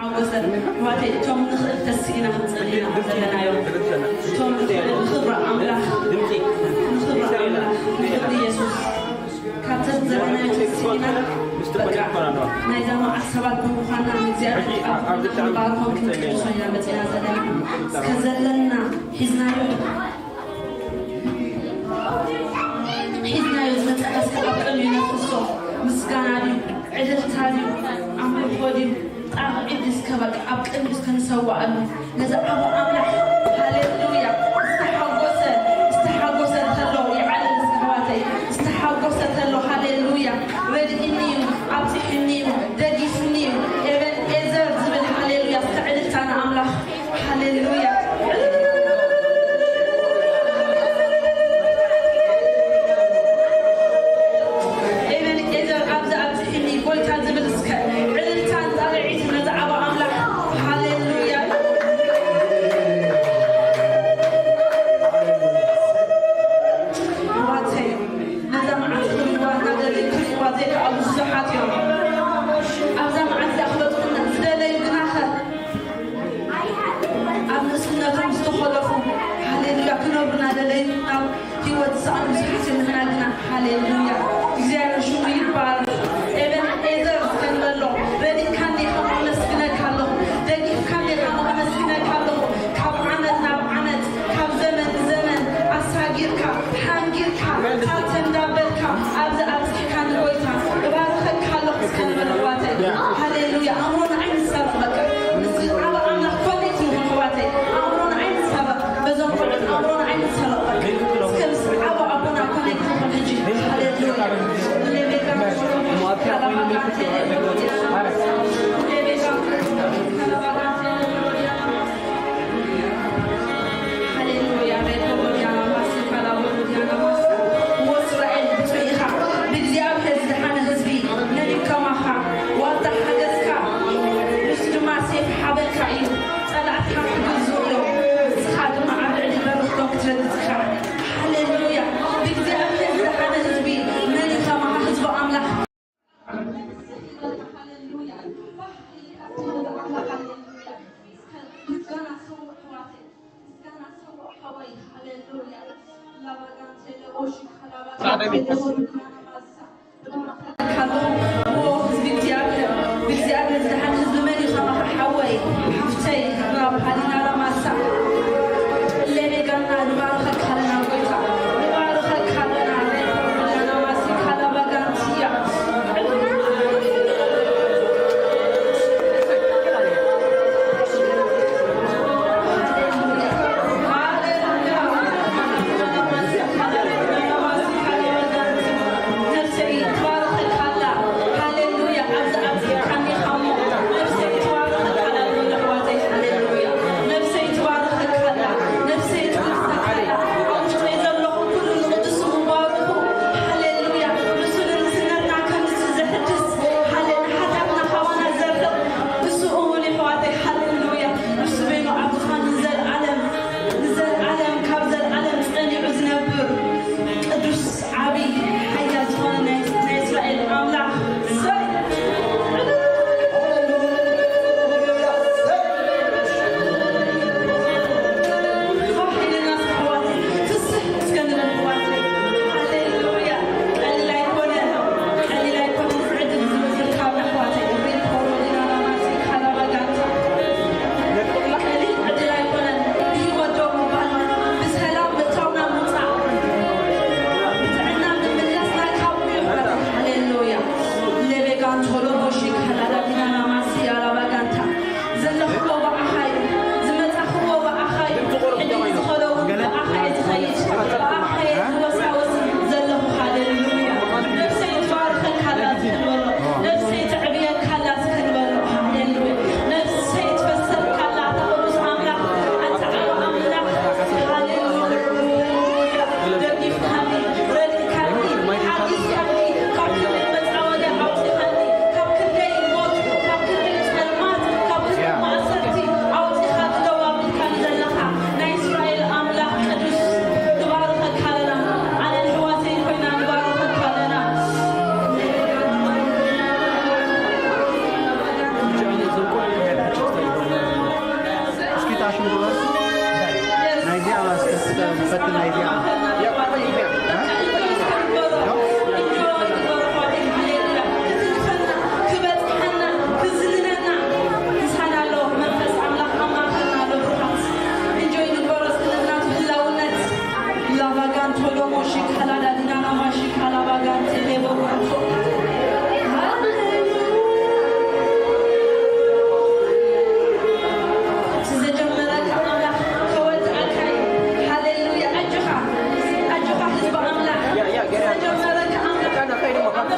ሓጎሰ ኣሕዋተይ፣ እቶም ንኽእል ተስኢና ክንጸሊ ኢና ዘለናዮ። እቶም ንኽእል ንኽብሪ ኣምላኽ፣ ንኽብሪ ኣምላኽ፣ ንኽብሪ የሱስ ካብ ዘለናዮ ተስኢና፣ በቃ ናይዛ መዓት ሰባት ብምዃንና ንእግዚኣብሔር ኣብ ክንባርኮን ክንቅድሶ ኢና መጺና ዘለና። እስከ ዘለና ሒዝናዮ ሒዝናዮ ዝመጸና እስከ ኣብ ቅድሚ ነፍሶ ምስጋና ድዩ፣ ዕልልታ ድዩ፣ ኣምልኾ ድዩ፣ ጣቕዒት ድዩ? እስከ በቃ ኣብ ቅድሚ እስከ ንሰዋእሉ ነዚ ዓቢ ኣምላኽ። ሃሌሉያ። ዝተሓጎሰ ዝተሓጎሰ ተሎ ይዓልል እስከ ኣሕዋተይ፣ ዝተሓጎሰ ተሎ። ሃሌሉያ። ረድኢኒ እዩ፣ ኣብጺሕኒ እዩ፣ ደጊፍኒ እዩ። ኤበን ኤዘር ዝብል ሃሌሉያ። እስከ ዕልልታ ንኣምላኽ። ሃሌሉያ። ኤበን ኤዘር ኣብዚ ኣብዚሕኒ ጎይታ ዝብል እስከ ዕልልታን ጣቕዒትን ነዚ ዓቢ ኣምላኽ። ሃሌሉያ። ኣሕዋተይ፣ ነዛ መዓልቲ ክብልዋ እናደለዩ ክርእይዋ ዘይከኣሉ ብዙሓት እዮም። ኣብዛ መዓልቲ እዚኣ ክበጽሑና ዝደለዩ ግናኸ ኣብ ንእስነቶም ዝተኾለፉ፣ ሃሌሉያ፣ ክነብሩ እናደለዩ ናብ ህይወት ዝሰኣኑ ብዙሓት እዮም። ንሕና ግና፣ ሃሌሉያ፣ እግዚኣብሔር ሽሙ ይባረክ። ኤበን ኤዘር እስከ ንበሎ፣ ረዲእካኒ ኢኻ፣ ኣመስግነካ ኣለኹ። ደጊፍካኒ ኢኻ፣ ኣመስግነካ ኣለኹ። ካብ ዓመት ናብ ዓመት፣ ካብ ዘመን ንዘመን ኣሳጊርካ፣ ሓንጊርካ፣ ካብ ተንዳበልካ፣ ኣብዚ ኣብጺሕካኒ ጎይታ፣ እባርኸካ ኣለኹ እስከ ንበል ኣሕዋተይ። ሃሌሉያ። ኣእምሮና ኣይንሳረቕ በቃ። ምስ ዓቢ ኣምላኽ ኮኔክት ንኹን ኣሕዋተይ። ኣእምሮና ኣይንሳረቕ። በዞም ቆልዑት ኣእምሮና ኣይንሳረቕ በቃ። እስከ ምስ ዓቢ ኣቦና ኮኔክት ንኹን ሕጂ። ሃሌሉያ።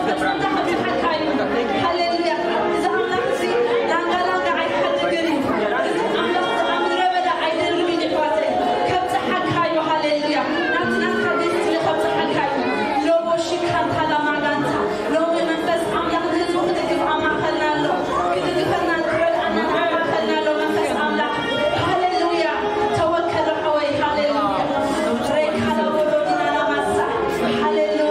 መፈጸምታ ከብጽሓካ እዩ። ሃሌሉያ። እዚ ኣምላኽ እዚ ላንጋ ላንጋ ኣይሓድግን እዩ። እዚ ኣምላኽ እዚ ኣብ ምድረ በዳ ኣይደርብን እዩ፣ ኣሕዋተይ። ከብጽሓካ እዩ። ሃሌሉያ። ናብቲ ናትካ ደስቲኒ ከብጽሓካ እዩ። ሎቦ ሺካንታ ላማጋንታ። ሎሚ መንፈስ ኣምላኽ ንህዝቡ ክድግፍ ኣብ ማእከልና ኣሎ። ክድግፈናን ክረድኣናን ኣብ ማእከልና ኣሎ መንፈስ ኣምላኽ። ሃሌሉያ። ተወከል ሓወይ። ሃሌሉያ። ሬካ ላቦ ዶዲና ላማሳ። ሃሌሉያ።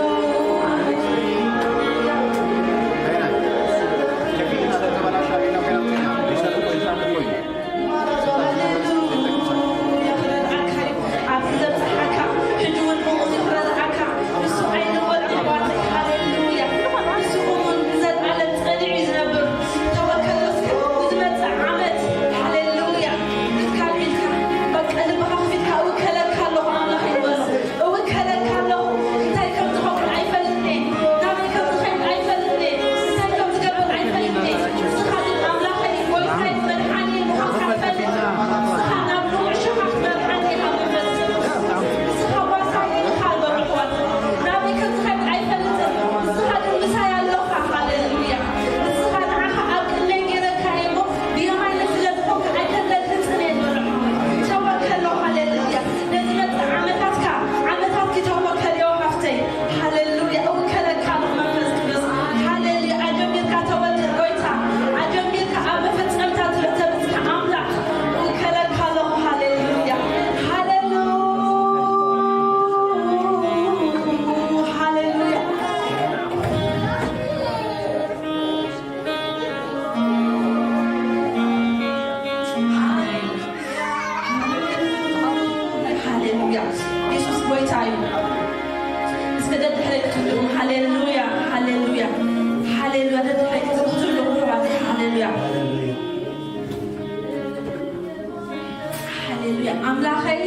ኣብዚ ዘብጽሓካ፣ ሕጂ እውን ብእኡ ክረድኣካ። ንሱ ኣይንወል ኣሕዋተይ። ሃሌሉያ። ንሱ እሙን ንዘለኣለም ጸኒዑ እዩ ዝነብር። ተወከሎ እስከ ንዝመጽእ ዓመት። ሃሌሉያ። ኢድካ ኣልዒልካ፣ በቃ ልብኻ ከፊትካ እውከለካ ኣለኹ ኣምላኸይ በሎ። እውከለካ ኣለኹ። እንታይ ከም ዝኸውን ኣይፈልጥን እየ። ናበይ ከም ዝኸይድ ኣይፈልጥን እየ። እንታይ ከም ዝገብር ኣይፈልጥን እየ። ንስኻ ግን ኣምላኸይ፣ ጎይታይ፣ መድሓኒ ምዃንካ እፈልጥ። ንስኻ ናብ ልሙዕ ሸኻ ክትመርሓኒ ኢኻ መንፈስ ቅዱስ። ንስኻ ዋሳይ ኢኻ በሉ ኣሕዋት። ናበይ ከም ዝኸይድ ኣይፈልጥን። ንስኻ ግን ምሳይ ኣለኻ። ሃሌሉያ። ንስኻ ንዓኻ ኣብ ቅድመይ ገይረካ እየ እሞ ብየማነይ ስለ ዝኾንካ ኣይተንገጽግጽን እየ በሉ። ተወከሎ። ሃሌሉያ። ነዚ መጽእ ዓመታትካ፣ ዓመታትኪ ተወከልዮ ሓፍተይ። ሃሌሉያ። እውከለካ ኣሎ መንፈስ ቅዱስ። ሃሌሉያ። ኣጀሚርካ ተወልድ ጎይታ። ኣጀሚርካ ኣብ መፈጸምታ ትብዕ ተብጽሕ ኣምላኽ። እውከለካ ኣለኹ። ሃሌሉያ። ሃሌሉያ። ሃሌሉያ። ሃሌሉያ። የሱስ ጎይታ እዩ። እስከ ደድሕረይ ክትብልኹም፣ ሃሌሉያ፣ ሃሌሉያ፣ ሃሌሉያ። ደድሕረይ ክትብልኹም፣ ኣሕዋተይ፣ ሃሌሉያ። ሃሌሉያ። ኣምላኸይ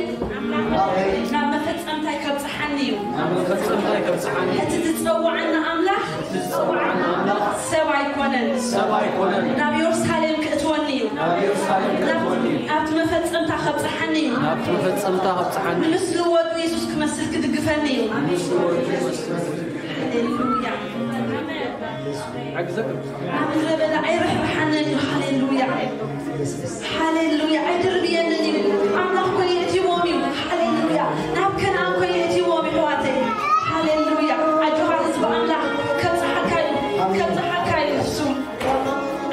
ናብ መፈጸምታይ ከብጽሓኒ እዩ። ናብ መፈጸምታይ ከብጽሓኒ። እቲ ዝጸውዓና ኣምላኽ ዝጸውዓና ኣምላኽ ሰብ ኣይኮነን። ሰብ ኣይኮነን። ናብ የሩሳሌም ክእትወኒ እዩ። ናብ የሩሳሌም ክእትወኒ እዩ። ናብቲ መፈጸምታ ከብጽሓኒ እዩ። ናብቲ መፈጸምታ ከብጽሓኒ እዩ። ንምስሊ ወዱ የሱስ ክመስል ክድግፈኒ እዩ። ንምስሊ ወዱ የሱስ ክመስል ክድግፈኒ እዩ። ሃሌሉያ። ኣብ ምድረ በዳ ኣይርሕርሓንን እዩ። ሃሌሉያ። ሃሌሉያ። ኣይድርብየንን እዩ። ኣምላኽ እኮ የእትይዎም እዩ። ሃሌሉያ። ናብ ከነኣን እኮ የእትይዎም እዩ፣ ኣሕዋተይ። ሃሌሉያ። ኣጆኻ ህዝቢ ኣምላኽ፣ ከብጽሓካ እዩ። ከብጽሓካ እዩ ንሱ።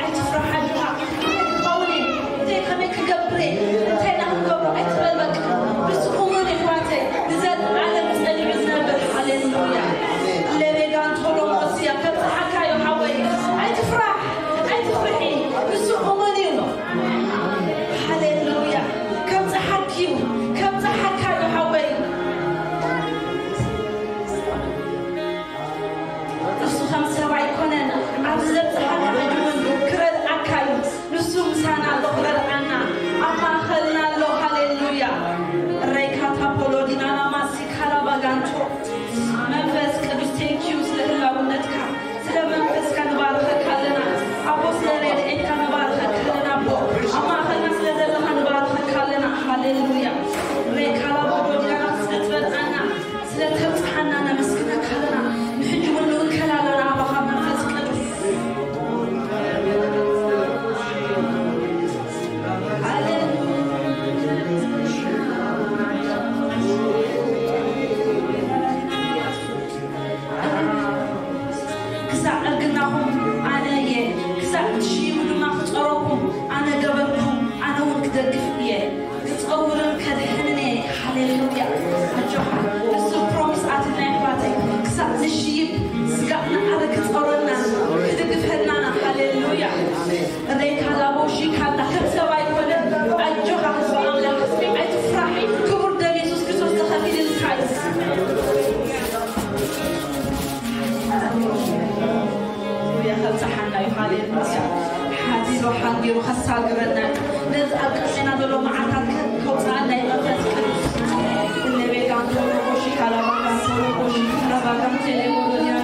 ኣይትፍራሕ፣ ኣጆኻ። እንታይ ክኸውን እየ? እንታይ ከመይ ክገብር እየ? እንታይ ኢና ክንገብሮ? ኣይትበል በቃ። ንሱ እሙን እዩ፣ ኣሕዋተይ። ንዘለኣለም ጸኒዑ ዝነብር። ሃሌሉያ። ሌቤጋን ቶሎ መሲያ ከብጽሓካ እዩ፣ ሓወይ። ኣይትፍራሕ። ኣይትፍርሒ፣ ንሱ እሙን እዩ። ሃሌሉያ። ከብጽሓኪ እዩ፣ ከብጽሓካ እዩ ሓወይ። ንሱ ከም ሰብ ኣይኮነን፣ ኣብዚ ዘብጽሓካ ሕጂ እውን ክረድኣካ እዩ። ንሱ ምሳና ኣሎ፣ ክረድኣና ኣብ ማእከልና ኣሎ። ሃሌሉያ። ሬካ ታፖሎ ዲናና ማሲ ካላባጋንቶ መንፈስ ቅዱስ፣ ቴንኪዩ ስለ ህላውነትካ። ስለ መንፈስካ ንባርኸካ ኣለና ኣቦ፣ ስለ ረድኤትካ ንባርኸካ ኣለና ኣቦ፣ ኣብ ማእኸልና ስለ ዘለኻ ንባርኸካ ኣለና። ሃሌሉያ። ሬካ ላቦዶ ዲያና ክትጸበልኣና ስለ ተብጽሓና ነመስግነካ ኣለና። ንሕጂ እውን ንውከል ኣለና ኣባኻ መንፈስ ቅዱስ። ሃሌሉያ። ክሳዕ ዕርግናኹም ኣነ እየ፣ ክሳዕ ክትሽይሙ ድማ ክጸረኩም ኣነ ገበርኩ፣ ኣነ እውን ክደግፍ እየ፣ ክጸውርን ከድሕንን እየ። ሃሌሉያ። ኣጆኻ፣ ንሱ ፕሮሚስ ኣትልና ኣሕዋተይ፣ ክሳዕ ንሽይብ ስጋዕ ንዓረ ክጸውረና ክድግፈና። ሃሌሉያ። ሬካ ላቦ ሺካንዳ ከም ሰብ ኣይኮነን። ኣጆኻ ህዝቢ ኣምላኽ፣ ኣይትፍራሕ። ክቡር ደም የሱስ ክርስቶስ ተኸፊልልካ እዩ። ሃሌሉያ፣ ከብጽሓና እዩ። ሃሌሉያ። ሓዚሩ ሓንጊሩ ከሳግረና እዩ። ነዚ ኣብ ቅድሜና ዘሎ መዓልታት ከውጽኣና እዩ መንፈስ ቅዱስ። እነ ቤጋንቶ ሮቦ ሺካላ ባጋንቶ ሮቦ ሺካላ ባጋንቶ ሌቦ ዶኒያና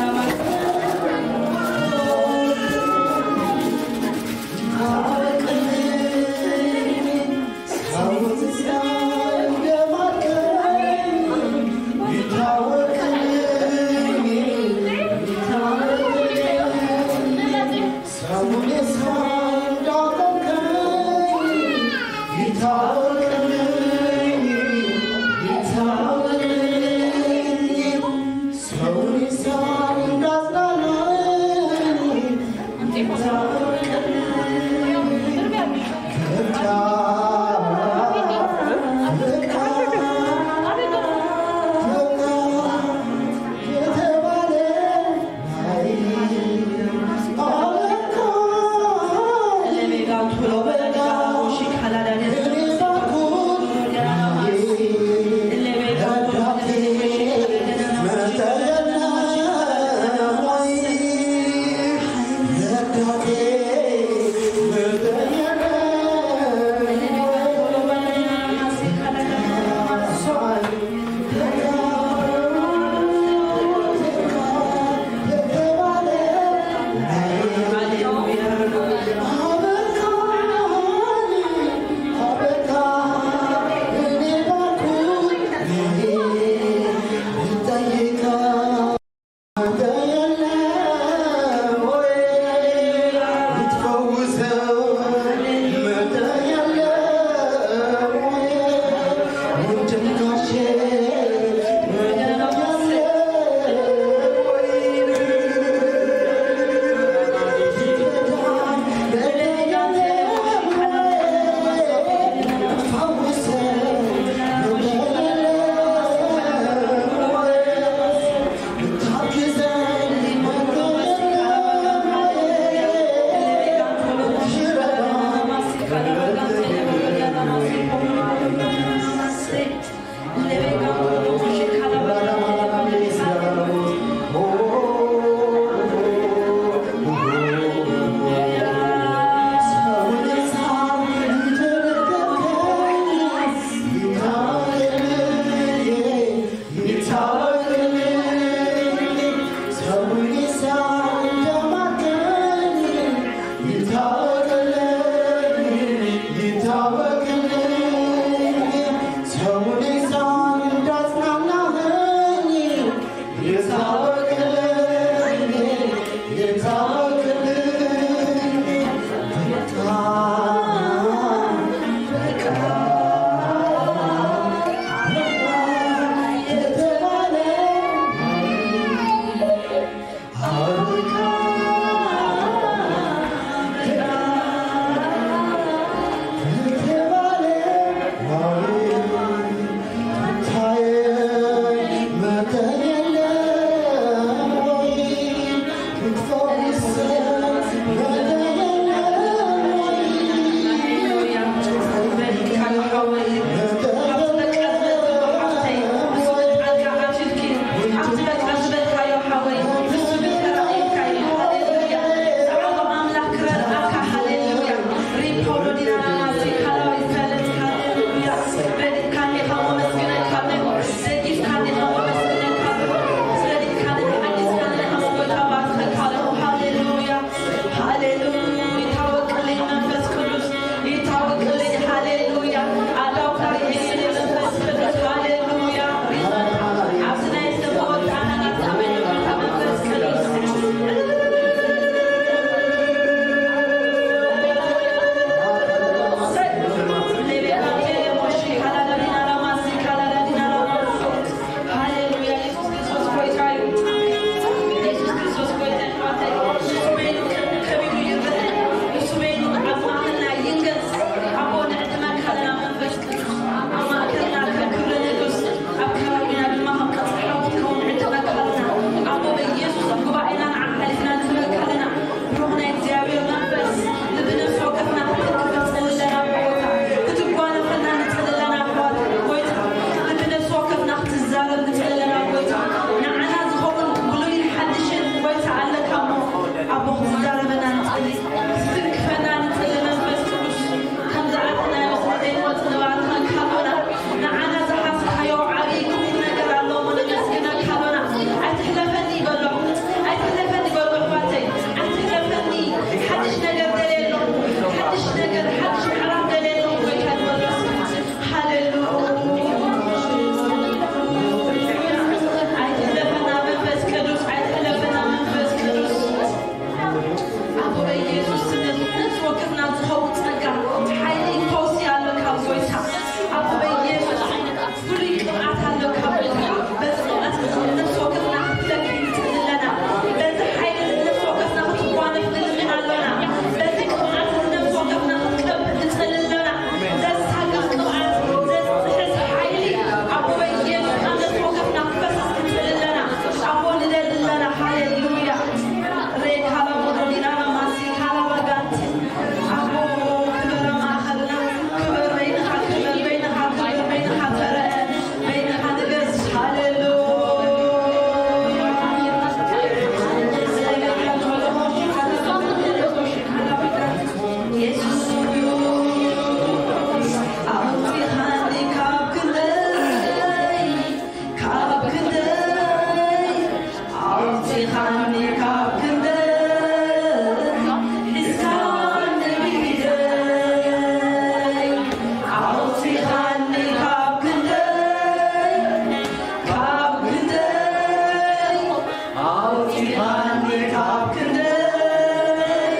ኣውፂኻኒ ካብ ክንደይ፣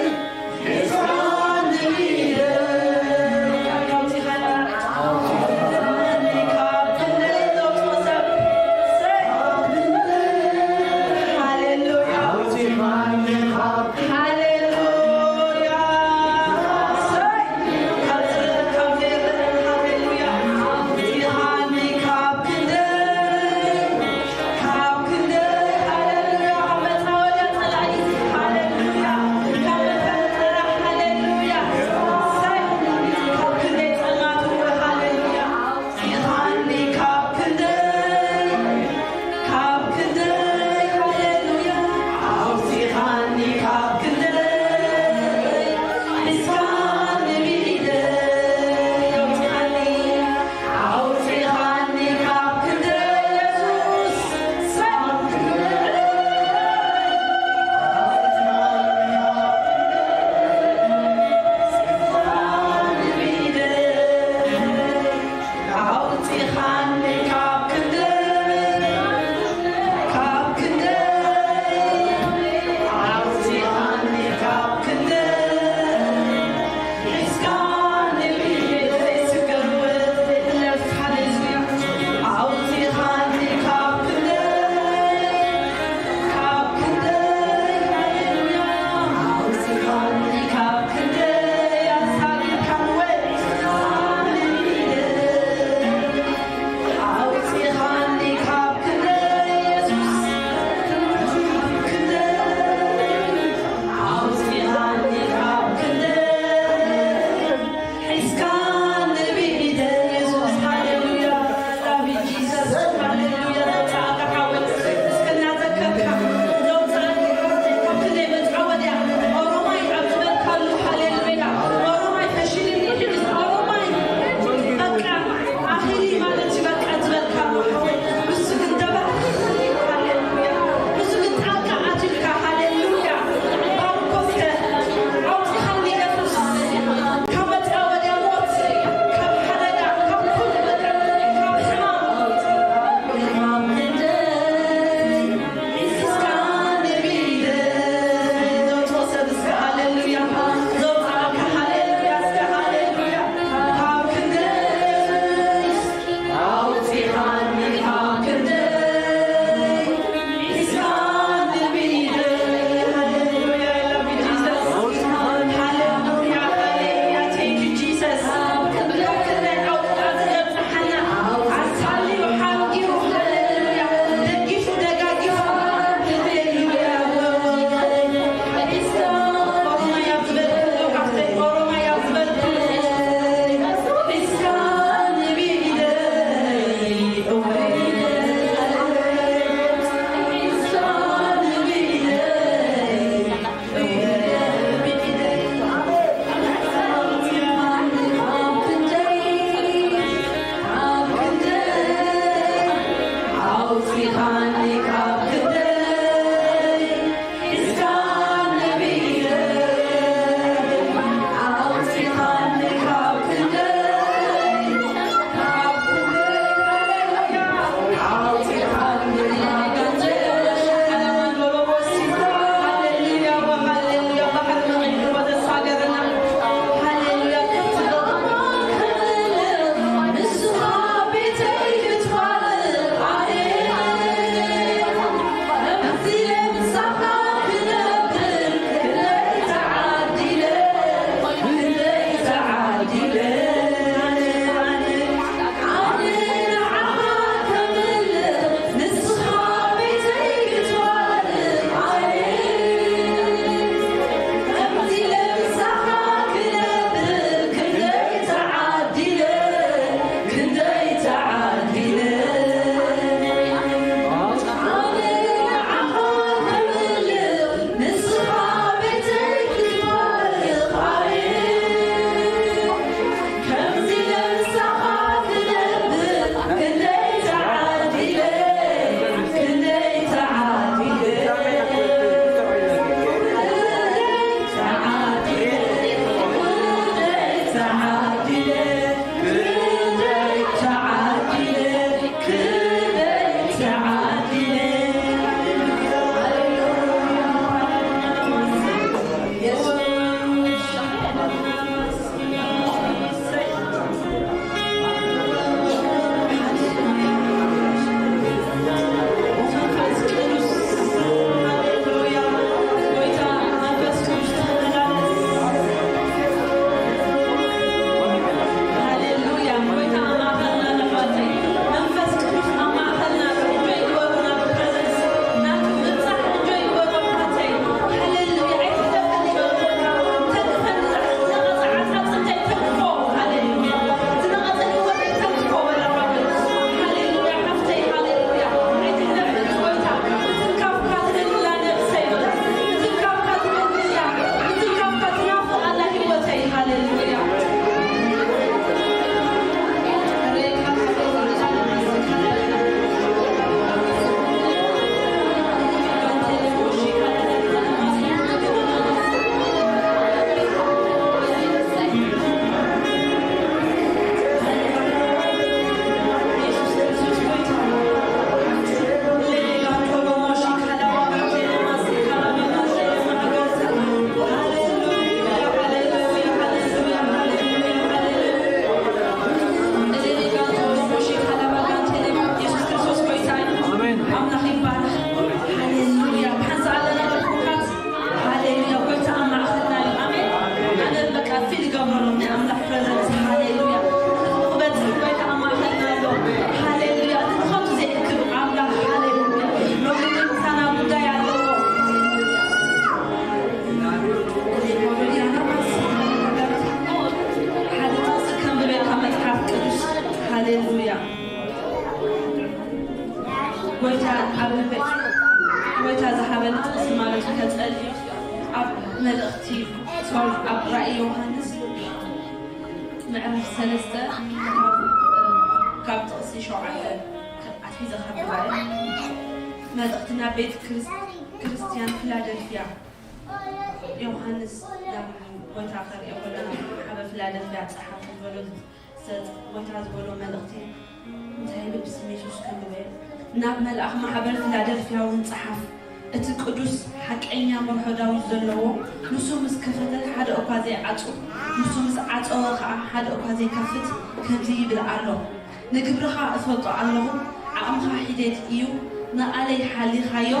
ሒዝካኒ ኢደይ። ኣውፂኻኒ ካብ ክንደይ፣ ሃሌሉያ። ኣውፂኻኒ ካብ ሃሌሉያ። እዚ ማለት ከጸልዩ ኣብ መልእኽቲ፣ ሶሪ፣ ኣብ ራእይ ዮሃንስ ምዕራፍ ሰለስተ ካብ፣ ካብ ጥቕሲ ሸውዓተ ኣትሒዘ ከንብባ እየ። መልእኽቲ ናብ ቤት ክርስ-፣ ክርስትያን ፊላደልፍያ። ዮሃንስ ናብ ጎይታ ከርእዮ ከሎ ናብ ማሕበር ፊላደልፍያ ጸሓፍ ዝበሎ፣ ዘ-፣ ጎይታ ዝበሎ መልእኽቲ እንታይ ኢሉ ብስም የሱስ ከንብበ እየ። ናብ መልኣኽ ማሕበር ፊላደልፍያ እውን ጸሓፍ። እቲ ቅዱስ ሓቀኛ መርሆ ዳዊት ዘለዎ፣ ንሱ ምስ ከፈተ ሓደ እኳ ዘይዓጹ፣ ንሱ ምስ ዓጸወ ኸኣ ሓደ እኳ ዘይከፍት፣ ከምዚ ይብል ኣሎ። ንግብርኻ እፈልጦ ኣለኹ፣ ዓቕምኻ ሒደት እዩ፣ ንቓለይ ሓሊኻዮ፣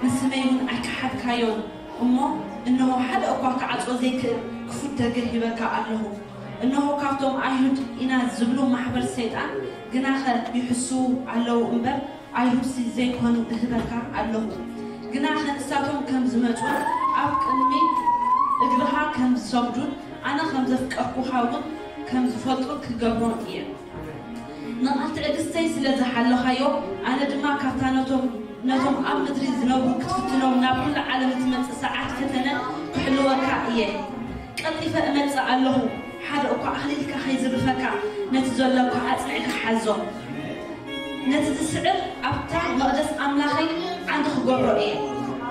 ንስመይ እውን ኣይከሓድካዮን። እሞ እንሆ፣ ሓደ እኳ ክዓጽዎ ዘይክእል ክፉት ደገ ሂበካ ኣለኹ። እንሆ፣ ካብቶም ኣይሁድ ኢና ዝብሉ ማሕበር ሰይጣን ግናኸ ይሕስዉ ኣለዉ እምበር፣ ኣይሁድሲ ዘይኮኑ እህበካ ኣለኹ። ግናኸ ንሳቶም ከም ዝመጹን ኣብ ቅድሚ እግርኻ ከም ዝሰግዱን ኣነ ከም ዘፍቀርኩኻ እውን ከም ዝፈልጡ ክገብሮም እየ። ንቓል ትዕግስተይ ስለ ዝሓለኻዮ፣ ኣነ ድማ ካብታ ነቶም፣ ነቶም ኣብ ምድሪ ዝነብሩ ክትፍትኖም ናብ ኩሉ ዓለም እትመጽእ ሰዓት ፈተነ ክሕልወካ እየ። ቀልጢፈ እመጽእ ኣለኹ፣ ሓደ እኳ ኣኽሊልካ ከይዝርፈካ፣ ነቲ ዘሎካ ኣጽኒዕካ ሓዞ። ነቲ ዝስዕር ኣብታ መቕደስ ኣምላኸይ ዓንዲ ክገብሮ እየ፣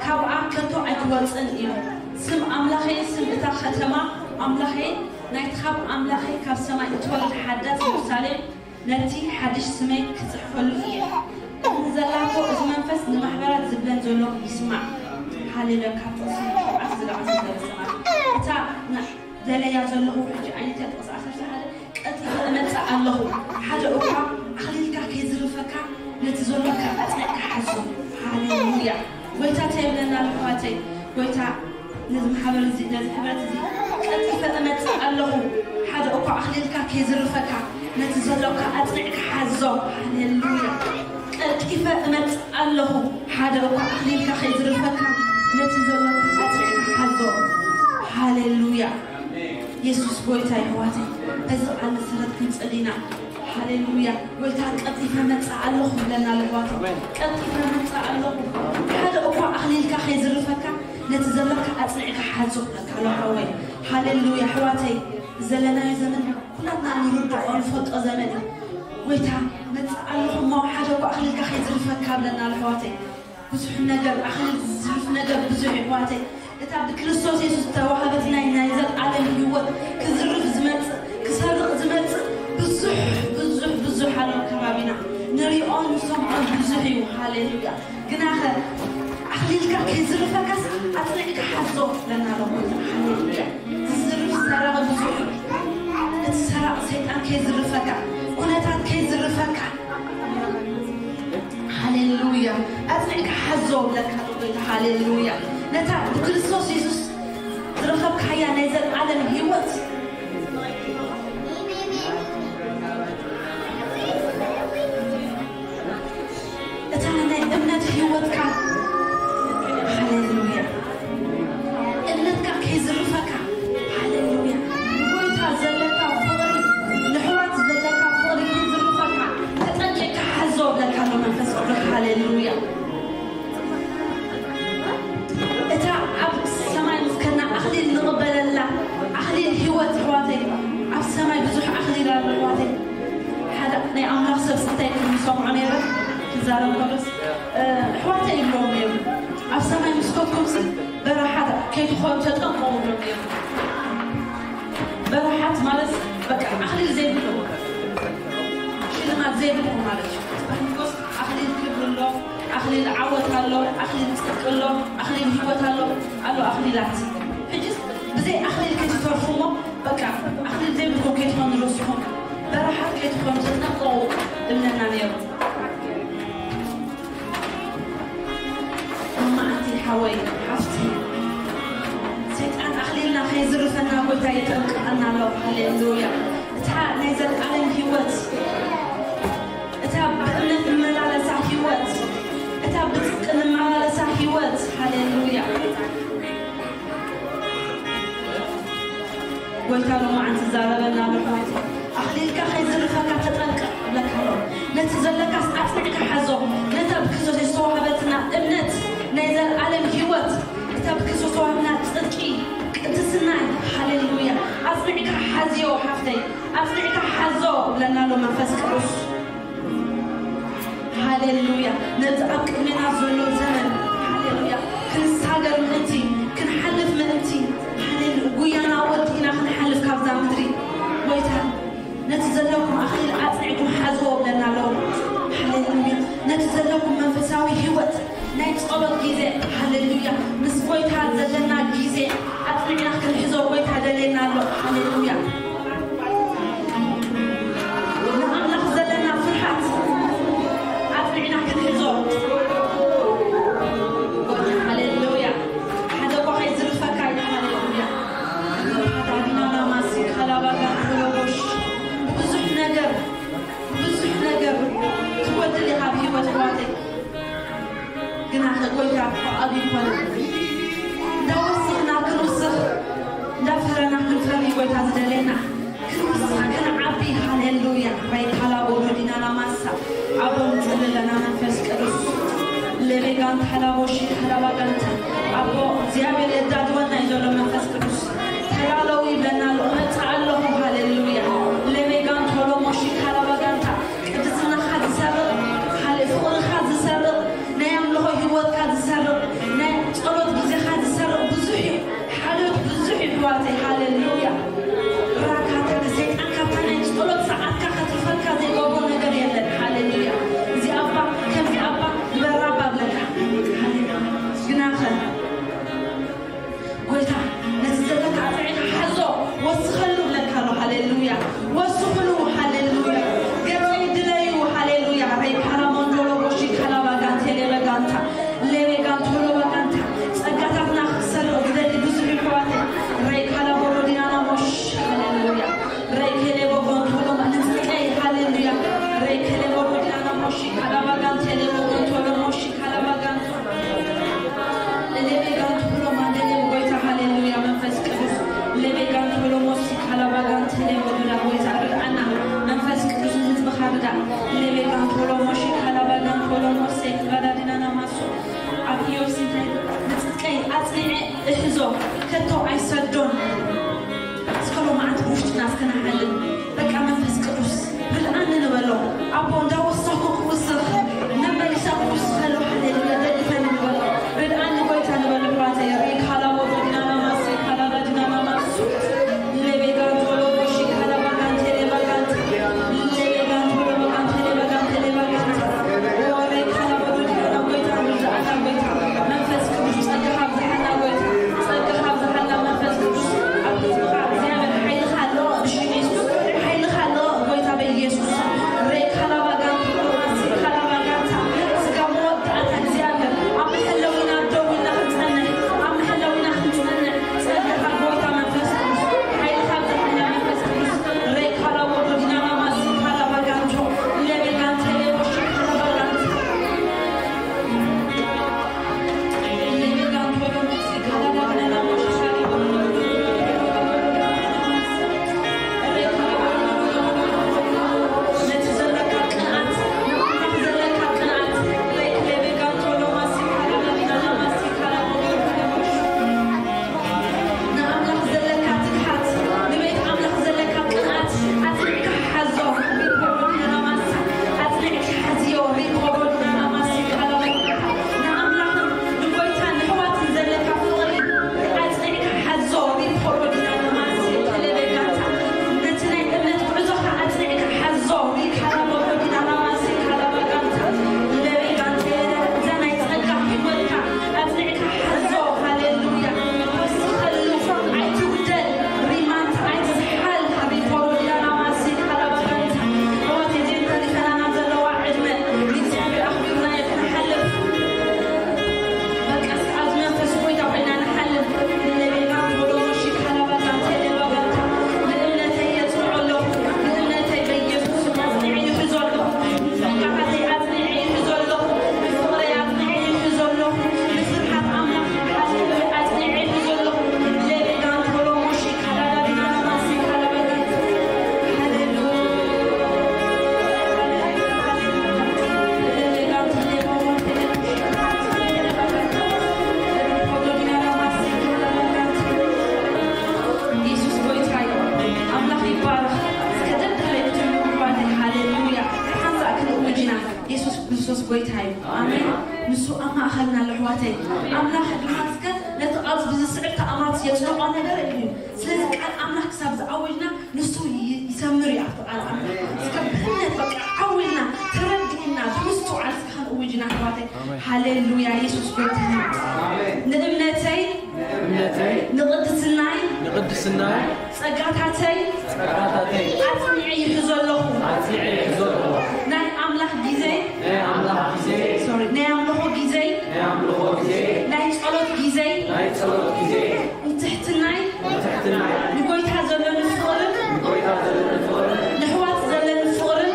ካብኣ ከቶ ኣይክወጽእን እዩ። ስም ኣምላኸይን ስም እታ ኸተማ ኣምላኸይን፣ ናይቲ ኻብ ኣምላኸይ ካብ ሰማይ እትወርድ ሓዳስ የሩሳሌም፣ ነቲ ሓድሽ ስመይ ክጽሕፈሉ እየ። እዚ ዘላቶ እዚ መንፈስ ንማሕበራት ዝብለን ዘሎ ይስማዕ። ሃሌሉያ። ካብ ጥቕሲ ንኽብዓት ዝለዓል ዘበለ ሰባት። እታ ና-፣ ደለያ ዘለኹ ሕጂ ዓይነት እያ ጥቕሲ ዓሰርተ ሓደ፣ ቀልጢፈ እመጽእ ኣለኹ። ሓደ እኳ ኣኽሊልካ ከይዝርፈካ ነቲ ዘሎካ ኣጽኒዕካ ሓዞ። ሃሌሉያ። ጎይታ እንታይ ይብለና ኣሎ ኣሕዋተይ? ጎይታ ነዚ ማሕበር እዚ፣ ነዚ ሕብረት እዚ፣ ቀልጢፈ እመጽእ ኣለኹ፣ ሓደ እኳ ኣኽሊልካ ከይዝርፈካ፣ ነቲ ዘሎካ ኣጽኒዕካ ሓዞ። ሃሌሉያ። ቀልጢፈ እመጽእ ኣለኹ፣ ሓደ እኳ ኣኽሊልካ ከይዝርፈካ፣ ነቲ ዘሎካ ኣጽኒዕካ ሓዞ። ሃሌሉያ። የሱስ ጎይታ፣ የሕዋተይ፣ በዚ ቃል መሰረት ክንጽሊ ኢና። ሃሌሉያ። ጎይታ፣ ቀልጢፈ መጽእ ኣለኹ ብለና ኣሎ፣ ኣሕዋተይ። ኣሜን። ቀልጢፈ መጽእ ኣለኹ። ሓደ እኳ ኣኽሊልካ ከይዝርፈካ፣ ነቲ ዘለካ ኣጽኒዕካ ሓዞ ብለካ ኣሎ፣ ሓወይ። ሃሌሉያ። ኣሕዋተይ፣ ዘለናዮ ዘመን ኩላትና ንርድኦ፣ ንፈልጦ ዘመን እዩ። ጎይታ፣ መጽእ ኣለኹ እሞ፣ ሓደ እኳ ኣኽሊልካ ከይዝርፈካ ብለና ኣሎ፣ ኣሕዋተይ። ብዙሕ ነገር፣ ኣኽሊል ዝዝርፍ ነገር ብዙሕ እዩ፣ ኣሕዋተይ። እታ ብክርስቶስ የሱስ ዝተዋህበት ናይ፣ ናይ ዘልኣለም ህይወት ክዝርፍ ዝመጽእ፣ ክሰርቕ ዝመጽእ ብዙሕ፣ ብዙሕ፣ ብዙሕ ኣሎ ከባቢና። ንሪኦ ንሰምዖ ብዙሕ እዩ። ሃሌሉያ። ግናኸ ኣኽሊልካ ከይዝርፈካስ ኣጽኒዕካ ሓዞ ለና ኣሎ ጎይታ። ሃሌሉያ። ዝዝርፍ ሰራቒ ብዙሕ እዩ። እቲ ሰራቒ ሰይጣን ከይዝርፈካ፣ ኩነታት ከይዝርፈካ፣ ሃሌሉያ። ኣጽኒዕካ ሓዞ ብለካ ኣሎ ጎይታ። ሃሌሉያ። ነታ ብክርስቶስ የሱስ ዝረኸብካያ ናይ ዘልኣለም ህይወት እታ ናይ እምነት ህይወትካ፣ ሃሌሉያ፣ እምነትካ ከይዝርፈካ፣ ሃሌሉያ፣ ንጎይታ ዘለካ ፍቕሪ፣ ንሕዋት ዘለካ ፍቕሪ ከይዝርፈካ ተጠንቂቕካ ሓዞ ብለካ ኣሎ መንፈስ ቅዱስ። ሃሌሉያ። እታ ኣብ ሰማይ ምስ ከድና ኣኽሊል ንቕበለላ፣ ኣኽሊል ህይወት፣ ኣሕዋተይ፣ ኣብ ሰማይ ብዙሕ ኣኽሊል ኣሎ፣ ኣሕዋተይ። ሓደ ናይ ኣምላኽ ሰብ እንታይ ክብል ዝሰምዖ ነይረ፣ ክዛረብ ከሎስ፣ እ፣ ኣሕዋተይ ይብሎም ነይሩ፣ ኣብ ሰማይ ምስ ከድኩምሲ በረሓት ከይትኾኑ ተጠንቀቑ ይብሎም ነይሩ። በረሓት ማለት በቃ ኣኽሊል ዘይብሉ፣ ሽልማት ዘይብሉ ማለት እዩ። ጽባሕ ንጎስ ኣኽሊል ክብሪ ኣሎ፣ ኣኽሊል ዓወት ኣሎ፣ ኣኽሊል ጽድቂ ኣሎ፣ ኣኽሊል ህይወት ኣሎ፣ ኣሎ ኣኽሊላት። ሕጂስ ብዘይ ኣኽሊል ከይትተርፉ እሞ በቃ ኣኽሊል ዘይብልኩም ከይትኾኑ ንርስኹም፣ በረሓት ከይትኾኑ ተጠንቀቑ እብለና ነይሩ። መዓልቲ ሓወይ፣ ሓፍቲ፣ ሰይጣን ኣኽሊልና ከይዝርፈና ጎይታ የጠንቅቐና ኣሎ። ሃሌሉያ። እታ ናይ ዘልኣለም ህይወት፣ እታ ብእምነት ንመላለሳ ህይወት፣ እታ ብጽድቂ ንመላለሳ ህይወት፣ ሃሌሉያ። ጎይታ ሎማዓንቲ ዝዛረበና ኣሎ፣ ኣሕዋት። ኣኽሊልካ ከይዝርፈካ ተጠንቀቕ እብለካ ኣሎ። ነቲ ዘለካስ ኣጽኒዕካ ሓዞ። ነታ ብክርስቶስ ዝተዋህበትና እምነት ናይ ዘለኣለም ህይወት፣ እታ ብክርስቶስ ተዋህብና ጽድቂ፣ ቅድስና፣ ሃሌሉያ። ኣጽኒዕካ ሓዝዮ ሓፍተይ፣ ኣጽኒዕካ ሓዞ ብለና ኣሎ መንፈስ ቅዱስ። ሃሌሉያ። ነዚ ኣብ ቅድሜና ዘሎ ዘመን፣ ሃሌሉያ፣ ክንሳገር ምእንቲ፣ ክንሓልፍ ምእንቲ፣ ሃሌሉ-፣ ጉያና ወዲእና ክንሓልፍ ካብዛ ምድሪ። ጎይታ፣ ነቲ ዘለኩም ኣኽሊል ኣጽኒዕኩም ሓዝዎ ብለና ኣሎ። ሃሌሉያ። ነቲ ዘለኩም መንፈሳዊ ህይወት፣ ናይ ጸሎት ግዜ፣ ሃሌሉያ፣ ምስ ጎይታ ዘለና ግዜ ኣጽኒዕና ክንሕዞ ጎይታ ደልየና ኣሎ። ሃሌሉያ። ንኣምላኽ ዘለና ፍርሃት ኣጽኒዕና ክንሕዞ። ሃሌሉያ። ሓደ እኳ ከይዝርፈካ እዩ። ሃሌሉያ። ዳዲናና ማሲ ካላባጋ ኮሎቦሽ። ብዙሕ ነገር፣ ብዙሕ ነገር ትጎድል ኢኻ ኣብ ህይወት ኣሕዋተይ። ግና ከ ጎይታ ፍቓዱ ይኮነ። እንዳወሰኽና ክንውስኽ፣ እንዳፈረና ክንፈሪ ጎይታ ዝደልየና። ክንውስኽ፣ ክንዓቢ። ሃሌሉያ። ራይ ካላቦ ዶዲናና ማሳ። ኣቦ ንጽሊ ኣለና መንፈስ ቅዱስ። ሌቤጋን ካላቦ ሺ ካላባጋንታ። ኣቦ እግዚኣብሔር የዳድወና እዩ ዘሎ መንፈስ ቅዱስ። ተዳለዉ ይብለና ኣሎ። እመጽእ ኣለኹ። ሃሌሉያ። ሌቤጋን ቶሎሞ ሺ ካላባጋንታ። ቅድስናኻ ዝሰርቕ፣ ሃሌ-፣ ፍቕርኻ ዝሰርቕ፣ ናይ ኣምልኾ ህይወትካ ዝሰርቕ፣ ናይ ጸሎት ግዜኻ ዝሰርቕ ብዙሕ እዩ። ሓልዮት ብዙሕ እዩ ኣሕዋተይ። ሃሌሉያ። ራካታ ሰይጣን ካብታ ናይ ጸሎት ሰዓትካ ከትርፈካ ዘይገብሮ ነገር የለን። ሃሌሉያ። እዚ ኣባ፣ ከምዚ ኣባ ዝበራ ኣባ ኣለካ። ሃሌሉያ። ግናኸ ጎይታ፣ ነቲ ዘለካ ኣጽኒዕካ ሓዞ፣ ወስኸሉ ብለካ ኣሎ። ሃሌሉያ። ወስኽሉ። ሃሌሉያ። ገጸይ ድለዩ። ሃሌሉያ። ሬካላ ሞንዶሎ ቦሺ ካላባጋን ቴሌበጋንታ። ሌቤጋን ቶሎባጋንታ። ጸጋታትና ክሰርቕ ዝደሊ ብዙሕ ይሕዋተ። ሬካላ ቦሮዲናና ሞሽ። ሃሌሉያ። ሬኬሌ ቦጎን ቶሎማ ንጽድቀይ። ሃሌሉያ። ሬኬሌ ቦሮዲናና ሞሺ ካላባጋን ቴሌ ቦጎን ቶሎ ሞሺ ካላባጋንታ። ሌቤጋን ቶሎ ማንደሌ ጎይታ። ሃሌሉያ። መንፈስ ቅዱስ ሌቤጋን ቶሎ ሞሲ ካላባጋን ቴሌ ወዱዳ ጎይታ ርድኣና። መንፈስ ቅዱስ ንህዝብኻ ርዳ። ሌቤጋን ቶሎ ሞሺ ካላባጋን ቶሎ ሞሴ ክባዳዲናና ማሶ። ኣብ ኢዮብ ሲንታይ ንጽድቀይ ኣጽኒዐ እሕዞ ከቶ ኣይሰዶን። እስከ ሎማዓንቲ ውሽጥና እስከ ንሓልን። በቃ መንፈስ ቅዱስ ርድኣኒ ንበሎ። ኣቦ እንዳወሳኩ ክውስኽ፣ መመሊሳ ክውስኸሉ። ሃሌሉያ። ደግፈኒ ንበሎ። ርድኣኒ ጎይታ ንበሎ። ኣሕዋተይ ሪካላ ወሮዲናና ማሲ ካላዳ ዲናና ማሱ። ሌቤጋን ቶሎ ቦሺ ካላባጋን ቴሌባጋን። ሌቤጋን ቶሎ ባጋን ቴሌባጋን ቴሌባጋን። ወሬ ካላ ወሮዲናና ጎይታ ርድኣና ጎይታ። መንፈስ ቅዱስ ጸጋኻ ኣብዝሓልና ጎይታ። ጸጋኻ ኣብዝሓልና መንፈስ ቅዱስ። ኣብ ህዝብኻ እግዚኣብሔር ሓይልኻ ኣለዎ ብሽም የሱስ። ሓይልኻ ኣለዎ ጎይታ በኢየሱስ። ሬካላ ባጋንታ ኣምላኽ ድማ እስከ ነቲ ቃል ብዝስዕብ ተኣማት የጽንዖ ነገር እዩ። ስለዚ ቃል ኣምላኽ ክሳብ ዝኣወጅና ንሱ ይ- ይሰምር እዩ ኣብቲ ቃል ኣምላኽ። እስከ ብእምነት በቃ ዓዊልና ተረዲእና ብምስትውዓል እስከ ከነእውጅና ኣሕዋተይ። ሃሌሉያ የሱስ ጎይታ እዩ። ንእምነተይ ንቅድስናይ ንቅድስናይ ጸጋታተይ ጸጋታተይ ኣጽኒዐ ይሕዞ ኣለኹ። ኣጽኒዐ ይሕዞ ኣለኹ። ናይ ኣምላኽ ግዜ ናይ ኣምላኽ ግዜ ሶሪ ናይ ኣምልኾ ግዜ ናይ ኣምልኾ ግዜ ናይ ጸሎት ግዜ ናይ ጸሎት ግዜ ንትሕትናይ ንትሕትናይ ንጎይታ ዘለኒ ፍቕርን ንጎይታ ዘለኒ ፍቕርን ንሕዋት ዘለኒ ፍቕርን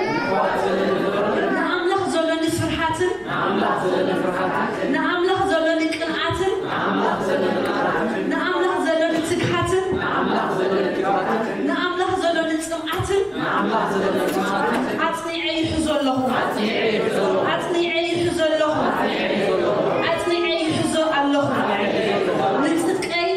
ንኣምላኽ ዘለኒ ፍርሃትን ንኣምላኽ ዘለኒ ቅንኣትን ንኣምላኽ ዘለኒ ትግሃትን ንኣምላኽ ዘለኒ ጽምኣትን ኣጽኒዐ ይሕዞ ኣለኹ። ኣጽኒዐ ይሕዞ ኣለኹ። ኣጽኒዐ ይሕዞ ኣለኹ። ንጽድቀይ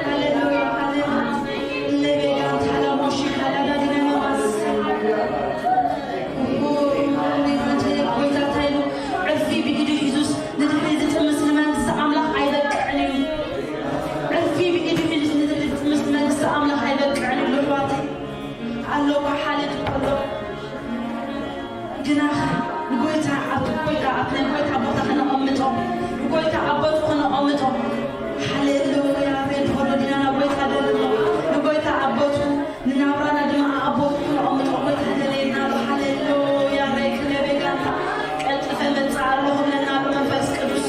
ሃሌሉያ፣ ሃሌሉያ። ለቤጋን ታላሞሺ ካላዳዲና ማማስ። ጎይታ እንታይ ኢሉ? ዕርፊ ብኢዱ ሒዙስ ንድሕሪት ዝጥምስ ንመንግስቲ ኣምላኽ ኣይበቅዕን እዩ። ዕርፊ ብኢዱ ሒዙስ ንድሕሪት ዝጥምስ ንመንግስቲ ኣምላኽ ኣይበቅዕን እዩ። ልሕዋተይ ኣለኳ ሓልድ ኣሎ። ግናኸ ንጎይታ ኣብቲ ጎይታ ኣብ ናይ ጎይታ ቦታ ከነቐምጦ፣ ንጎይታ ኣብ ቦቱ ከነቐምጦ። ሃሌሉያ። ሬድ ኮሎዲና ናብ ጎይታ ደልሎ፣ ንጎይታ ኣብ ቦቱ፣ ንናብራና ድማ ኣብ ቦቱ ከነቐምጦ ጎይታ ደለየና ኣሎ። ሃሌሉያ። ሬድ ክለቤ ጋንታ ቀልጥፈ መጽእ ኣለኹ ብለና ኣሎ መንፈስ ቅዱስ።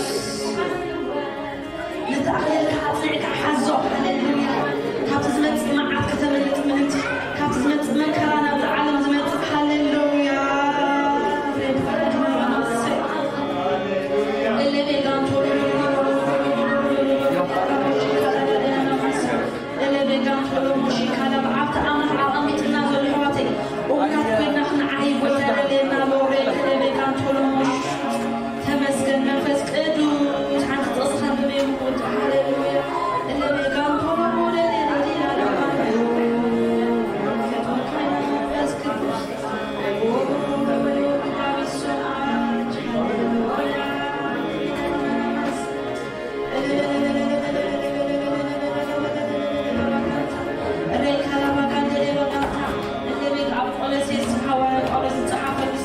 ነቲ ኣኽሊልካ ኣጽኒዕካ ሓዞ። ሃሌሉያ። ካብቲ ዝመጽእ መዓት ከተምልጥ ምእንቲ፣ ካብቲ ዝመጽእ መከራ ናብዚ ዓለም ዝመጽእ። ሃሌሉያ። ኤሌቤጋን ቶሎሞሺ ካላብ ኣብቲ ኣምላኽ ኣቐሚጥና ዘሎ ኣሕዋተይ፣ እሙናት ኮይና ክንዓይ ጎይታ ደልየና ኣሎ። ኤሌቤጋን ቶሎሞሽ ተመስገን መንፈስ ቅዱስ። ሓንቲ ጥቕሲ ከንብብ እየ ምውዳእ። ሃሌሉያ። ኤሌቤጋን ቶሎሞሽ መንፈስ ቅዱስ። ሬካ ላባጋንደሌ በጋታ፣ እሌቤት ኣብ ቆሎሴስ፣ ሃዋርያ ጳውሎስ ዝጸሓፈሉስ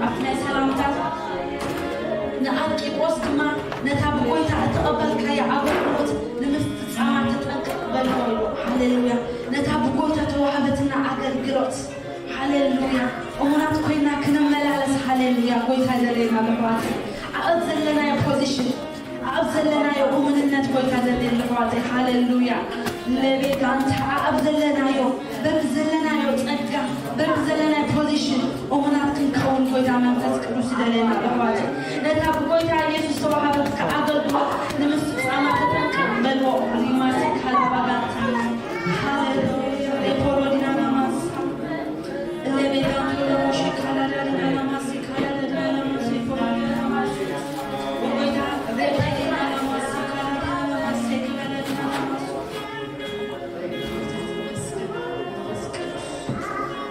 ኣብቲ ናይ ሰላምታ፣ ንኣርቂጶስ ድማ፣ ነታ ብጎይታ እተቐበልካያ ኣገልግሎት ንምፍጻማ ተጠንቀቕ በልዎ ኢሉ። ሃሌሉያ። ነታ ብጎይታ ተዋህበትና ኣገልግሎት። ሃሌሉያ። እሙናት ኮይና ክንመላለስ። ሃሌሉያ። ጎይታ ይደለየና ብሕዋት። ኣብ ዘለናዮ ፖዚሽን፣ ኣብ ዘለናዮ እሙንነት ጎይታ ይደለየና ብሕዋት። ሃሌሉያ። ለቤት ኣንታ ኣብ ዘለናዮ፣ በብዘለናዮ ጸጋ፣ በብዘለናዮ ፖዚሽን እሙናት ክንከውን ጎይታ መንፈስ ቅዱስ ይደለየና ብሕዋት። ነታ ብጎይታ ኢየሱስ ተዋሃበትካ ኣገልግሎት ንምፍጻማ ተጠንቀቕ በልዎ። ሪማሲ ካላባጋታ። ሃሌሉያ። ሬፖሮዲና ናማሳ።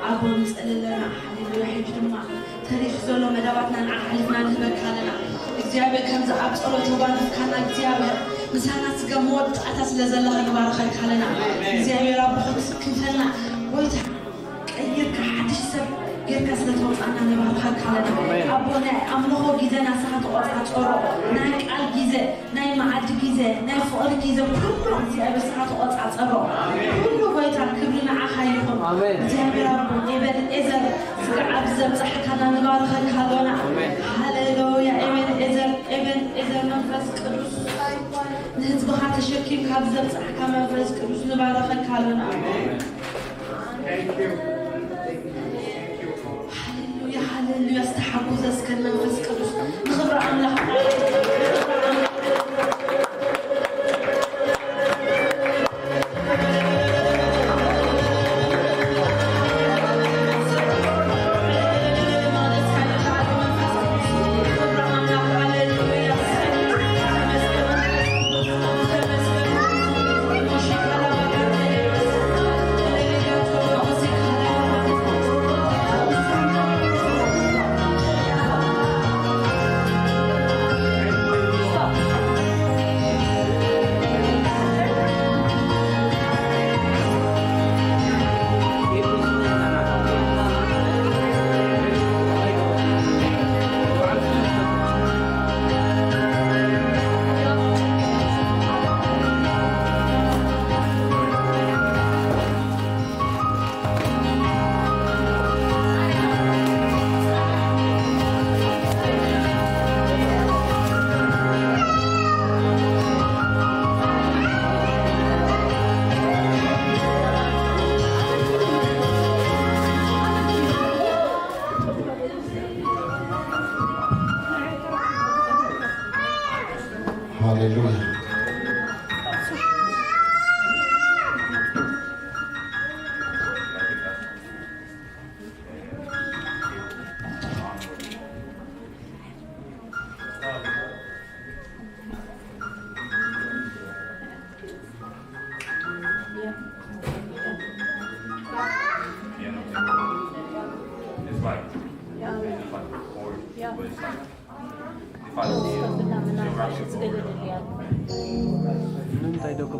ኣቦ ንጸልለና። ሃሌሉያ። ሕጂ ድማ ተሪፉ ዘሎ መዳባትና ንዓኻ ኣሕሊፍና ንህበካ ኣለና። እግዚኣብሔር ከምዚ ኣብ ጸሎት ተጓነፍካና እግዚኣብሔር ምሳና ስጋ መወዳእታ ስለ ዘለኻ ንባርኸካ ኣለና። እግዚኣብሔር ኣቦ ክትክፈልና ጎይታ ቀይርካ ሓድሽ ሰብ ጌርካ ስለ ተውፃና ንባርኸካ ኣለና። ኣሜን። ኣቦ ናይ ኣምልኾ ግዜ ናስኻ ተቆፃፀሮ፣ ናይ ቃል ግዜ፣ ናይ መዓዲ ግዜ፣ ናይ ፍቕሪ ግዜ፣ ኩሉ እግዚኣብሔር ስኻ ተቆፃፀሮ። ኣሜን። ኩሉ ጎይታ ክብሪ ንዓኻ ይኹን። ኣሜን። እግዚኣብሔር ኣቦ ኤበን ኤዘር ስጋዕ ኣብዚ ዘብፃሕካና ንባርኸካ ኣሎና። ኣሜን። ሃሌሉያ። ኤበን ኤዘር፣ ኤበን ኤዘር መንፈስ ቅዱስ ንህዝብኻ ተሸኪምካ ኣብዚ ዘብፃሕካ መንፈስ ቅዱስ ንባርኸካ ኣሎና። ኣሜን። ሃሌሉያ፣ ሃሌሉያ። ዝተሓጎሰ እስከ መንፈስ ቅዱስ ንኽብሪ ኣምላኽ።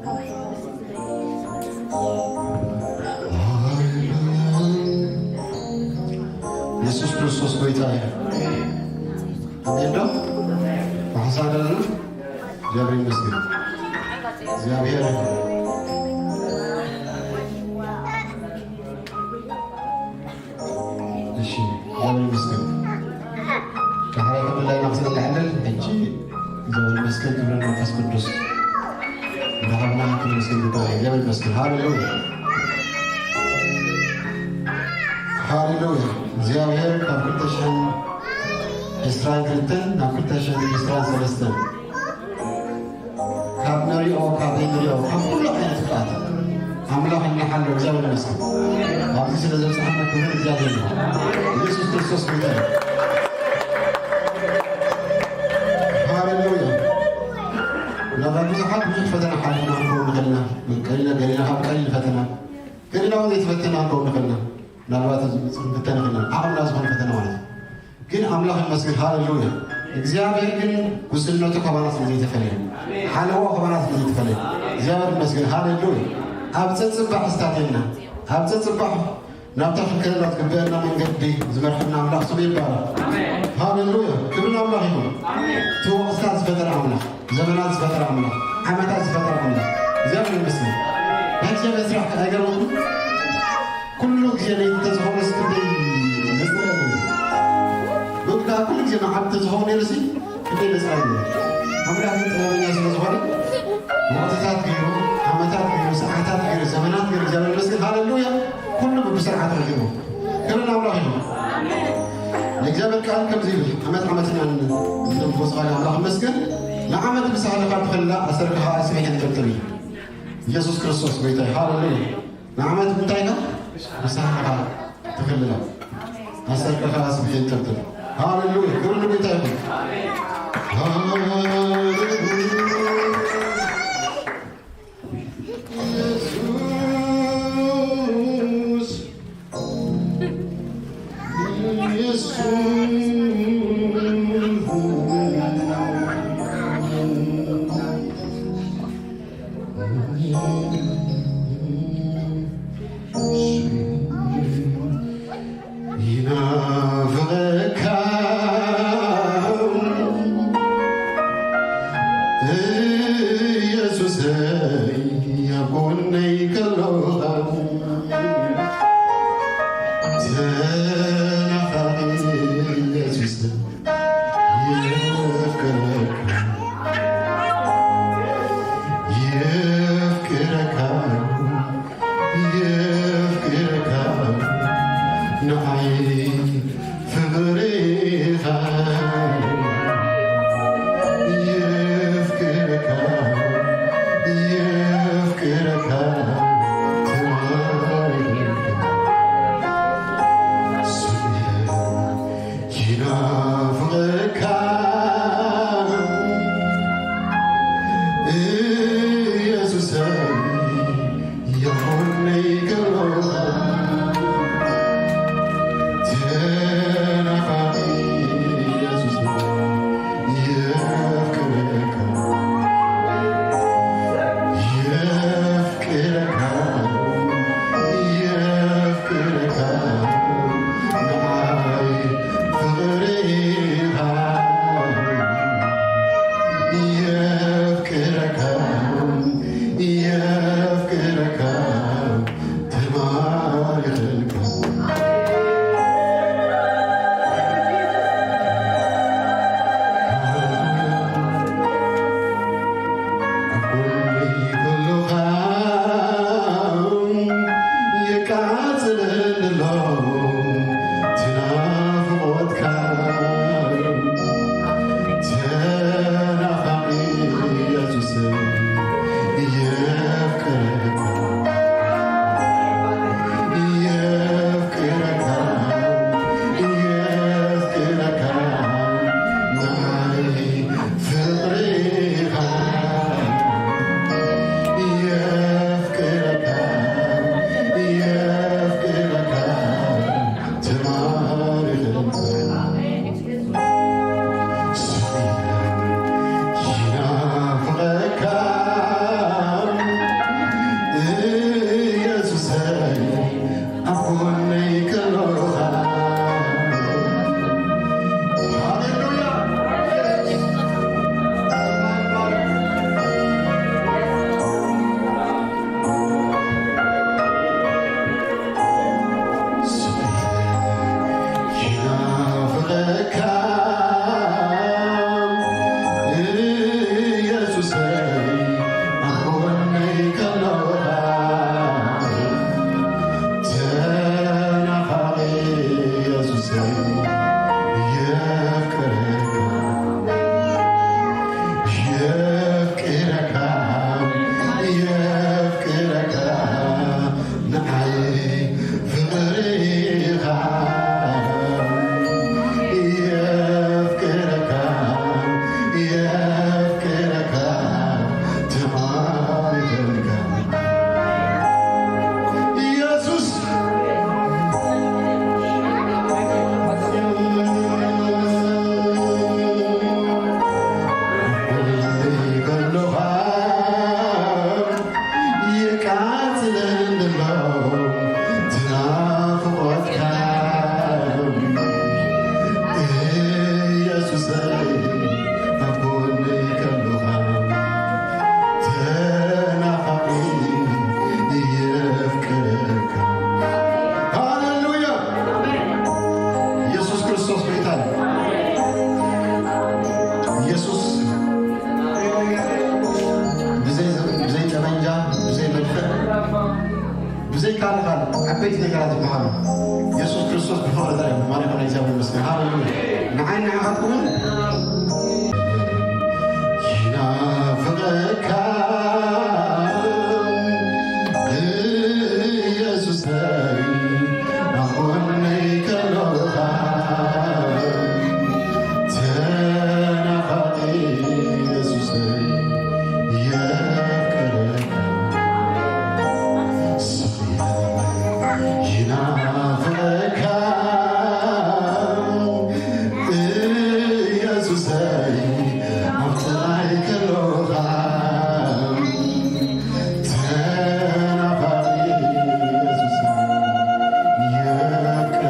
ሃሌሉያ። ኢየሱስ ክርስቶስ ጎይታ እዩ። ኣሜን ዶ? ብሓሳብ ኣለና? እግዚኣብሔር ይመስገን። እግዚኣብሔር እሺ፣ እግዚኣብሔር ይመስገን። ዳሕራይ ከም ድላይና ክስእን ንሕልል። ሕጂ እግዚኣብሔር ይመስገን፣ ክብሪ ንመንፈስ ቅዱስ። እንዳኸብና ክነመስግን ይግባእ። እግዚኣብሔር ይመስገን። ሃሌሉያ። ሃሌሉያ። እግዚኣብሔር ካብ ክልተ ሽሕን ዕስራን ክልተን ናብ ክልተ ሽሕን ዕስራን ሰለስተን ካብ ንሪኦ፣ ካብ ዘይንሪኦ፣ ካብ ኩሉ ዓይነት ጥፍኣት ኣምላኽ እናሓሎ እግዚኣብሔር ይመስገን። ኣብዚ ስለ ዘብጽሓና ክብሪ እግዚኣብሔር ይኹን። ኢየሱስ ክርስቶስ ጎይታ እዩ። ሃሌሉያ። ናብ ብዙሓት ብዙሕ ፈተና ሓሊፍና ክንከውን ንኽእል ኢና። ቀሊል፣ ገሊና ካብ ቀሊል ፈተና፣ ገሊና እውን ዘይተፈተና ክንከውን ንኽእል ኢና። ምናልባት እዚ ክንፍተን ንኽእል ኢና። ዓቕምና ዝኾነ ፈተና ማለት እዩ። ግን ኣምላኽ ይመስገን፣ ሃሌሉያ። እግዚኣብሔር ግን ጉስነቱ ካባና ስለ ዘይተፈለየ፣ ሓለዋኡ ካባና ስለ ዘይተፈለየ፣ እግዚኣብሔር ይመስገን፣ ሃሌሉያ። ኣብ ጸጽባሕ ዝታትየና፣ ኣብ ጸጽባሕ ናብታ ክንከደላ ዝግበአና መንገዲ ዝመርሐና ኣምላኽ ስሙ ይባረኽ። ሃሌሉያ፣ ክብሪ ንኣምላኽ ይኹን። እቲ ወቕትታት ዝፈጠረ ኣምላኽ፣ ዘመናት ዝፈጠረ ኣምላኽ፣ ዓመታት ዝፈጠረ ኣምላኽ እግዚኣብሔር ይመስገን። ናይ እግዚኣብሔር ስራሕ ኣይገርመኩም? ኩሉ ግዜ ለይቲ ተዝኸውን እስቲ ክንደይ መጽለሊ እዩ። በቃ ኩሉ ግዜ መዓልቲ ተዝኸውን ነይሩ ሲ ክንደይ መጽለሊ እዩ። ኣምላኽ ግን ጥበበኛ ስለ ዝኾነ ወቕትታት ገይሩ፣ ዓመታት ገይሩ፣ ሰዓታት ገይሩ፣ ዘመናት ገይሩ እግዚኣብሔር ይመስገን። ሃሌሉያ። ኩሉ ብብስርዓቱ ገይሩ። ክብሪ ንኣምላኽ ይኹን። ንእግዚኣብሔር ቃል ከምዚ ይብል፣ ዓመት ዓመትና ንዘንብቦ ስቓይ ኣምላኽ ይመስገን። ንዓመት ምሳሌኻ ትኸላ ኣሰርካ ኸዓ ስብሕ የንጠልጥል እዩ። ኢየሱስ ክርስቶስ ጎይታ እዩ። ሃሌሉያ። ንዓመት እንታይ ኢኻ? ምሳሌኻ ትኸላ። ኣሰርካ ኸዓ ስብሕ የንጠልጥል። ሃሌሉያ። ክብሪ ንጎይታ ይኹን። ሃሌሉያ። ኢየሱስ፣ ኢየሱስ፣ ይናፍቐካ ኢየሱሰይ ኣብ ጎነይ ከሎኻ ተናፋቒ ኢየሱስ የፍቅረካ የፍቅረካ የፍቅረካ ንዓይ ፍቕርኻ የፍቅረካ የፍቅረካ ተማሪኸ ስለ ይናፍቐካ እየ ዘይካልኻል ዓበይቲ ነገራት ዝበሃሉ የሱስ ክርስቶስ ብፍቕሪ ጥራይ ማለትና እግዚኣብሔር ይመስገን። ሃሌሉያ። ንዓይ ንዓኻትኩምን ይናፍቐካ ኢየሱሰይ፣ ኣብ ጎነይ ከሎኻ ተናፋቂ ኢየሱሰይ፣ የፍቅረካ ይናፍቐካ ኢየሱሰይ፣ ኣብ ጥቓይ ከሎኻ ተናፋቂ ኢየሱሰይ፣ የፍቅረካ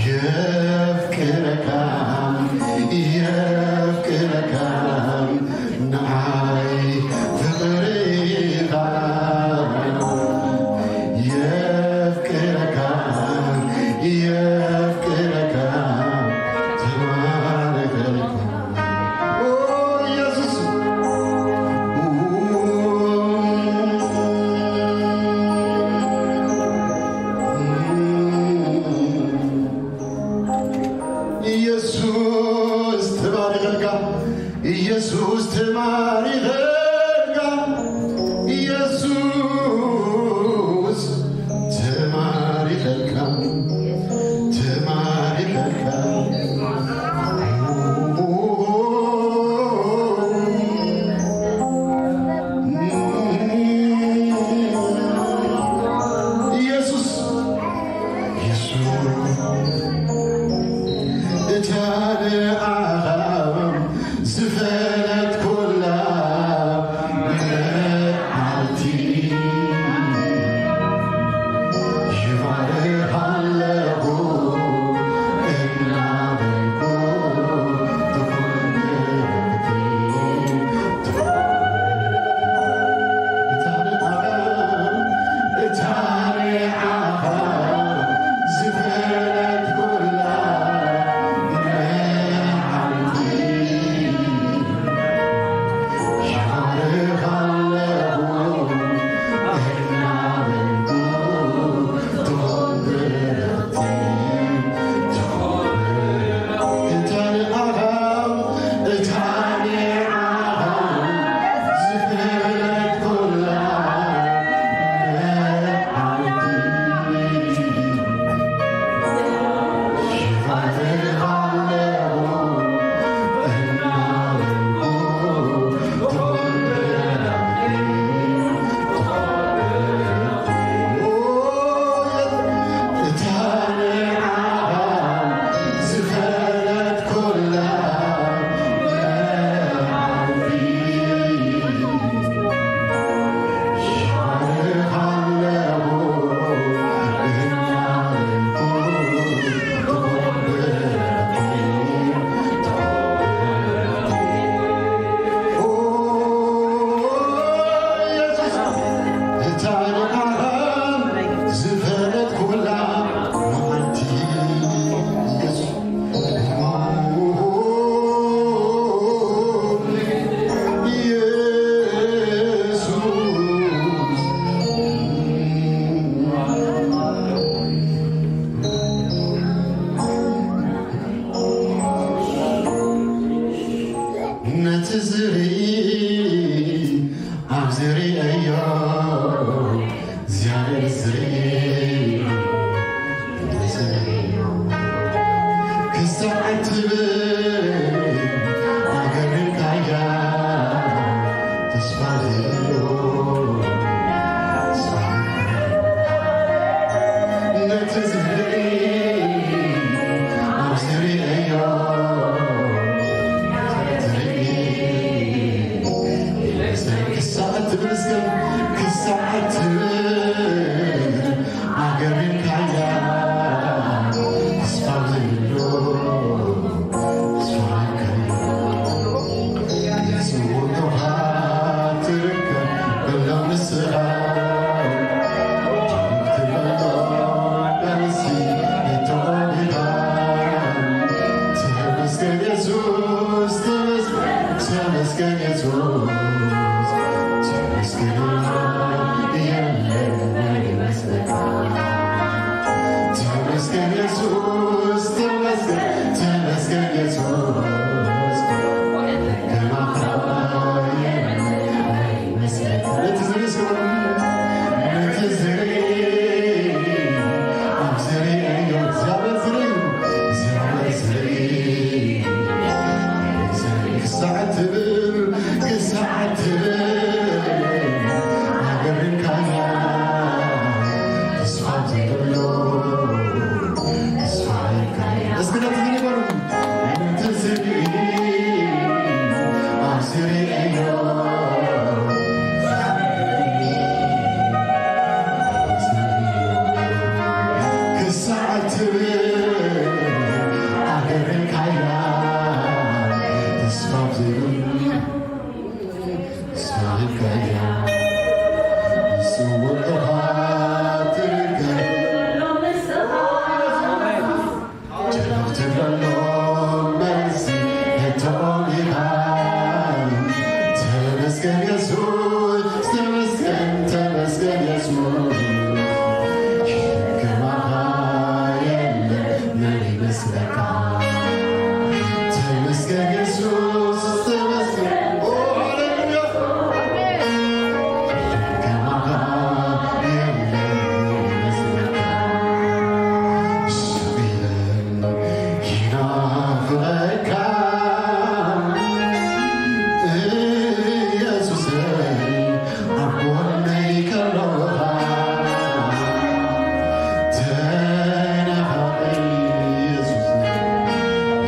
የፍቅረካ የፍቅረካ ንዓይ ፍቕርኻ የፍቅረካ የፍቅረካ ተማርኸልካ ኦ ኢየሱስ ኢየሱስ ተባረኸልካ ኢየሱስ ተማሪኸልካ ኢየሱስ ተማሪኸልካ ተማሪኸልካ ኢየሱስ ኢየሱስ እታ ንዓኻ ዝፈለጥኩላ መዓልቲ ይባርኻ ኣለኹ እናበልኩ ትኹን ነቲ ዝርኢ ኣብዚ ርእዮ እግዚኣብሔር ዝርኢ ክሳዕ ትብል ኣገርካያ ተስፋ ዘይብሉ ነቲ ዝርኢ ኣብ ዝርእዮ ዝርኢ ክሳዕ ትብል እስከ ክሳዕ ትብል ኣገሪምካያ ተስፋ ዘይብሉ ተስፋ ጽውቶኻ ትርከብ በሎ ንስኻ ትበሎ ቃልሲ ተቐቢኻ ተመስገን የሱስ ተመስገን ተመስገን የሱስ ተመስገን ክሳዕ ትብል ኣገረካያ ተስፋ ዘይብሉ ተስፋ ሂብካያ ንስውር ኢኻ ትርከብ። ትብሎ መልሲ ሕቶኦም ኢኻ። ተመስገን የሱስ፣ ተመስገን፣ ተመስገን የሱስ። ከማኻ የለን መን ይመስለካ። ተመስገን የሱስ፣ ተመስገን። ኦ፣ ሃሌሉያ።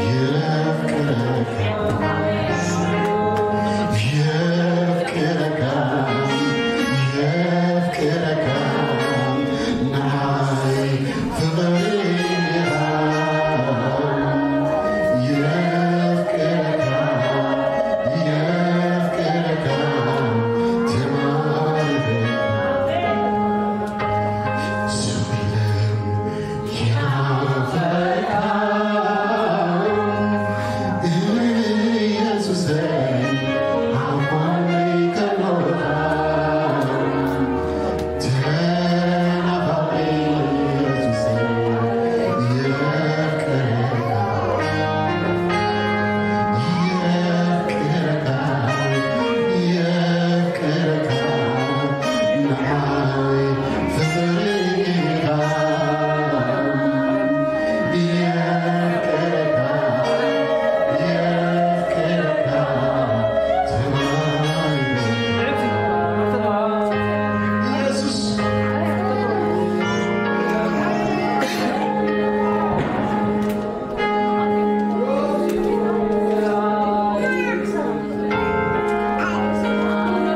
የፍቅረካ፣ የፍቅረካ፣ የፍቅረካ ንዓይ ፍቕሪ ኢኻ። የፍቅረካ፣ የፍቅረካ ትማርኸካ። ስቕ ኢለ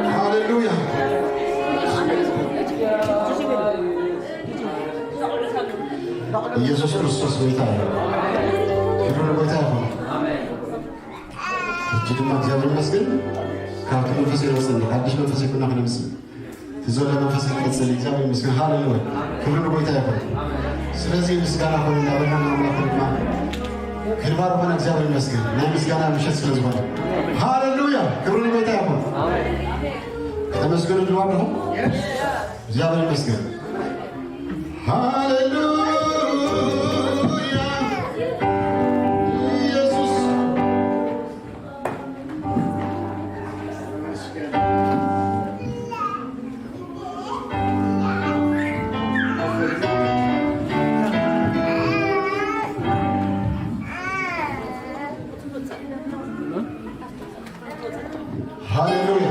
ሃሌሉያ። ኢየሱስ ክርስቶስ ጎይታ እዩ። ክብሪ ንጎይታ ይኹን። ሕጂ ድማ እግዚኣብሔር ይመስገን፣ ካብቲ መንፈስ ይወፅን ሓድሽ መንፈስ ይኩና ክነምፅእ እቲ ዘሎ መንፈስ ክቀፅል እግዚኣብሔር ይመስገን። ሃሌሉያ፣ ክብሪ ንጎይታ ይኹን። ስለዚህ ምስጋና ሆነ እንዳበልና ንኣምላኽ ድማ ክንባርኾና እግዚኣብሔር ይመስገን። ናይ ምስጋና ምሸት ስለ ዝኾነ ሃሌሉያ፣ ክብሪ ንጎይታ ይኹን። ከተመስገኑ ድልዋ ኣለኹም? እግዚኣብሔር ይመስገን። ሃሌሉያ ኢየሱስ። ሃሌሉያ።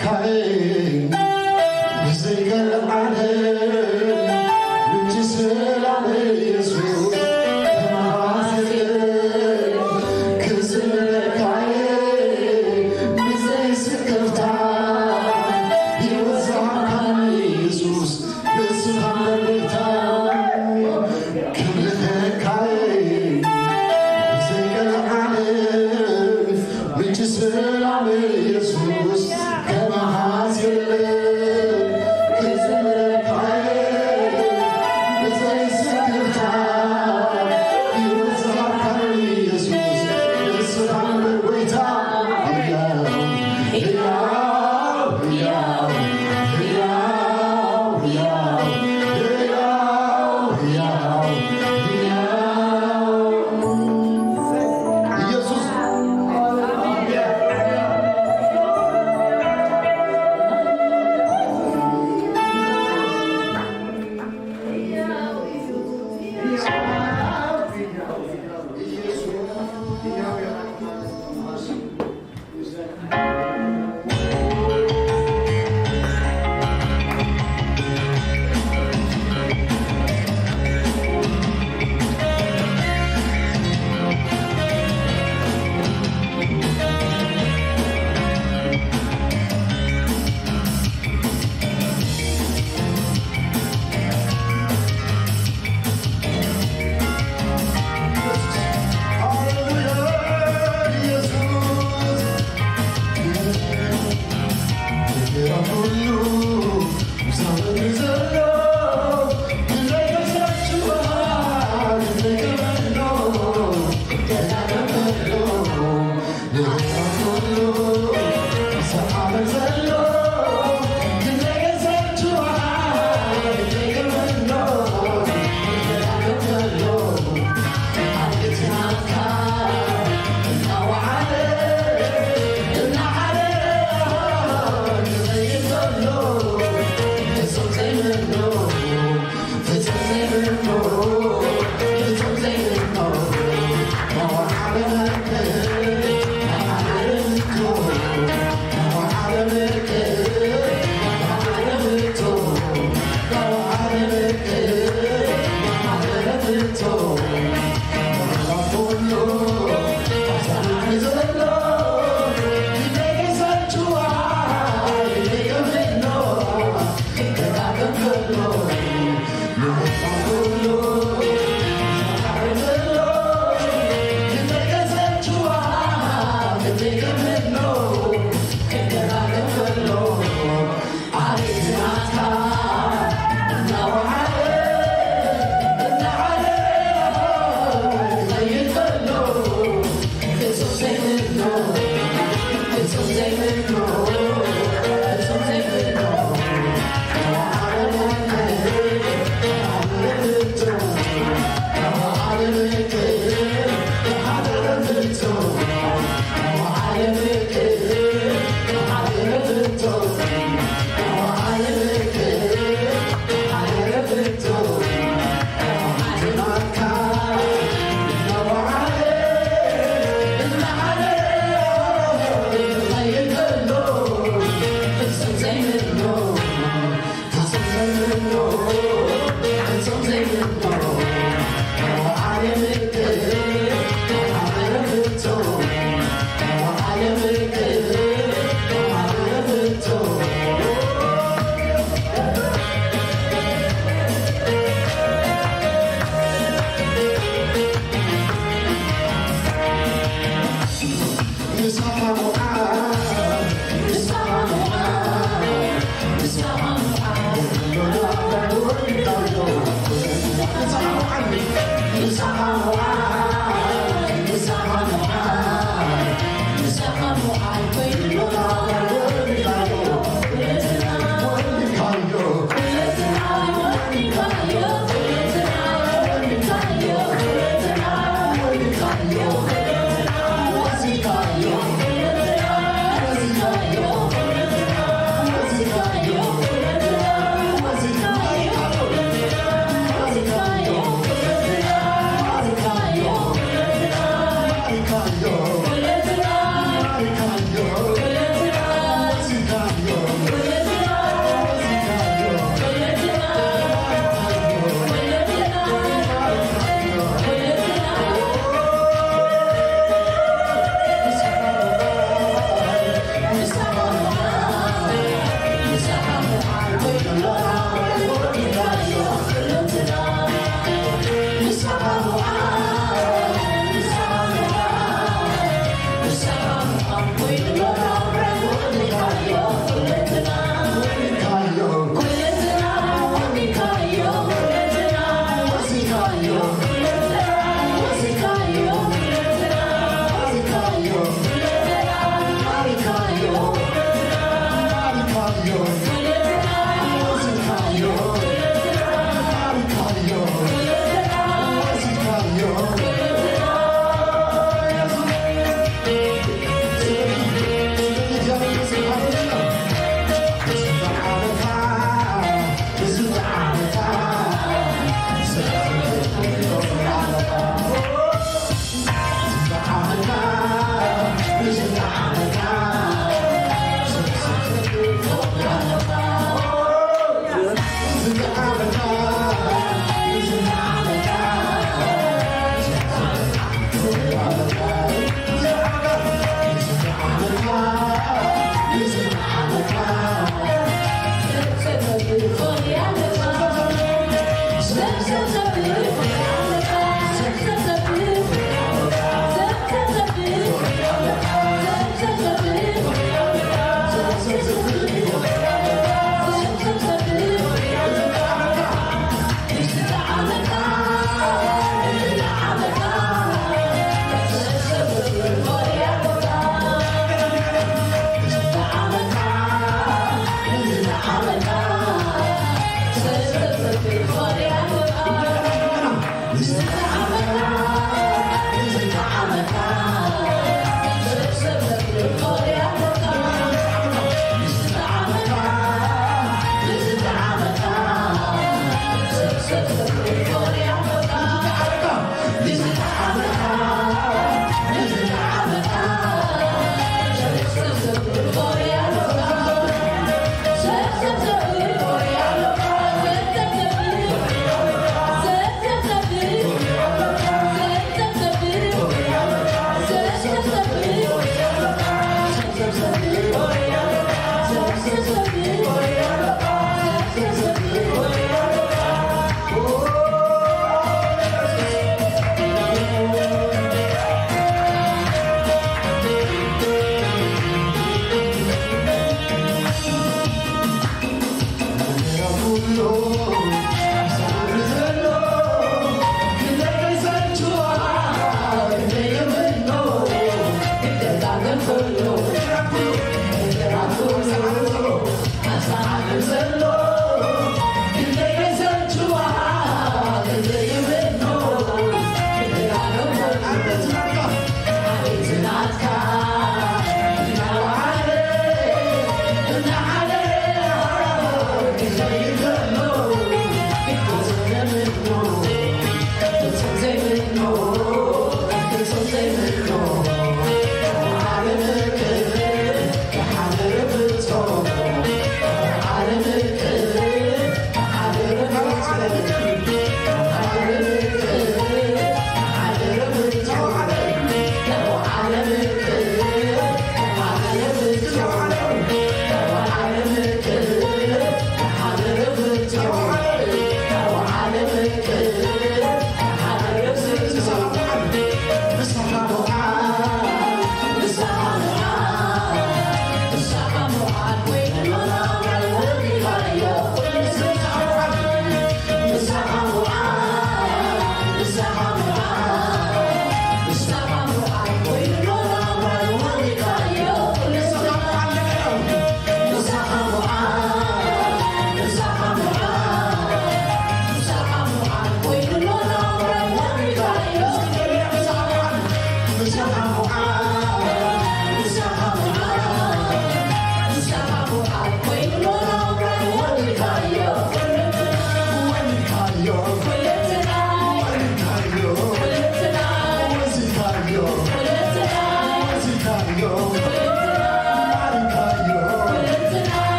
ካይ ብዘይገርም ዓለም ምንጭ ሰላም ኢየሱስ ተማሃዘ ክዝምረካይ ብዘይ ስክፍታ ይወዛካ ኢየሱስ ንስኻ መርታ ክብርካይ ብዘይ ገርም ዓለም ምንጭ ሰላም ኢየሱስ ከማኻስ የለን። ክብርካይ ብዘይ ስክፍታ ይወዛካ ኢየሱስ ንስኻ መርታ ሕያው ሕያው ሕያው ኢየሱስ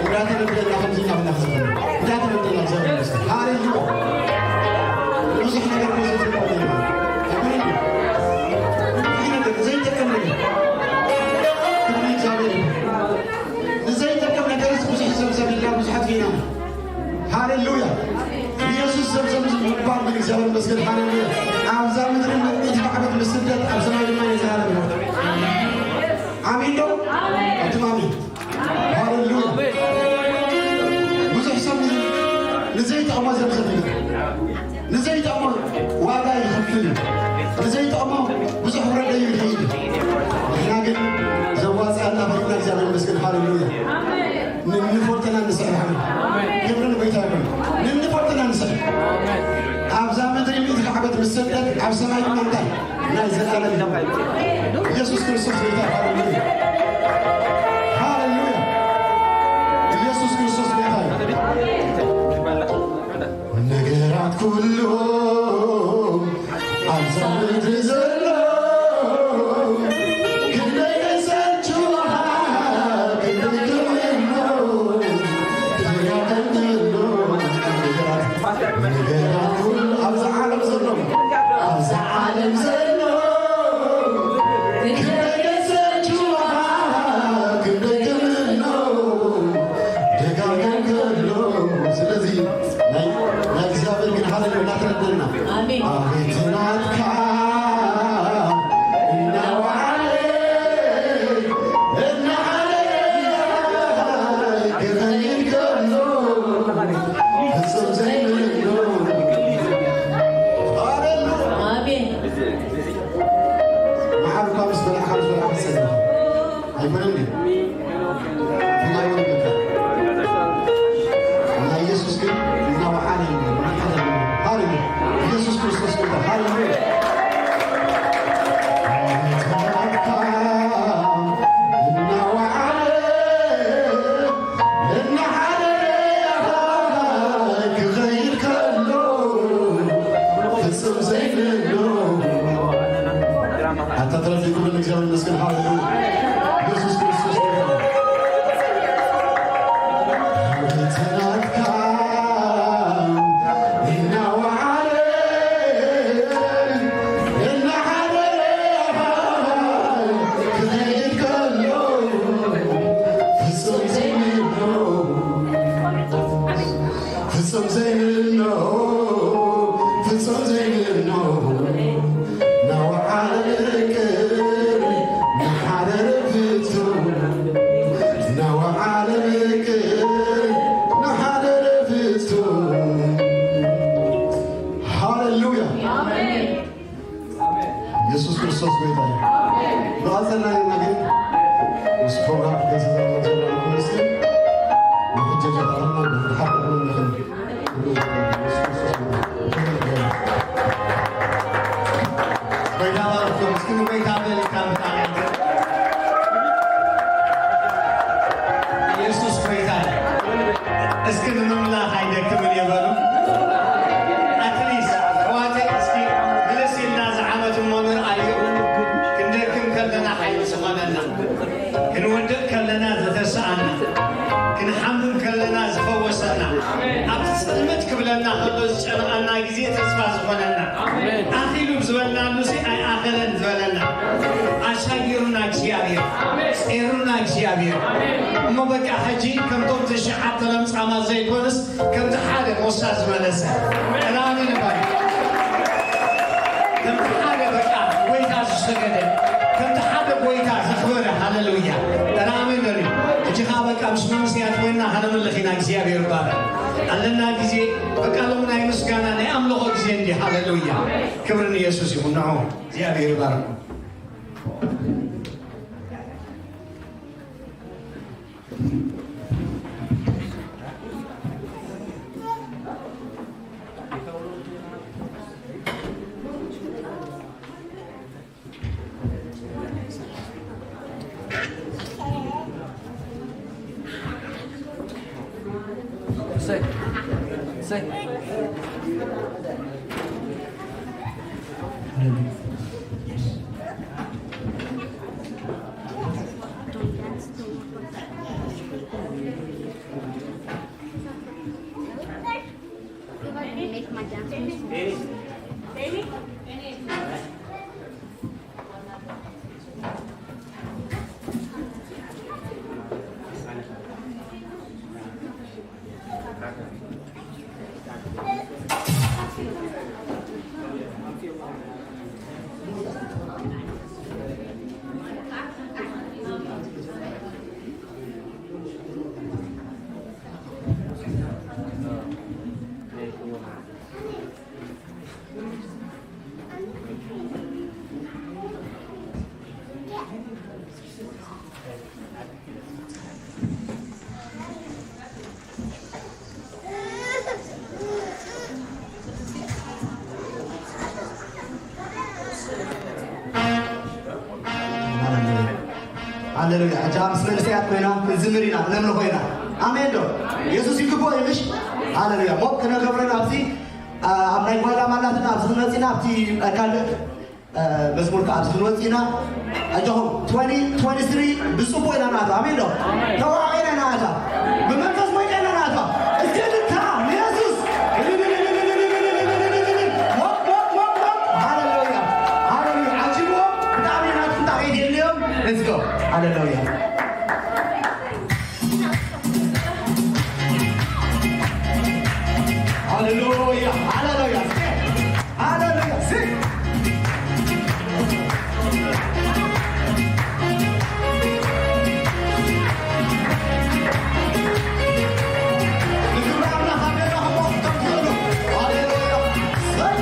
እንዳተነገረና ከምዚ እናበልና ክንዘምር፣ እንዳተነገረና እግዚኣብሔር ይመስገን። ሃሌሉያ። ብዙሕ ነገር እኮ ዝዝመር የለን። ኣይኮነን? ብዙሕ ነገር ዘይጠቅም ነገር። ክብሪ እግዚኣብሔር ይሁን። ንዘይጠቅም ነገርስ ብዙሕ ዘምዘም ኢልና ብዙሓት ኢና። ሃሌሉያ። ንየሱስ ዘምዘም ምግባር ግን እግዚኣብሔር ይመስገን። ሃሌሉያ። ኣብዛ ምድሪ ምእንቲ ዓመት ምስ ስደት ኣብ ሰማይ ድማ ንዘላለም ህይወት። ኣሜን ዶ? ኣሜን። ኣቱም ኣሜን። ሃሌሉያ። ብዙሕ ሰብ ንዘይጠቕሞ ዘምዘም እዩ። ንዘይጠቕሞ ዋጋ ይኸፍል እዩ። ንዘይጠቕሞ ብዙሕ ረደ እዩ ይኸይድ እዩ። ንሕና ግን ዘዋፅኣና ፈሊጥና እግዚኣብሔር ይመስገን። ሃሌሉያ። ንንፈልጠና ንስዕር። ክብሪ ንጎይታ ይኹን። ንንፈልጠና ንስዕር። ኣብዛ ምድሪ ምእንቲ ዓመት ምስ ሰደት ኣብ ሰማይ ድማ እንታይ? ናይ ዘላለም ህይወት። ኢየሱስ ክርስቶስ ጎይታ እዩ። ሃሌሉያ። ሃሌሉያ። ኢየሱስ ክርስቶስ ጎይታ እዩ። ነገራት ኩሉ ኣብዛ ምድሪ ዘሎ ክንደይ ደሰችዋ ክንደይ ክብሎ ተጋደሎ ነገራት ኩሉ ኣብዛ ዓለም ዘሎ ኣብዛ ዓለም ዘሎ ክንደይ ደሰችዋ ክንደይ ክብሎ ደጋገም ከሎ ስለዚ ናይ ናይ እግዚኣብሔር ግን ሓደ እናተረደና ኣሜን። ኣቤት ናትካ እናወዓለ እናዓለ ክኸይድ ከሎ ፍጹም ዘይብሉ እነሆ ፍጹም ዘይምኖ ናወዓለ ቅሪ ንሓደረ ፍጹም ናወዓለ ቅሪ ንሓደረ ፍጹም። ሃሌሉያ። ኢየሱስ ክርስቶስ ጎይታ እዩ። ብቐጸልና ኢና ግን ምስ ፕሮግራም ክንስተ ንሕጀጀ ንሓደር ንኽእል። ጎይታ ባርኮም። እስኪ ንጎይታ በል ካብ ብጣዕሚ። ኢየሱስ ጎይታ እዩ። እስኪ ንምምላኽ ኣይደክምን እየ በሉ። ኣትሊስት ኣሕዋተይ እስኪ ምልስ ኢልና ዝዓመት እሞ ንርኣዮ። ክንደክም ከለና ሓይሊ ዝኾነና። ክንወድቕ ከለና ዘተስኣና፣ ክንሓምም ከለና ዝፈወሰና፣ ኣብ ጽልምት ክብለና ከሎ ዝጨነቐና ግዜ ተስፋ ዝኾነና፣ ኣኺሉ ዝበልናሉ ሲ ኣይኣኸለን ዝበለና፣ ኣሻጊሩና እግዚኣብሔር፣ ጼሩና እግዚኣብሔር። እሞ በቃ ሕጂ ከምቶም ትሽዓተ ለምጻማት ዘይኮንስ ከምቲ ሓደ ሞሳ ዝመለሰ። ኣሜን በል። ከምቲ ሓደ በቃ ጎይታ ዝሰገደ፣ ከምቲ ሓደ ጎይታ ዘኽበረ። ሃሌሉያ። ኣሜን በሉ። ሕጂ ኸዓ በቃ ምስ መንእሰያት ኮይንና ከነምልኽ ኢና። እግዚኣብሔር ይባረክ። ኣለና ግዜ በቃ ሎም ናይ ምስጋና ናይ ኣምልኾ ግዜ እንዲ። ሃሌሉያ። ክብሪ ንየሱስ ይኹን። ንዑ እግዚኣብሔር ይባርክ። ሃሌሉያ። ሕጂ ምስ መንእሰያት ኮይና ክንዝምር ኢና፣ ክነምልኾ ኢና። ኣሜን ዶ? የሱስ ይግብኦ እዩ፣ ምሽ? ሃሌሉያ። ሞቅ ክነገብረን ኣብዚ፣ ኣ፣ ኣብ ናይ ጓይላ ማላትና ኣብዚ ክንመጽእ ኢና፣ ኣብቲ፣ ኣ፣ ካልእ፣ ኣ፣ መዝሙር ከኣ ኣብዚ ክንወጽእ ኢና። ኣጆኹም፣ ትወንቲ ትወንቲ ስሪ ብጽቡቕ ኢና ንኣትዋ። ኣሜን ዶ? ተዋዒና ኢና ንኣትዋ። ብመንፈስ ሞይቃ ኢና ንኣትዋ። እስከ ልታ ንየሱስ። ሞቅ፣ ሞቅ፣ ሞቅ፣ ሞቅ። ሃሌሉያ። ሃሌሉያ። ዓጂብዎ። ብጣዕሚ ናትኩም ጣቕዒት የድልዮም። Let's go። ሃሌሉያ። ሃሌሉያ፣ ሃሌሉያ፣ እስኪ ሃሌሉያ፣ እስኪ። ንክብሪ ኣምላኽ ሃሌሉያ፣ ሃሌሉያ፣ እስኪ።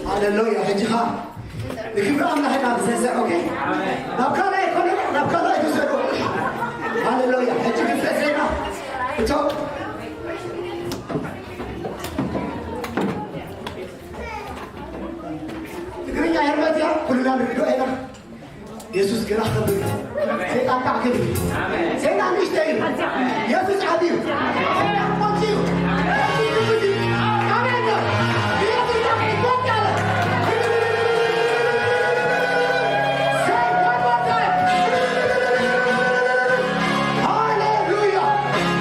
ሃሌሉያ። ሕጂ ኸኣ ንክብሪ ኣምላኽ ኢና ንስዕስዕ። ኦኬ፣ ናብ ካልኣይ ኣይኮነን፣ ናብ ካልኣይ ትውሰዶ። ሃሌሉያ። ሕጂ ክንስዕስዕ ኢና። እቶም ትግርኛ ህርመት እያ፣ ኩልና ንርድኦ ኢና። የሱስ ገና ክኸብር እዩ። ሰይጣን ከዓ ክብር እዩ። ሰይጣን ንእሽተይ እዩ። የሱስ ዓቢ እዩ። ሰይጣን ቆንጆ እዩ። የሱስ ክብር እዩ። ኣሜን ነው። ኢየሱስ ዓቢ እዩ። ሞቅ ያለ። Say one more time. ሃሌሉያ።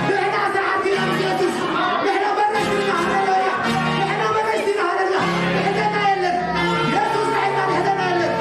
ንሕና ሰዓርቲ ኢና ምስ የሱስ። ንሕና መረሽቲ ኢና። ሃሌሉያ። ንሕና መረሽቲ ኢና። ሃሌሉያ። ንሕና የለን። የሱስ ንሕና ንሕና የለን።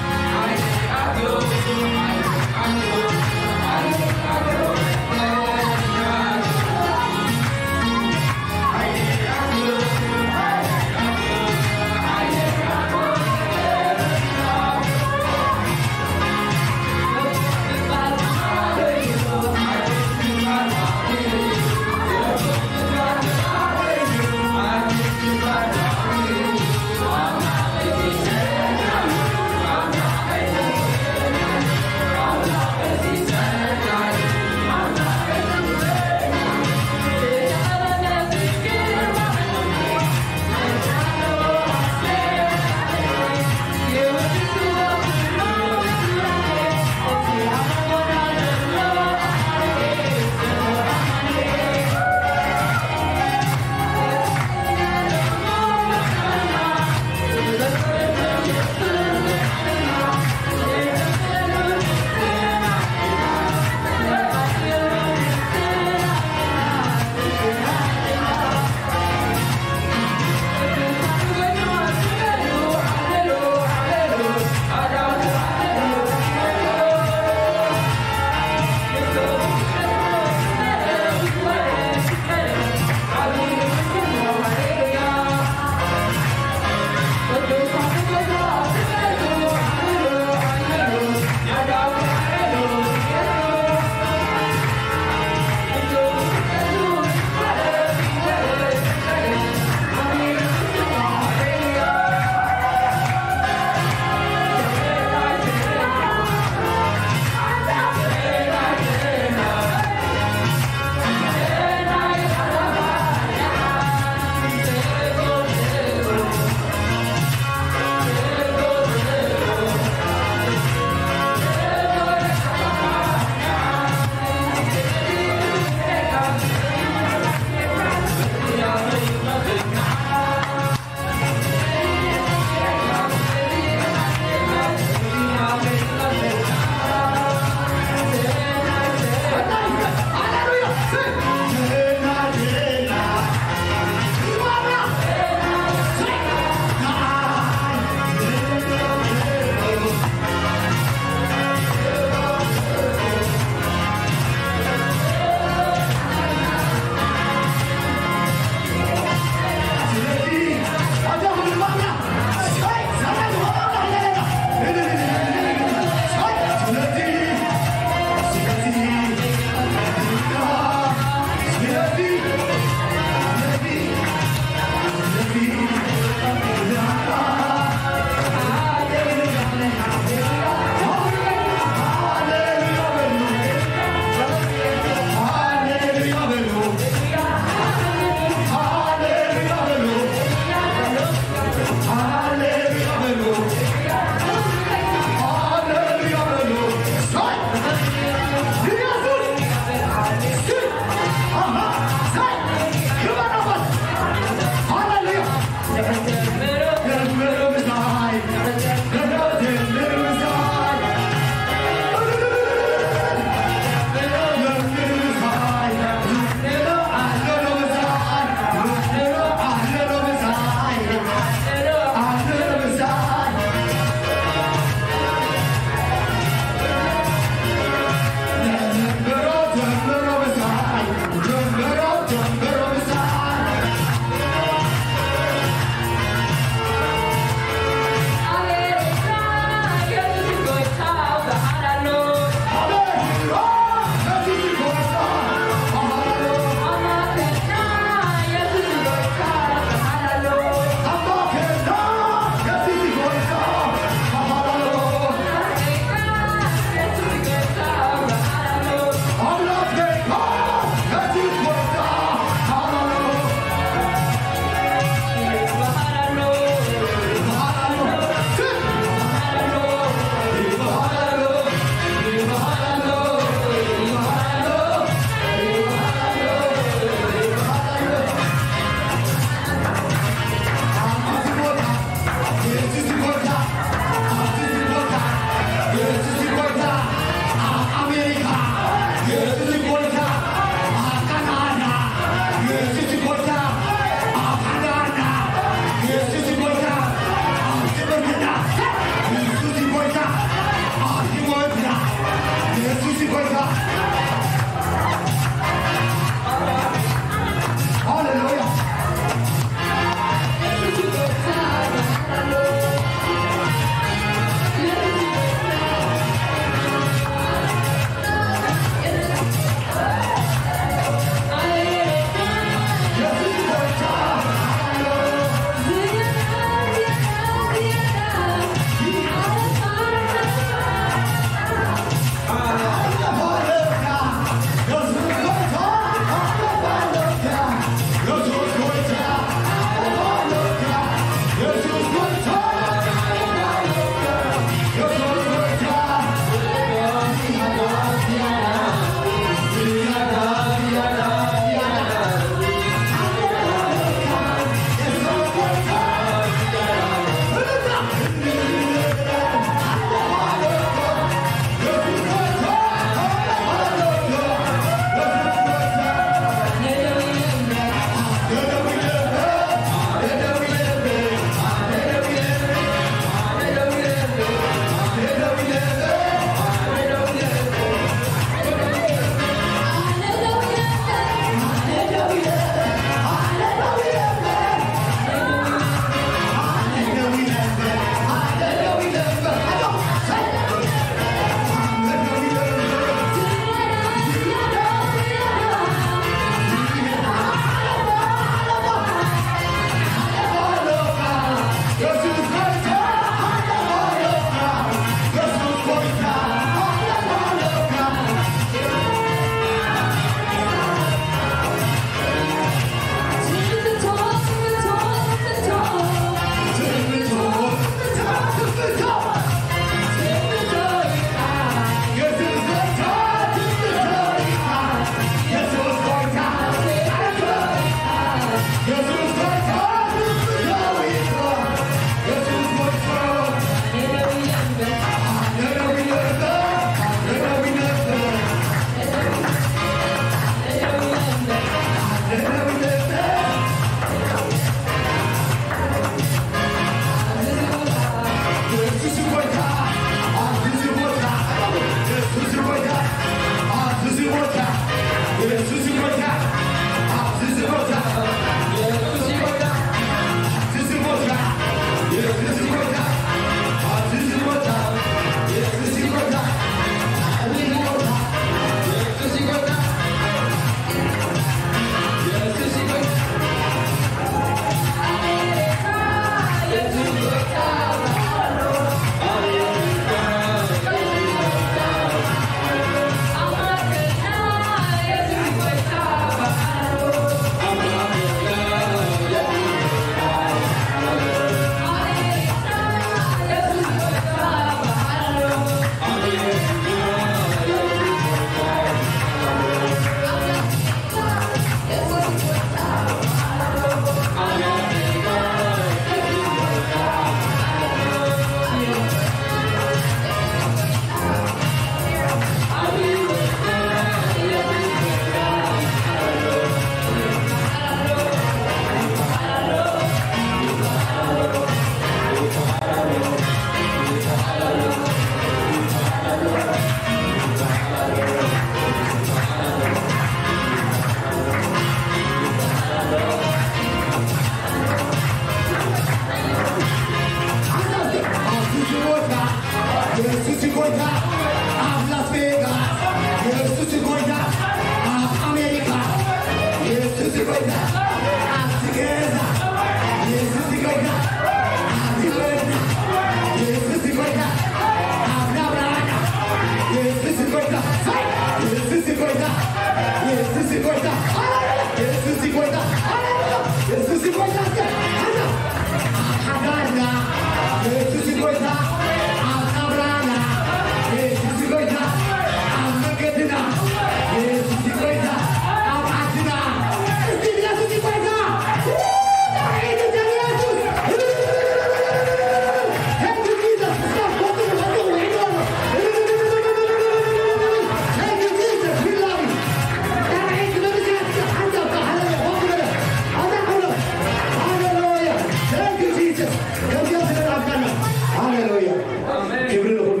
ክብሪ ንኹሉ፣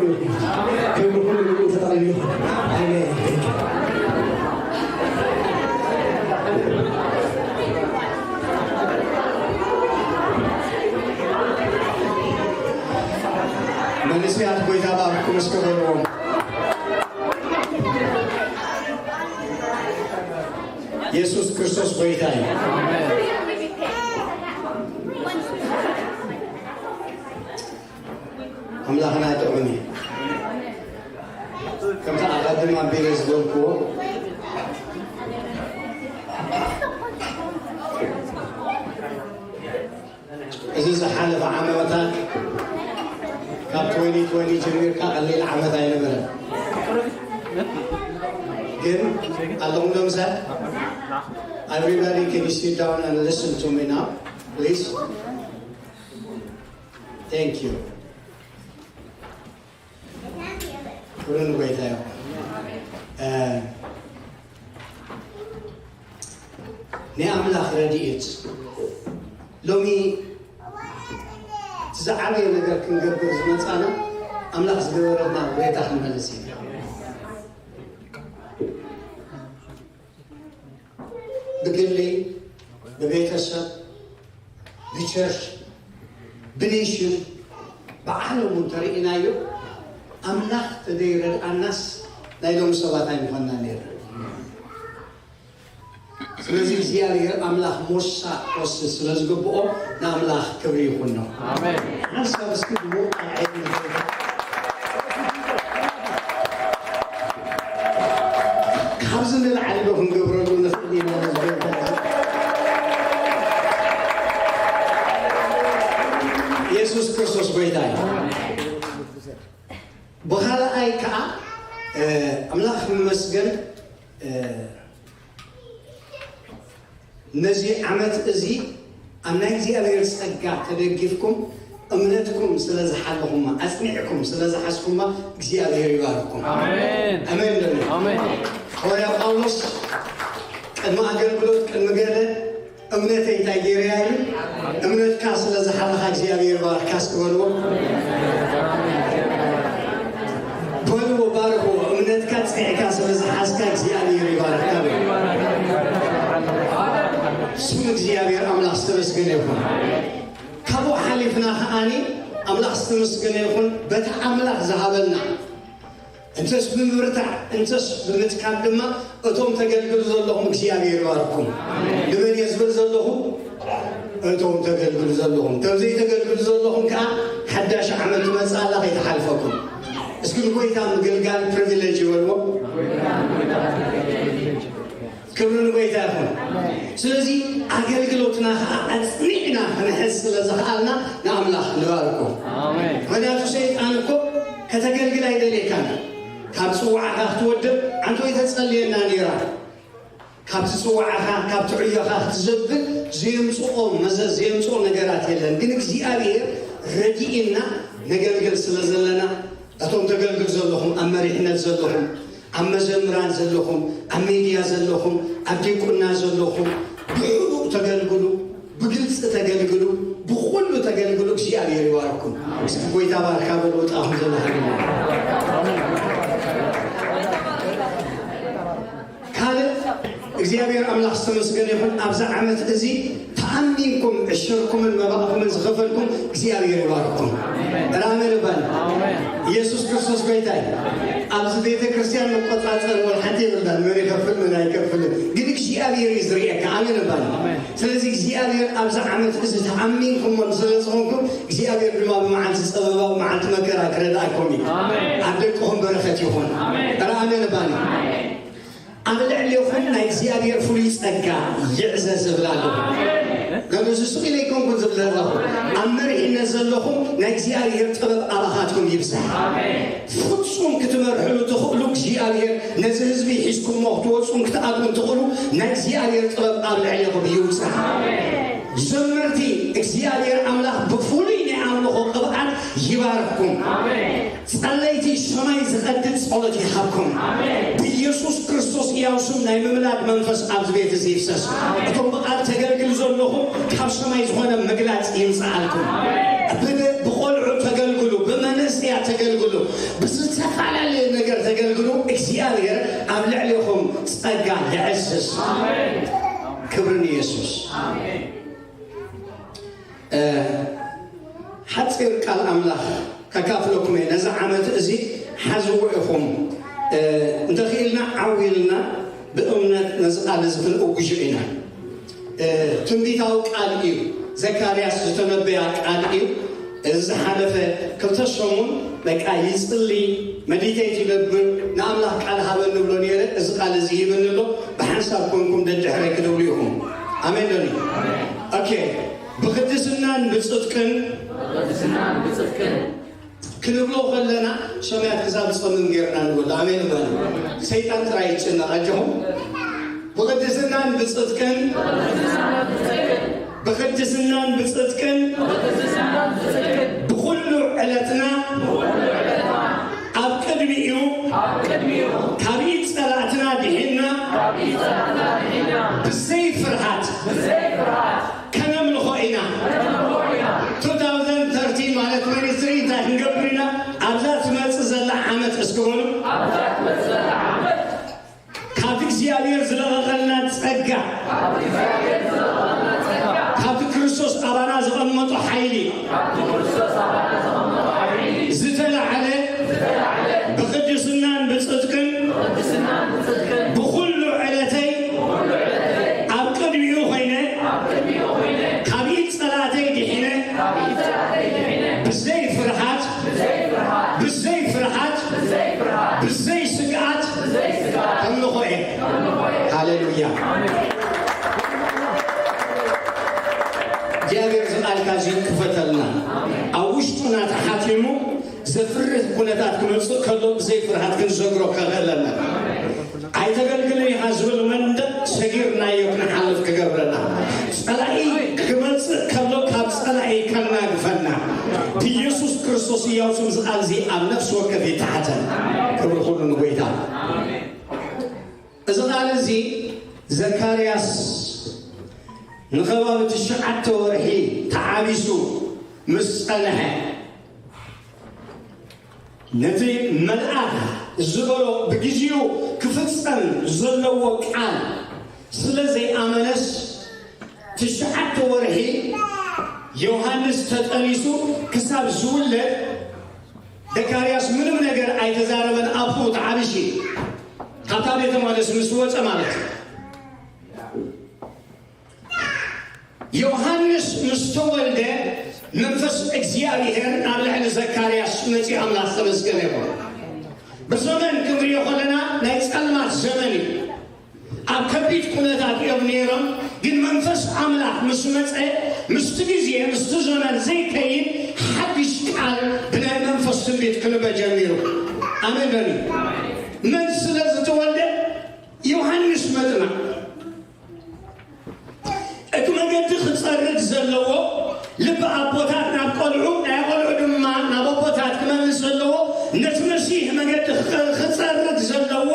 ክብሪ ኩሉ ንኡ ተጠቕሊሉ። ኣሜን። መንእሰያት ጎይታ ባርኩም እስከ በልዎም። የሱስ ክርስቶስ ጎይታ እዩ። ኣምላኽና ጥዑም እዩ። ከምቲ ኣቐድም ኣቢለ ዝበልክዎ፣ እዚ ዝሓለፈ ዓመታት ካብ ትወንቲ ትወንቲ ጀሚርካ ቀሊል ዓመት ኣይነበረን። ግን ኣለኹም ዶ ምሳይ? Everybody, can you sit down and listen to me now, please? Thank you. ክብሪ ንጎይታ ይኹን። እ፣ ናይ ኣምላኽ ረድኤት ሎሚ እቲ ዝዓበየ ነገር ክንገብር ዝመጻና ኣምላኽ ዝገበረልና ውለታ ክንመልስ ኢና። ብግሊ፣ ብቤተሰብ፣ ብቸርች፣ ብኔሽን፣ ብዓለም እውን ተርእናዮ ኣምላኽ ተዘይረድኣናስ ናይ ሎሚ ሰባት ኣይምኾንና ነይርና። ስለዚ እግዚኣብሔር ኣምላኽ ሞሳ ክወስድ ስለ ዝግብኦ ንኣምላኽ ክብሪ ይኹኖ። ኣሜን። ሓንሳብ እስኪ ብሞት ኣብ ዓይኒ ንጎይታ ካብዚ ንላዕሊ ዶ ክንገብረሉ ንኽእል ኢና? ነዚ ጎይታ እዚ የሱስ ክርስቶስ ጎይታ እዩ። ብኻልኣይ ከዓ፣ እ፣ ኣምላኽ ይመስገን፣ እ፣ ነዚ ዓመት እዚ ኣብ ናይ እግዚኣብሔር ጸጋ ተደጊፍኩም እምነትኩም ስለ ዝሓለኹማ፣ ኣጽኒዕኩም ስለ ዝሓዝኩማ እግዚኣብሔር ይባርኩም። ኣሜን። ኣሜን ዶ? ኣሜን። ሃዋርያ ጳውሎስ ቅድሚ ኣገልግሎት፣ ቅድሚ ገለ እምነተይ እንታይ ገይረያ እዩ? እምነትካ ስለ ዝሓለኻ እግዚኣብሔር ይባርካ እስኪ በልዎ። በልዎ፣ ባርኽዎ። እምነትካ ጽኒዕካ ስለ ዝሓዝካ እግዚኣብሔር ይባርካ በል። ስም እግዚኣብሔር ኣምላኽ ዝተመስገነ ይኹን። ካብኡ ሓሊፍና ከዓኒ ኣምላኽ ዝተመስገነ ይኹን በቲ ኣምላኽ ዝሃበና እንተስ ብምብርታዕ እንተስ ብምትካል ድማ እቶም ተገልግሉ ዘለኹም እግዚኣብሔር ይባርኩም። ንመን እየ ዝብል ዘለኹ? እቶም ተገልግሉ ዘለኹም። እቶም ዘይተገልግሉ ዘለኹም ከዓ ሓዳሽ ዓመት ትመጽእ ኣላ ከይትሓልፈኩም። እስኪ ንጎይታ ምግልጋል ፕሪቪሌጅ ይበልዎ። ክብሪ ንጎይታ ይኹን። ስለዚ ኣገልግሎትና ከዓ ኣጽኒዕና ክንሕዝ ስለ ዝኸኣልና ንኣምላኽ ንባርኮ። ኣሜን። ምኽንያቱ ሰይጣን እኮ ከተገልግል ኣይደልየካን። ካብ ጽዋዕኻ ክትወድቕ ዓንቶ ይተጸልየና ነይራ። ካብቲ ጽዋዕኻ፣ ካብቲ ዕዮኻ ክትዘብል ዘየምጽኦ መዘዝ፣ ዘየምጽኦ ነገራት የለን። ግን እግዚኣብሔር ረድኢና ነገልግል ስለ ዘለና፣ እቶም ተገልግሉ ዘለኹም፣ ኣብ መሪሕነት ዘለኹም፣ ኣብ መዘምራን ዘለኹም፣ ኣብ ሜድያ ዘለኹም፣ ኣብ ዲቁና ዘለኹም፣ ብሕቡእ ተገልግሉ፣ ብግልጺ ተገልግሉ፣ ብኹሉ ተገልግሉ፣ እግዚኣብሔር ይባርኩም። እስኪ ጎይታ ባርካ በሉ፣ ወጣኹም ዘለኹም። ካልእ እግዚኣብሔር ኣምላኽ ዝተመስገነ ይኹን። ኣብዚ ዓመት እዚ ተኣሚንኩም ዕሸርኩምን መባእኹምን ዝኸፈልኩም እግዚኣብሔር ይባርኩም። ኣሜን እባል። ኢየሱስ ክርስቶስ ጎይታ እዩ። ኣብዚ ቤተ ክርስቲያን መቆጻጸሪ ወላ ሓንቲ የብልናን፣ መን ይኸፍል መን ኣይከፍልን፣ ግን እግዚኣብሔር እዩ ዝርእየካ። ኣሜን እባል። ስለዚ እግዚኣብሔር ኣብዚ ዓመት እዚ ተኣሚንኩሞ ስለ ዝኾንኩም እግዚኣብሔር ድማ ብመዓልቲ ጸበባ ብመዓልቲ መከራ ክረድኣኩም እዩ። ኣብ ደቅኹም በረኸት ይኹን። ኣሜን እባል። ኣብ ልዕሌኹም ናይ እግዚኣብሔር ፍሉይ ጸጋ ይዕዘዝ እብል ኣለኹ። ገለ እዚ ስቕ ኢለ ኣይኮንኩን ዝብል ዘለኹ። ኣብ መሪሕነት ዘለኹም ናይ እግዚኣብሔር ጥበብ ኣባኻትኩም ይብዛሕ። ፍጹም ክትመርሕሉ ትኽእሉ እግዚኣብሔር ነዚ ህዝቢ ሒዝኩሞ ክትወጹን ክትኣትዉን ትኽእሉ ናይ እግዚኣብሔር ጥበብ ኣብ ልዕሌኹም ይውጻእ። ዘመርቲ እግዚኣብሔር ኣምላኽ ብፍሉይ ናይ ኣምልኾ ቅብኣት ይባርኽኩም። ጸለይቲ ሰማይ ዝቐድድ ጸሎት ይሃብኩም። ብኢየሱስ ክርስቶስ ሕያው ስም ናይ ምምላድ መንፈስ ኣብዚ ቤት እዚ ይፍሰስ። እቶም ብቓል ተገልግሉ ዘለኹም ካብ ሰማይ ዝኾነ ምግላጽ ይምጽኣልኩም። ብ- ብቆልዑ ተገልግሉ፣ ብመንእሰያ ተገልግሉ፣ ብዝተፈላለየ ነገር ተገልግሉ። እግዚኣብሔር ኣብ ልዕሌኹም ጸጋ የዕዝዝ። ክብሪ ንየሱስ። ሓፂር ቃል ኣምላኽ ከካፍለኩም እየ። ነዚ ዓመት እዚ ሓዝዎ ኢኹም። እንተኽኢልና ዓው ኢልና ብእምነት ነዚ ቃል እዚ ክንእውጆ ኢና። ትንቢታዊ ቃል እዩ። ዘካርያስ ዝተነበያ ቃል እዩ። እዚ ዝሓለፈ ክልተ ሰሙን በቃ ይፅሊ፣ መዲቴት ይገብር፣ ንኣምላኽ ቃል ሃበኒ ብሎ ነይረ። እዚ ቃል እዚ ሂብኒ ኣሎ። ብሓንሳብ ኮንኩም ደድሕረይ ክድብሉ ኢኹም። ኣሜን ዶኒ? ኦኬ። ብቕድስናን ብጽድቅን ክንብሎ ከለና ሰማያት ክሳብ ዝጸምም ጌርና ንብሎ። ኣሜን በሉ። ሰይጣን ጥራይ ይጭነቕ። ኣጆኹም። ብቕድስናን ብጽድቅን ብቕድስናን ብጽድቅን ብኹሉ ዕለትና ኣብ ቅድሚኡ ካብ ኢድ ጸላእትና ድሒና ብዘይ ፍርሃት ከነምልኾ ኢና። two thousand thirteen ማለት ሚኒስትሪ እንታይ ክንገብር ኢና? ኣብዛ ትመጽእ ዘላ ዓመት እስኪ በሉ። ካብቲ እግዚኣብሔር ዝለቐቐልና ጸጋ፣ ካብቲ ክርስቶስ ኣባና ዘቐመጦ ሓይሊ፣ ዝተላዕለ ብቕድስናን ብጽድቅን ብኹሉ ዕለተይ ኣብ ቅድሚኡ ኮይነ፣ ካብ ኢድ ጸላእተይ ድሒነ፣ ብዘይ ፍርሃት፣ ብዘይ ፍርሃት፣ ብዘይ ስግኣት ከምልኾ እየ። ሃሌሉያ። እግዚኣብሔር እዚ ቃልካ እዚ ክፈተልና። ኣብ ውሽጡና ተሓቲሙ ዘፍርህ ኩነታት ክመጽእ ከሎ ብዘይ ፍርሃት ክንዘግሮ ከኽእለና። ኣይተገልግልን ኢኻ ዝብል መንደቕ ሰጊርናዮ ክንሓልፍ ክገብረና። ጸላኢ ክመጽእ ከሎ ካብ ጸላኢ ከናግፈና። ብኢየሱስ ክርስቶስ ሕያው ስም እዚ ቃል እዚ ኣብ ነፍሲ ወከፍ ይተሓተ። ክብሪ ኩሉ ንጎይታ። እዚ ቃል እዚ ዘካርያስ ንኸባቢ ትሽዓተ ወርሒ ተዓቢሱ ምስ ጸንሐ፣ ነቲ መልኣኽ ዝበሎ ብግዜኡ ክፍጸም ዘለዎ ቃል ስለ ዘይኣመነስ፣ ትሽዓተ ወርሒ ዮሃንስ ተጠኒሱ ክሳብ ዝውለድ ዘካርያስ ምንም ነገር ኣይተዛረበን። ኣፉ ተዓብሺ ካብታ ቤተ መቕደስ ምስ ወጸ ማለት እዩ። ዮሃንስ ምስ ተወልደ መንፈስ እግዚኣብሔር ናብ ልዕሊ ዘካርያስ መጺኡ። ኣምላኽ ዝተመስገነ ይኹን። ብዘመን ክንሪኦ ከለና ናይ ጸልማት ዘመን እዩ። ኣብ ከቢድ ኩነታት እዮም ነይሮም። ግን መንፈስ ኣምላኽ ምስ መጸ ምስቲ ግዜ ምስቲ ዘመን ዘይከይድ ሓድሽ ቃል ብናይ መንፈስ ትንቢት ክንበ ጀሚሩ። ኣሜን በሉ። መን ስለ ዝተወልደ? ዮሃንስ መጥምቕ። እቲ መገዲ ክጸርግ ዘለዎ፣ ልቢ ኣቦታት ናብ ቆልዑ፣ ናይ ቆልዑ ድማ ናብ ኣቦታት ክመልስ ዘለዎ፣ ነቲ መሲሕ መገዲ ክጸርግ ዘለዎ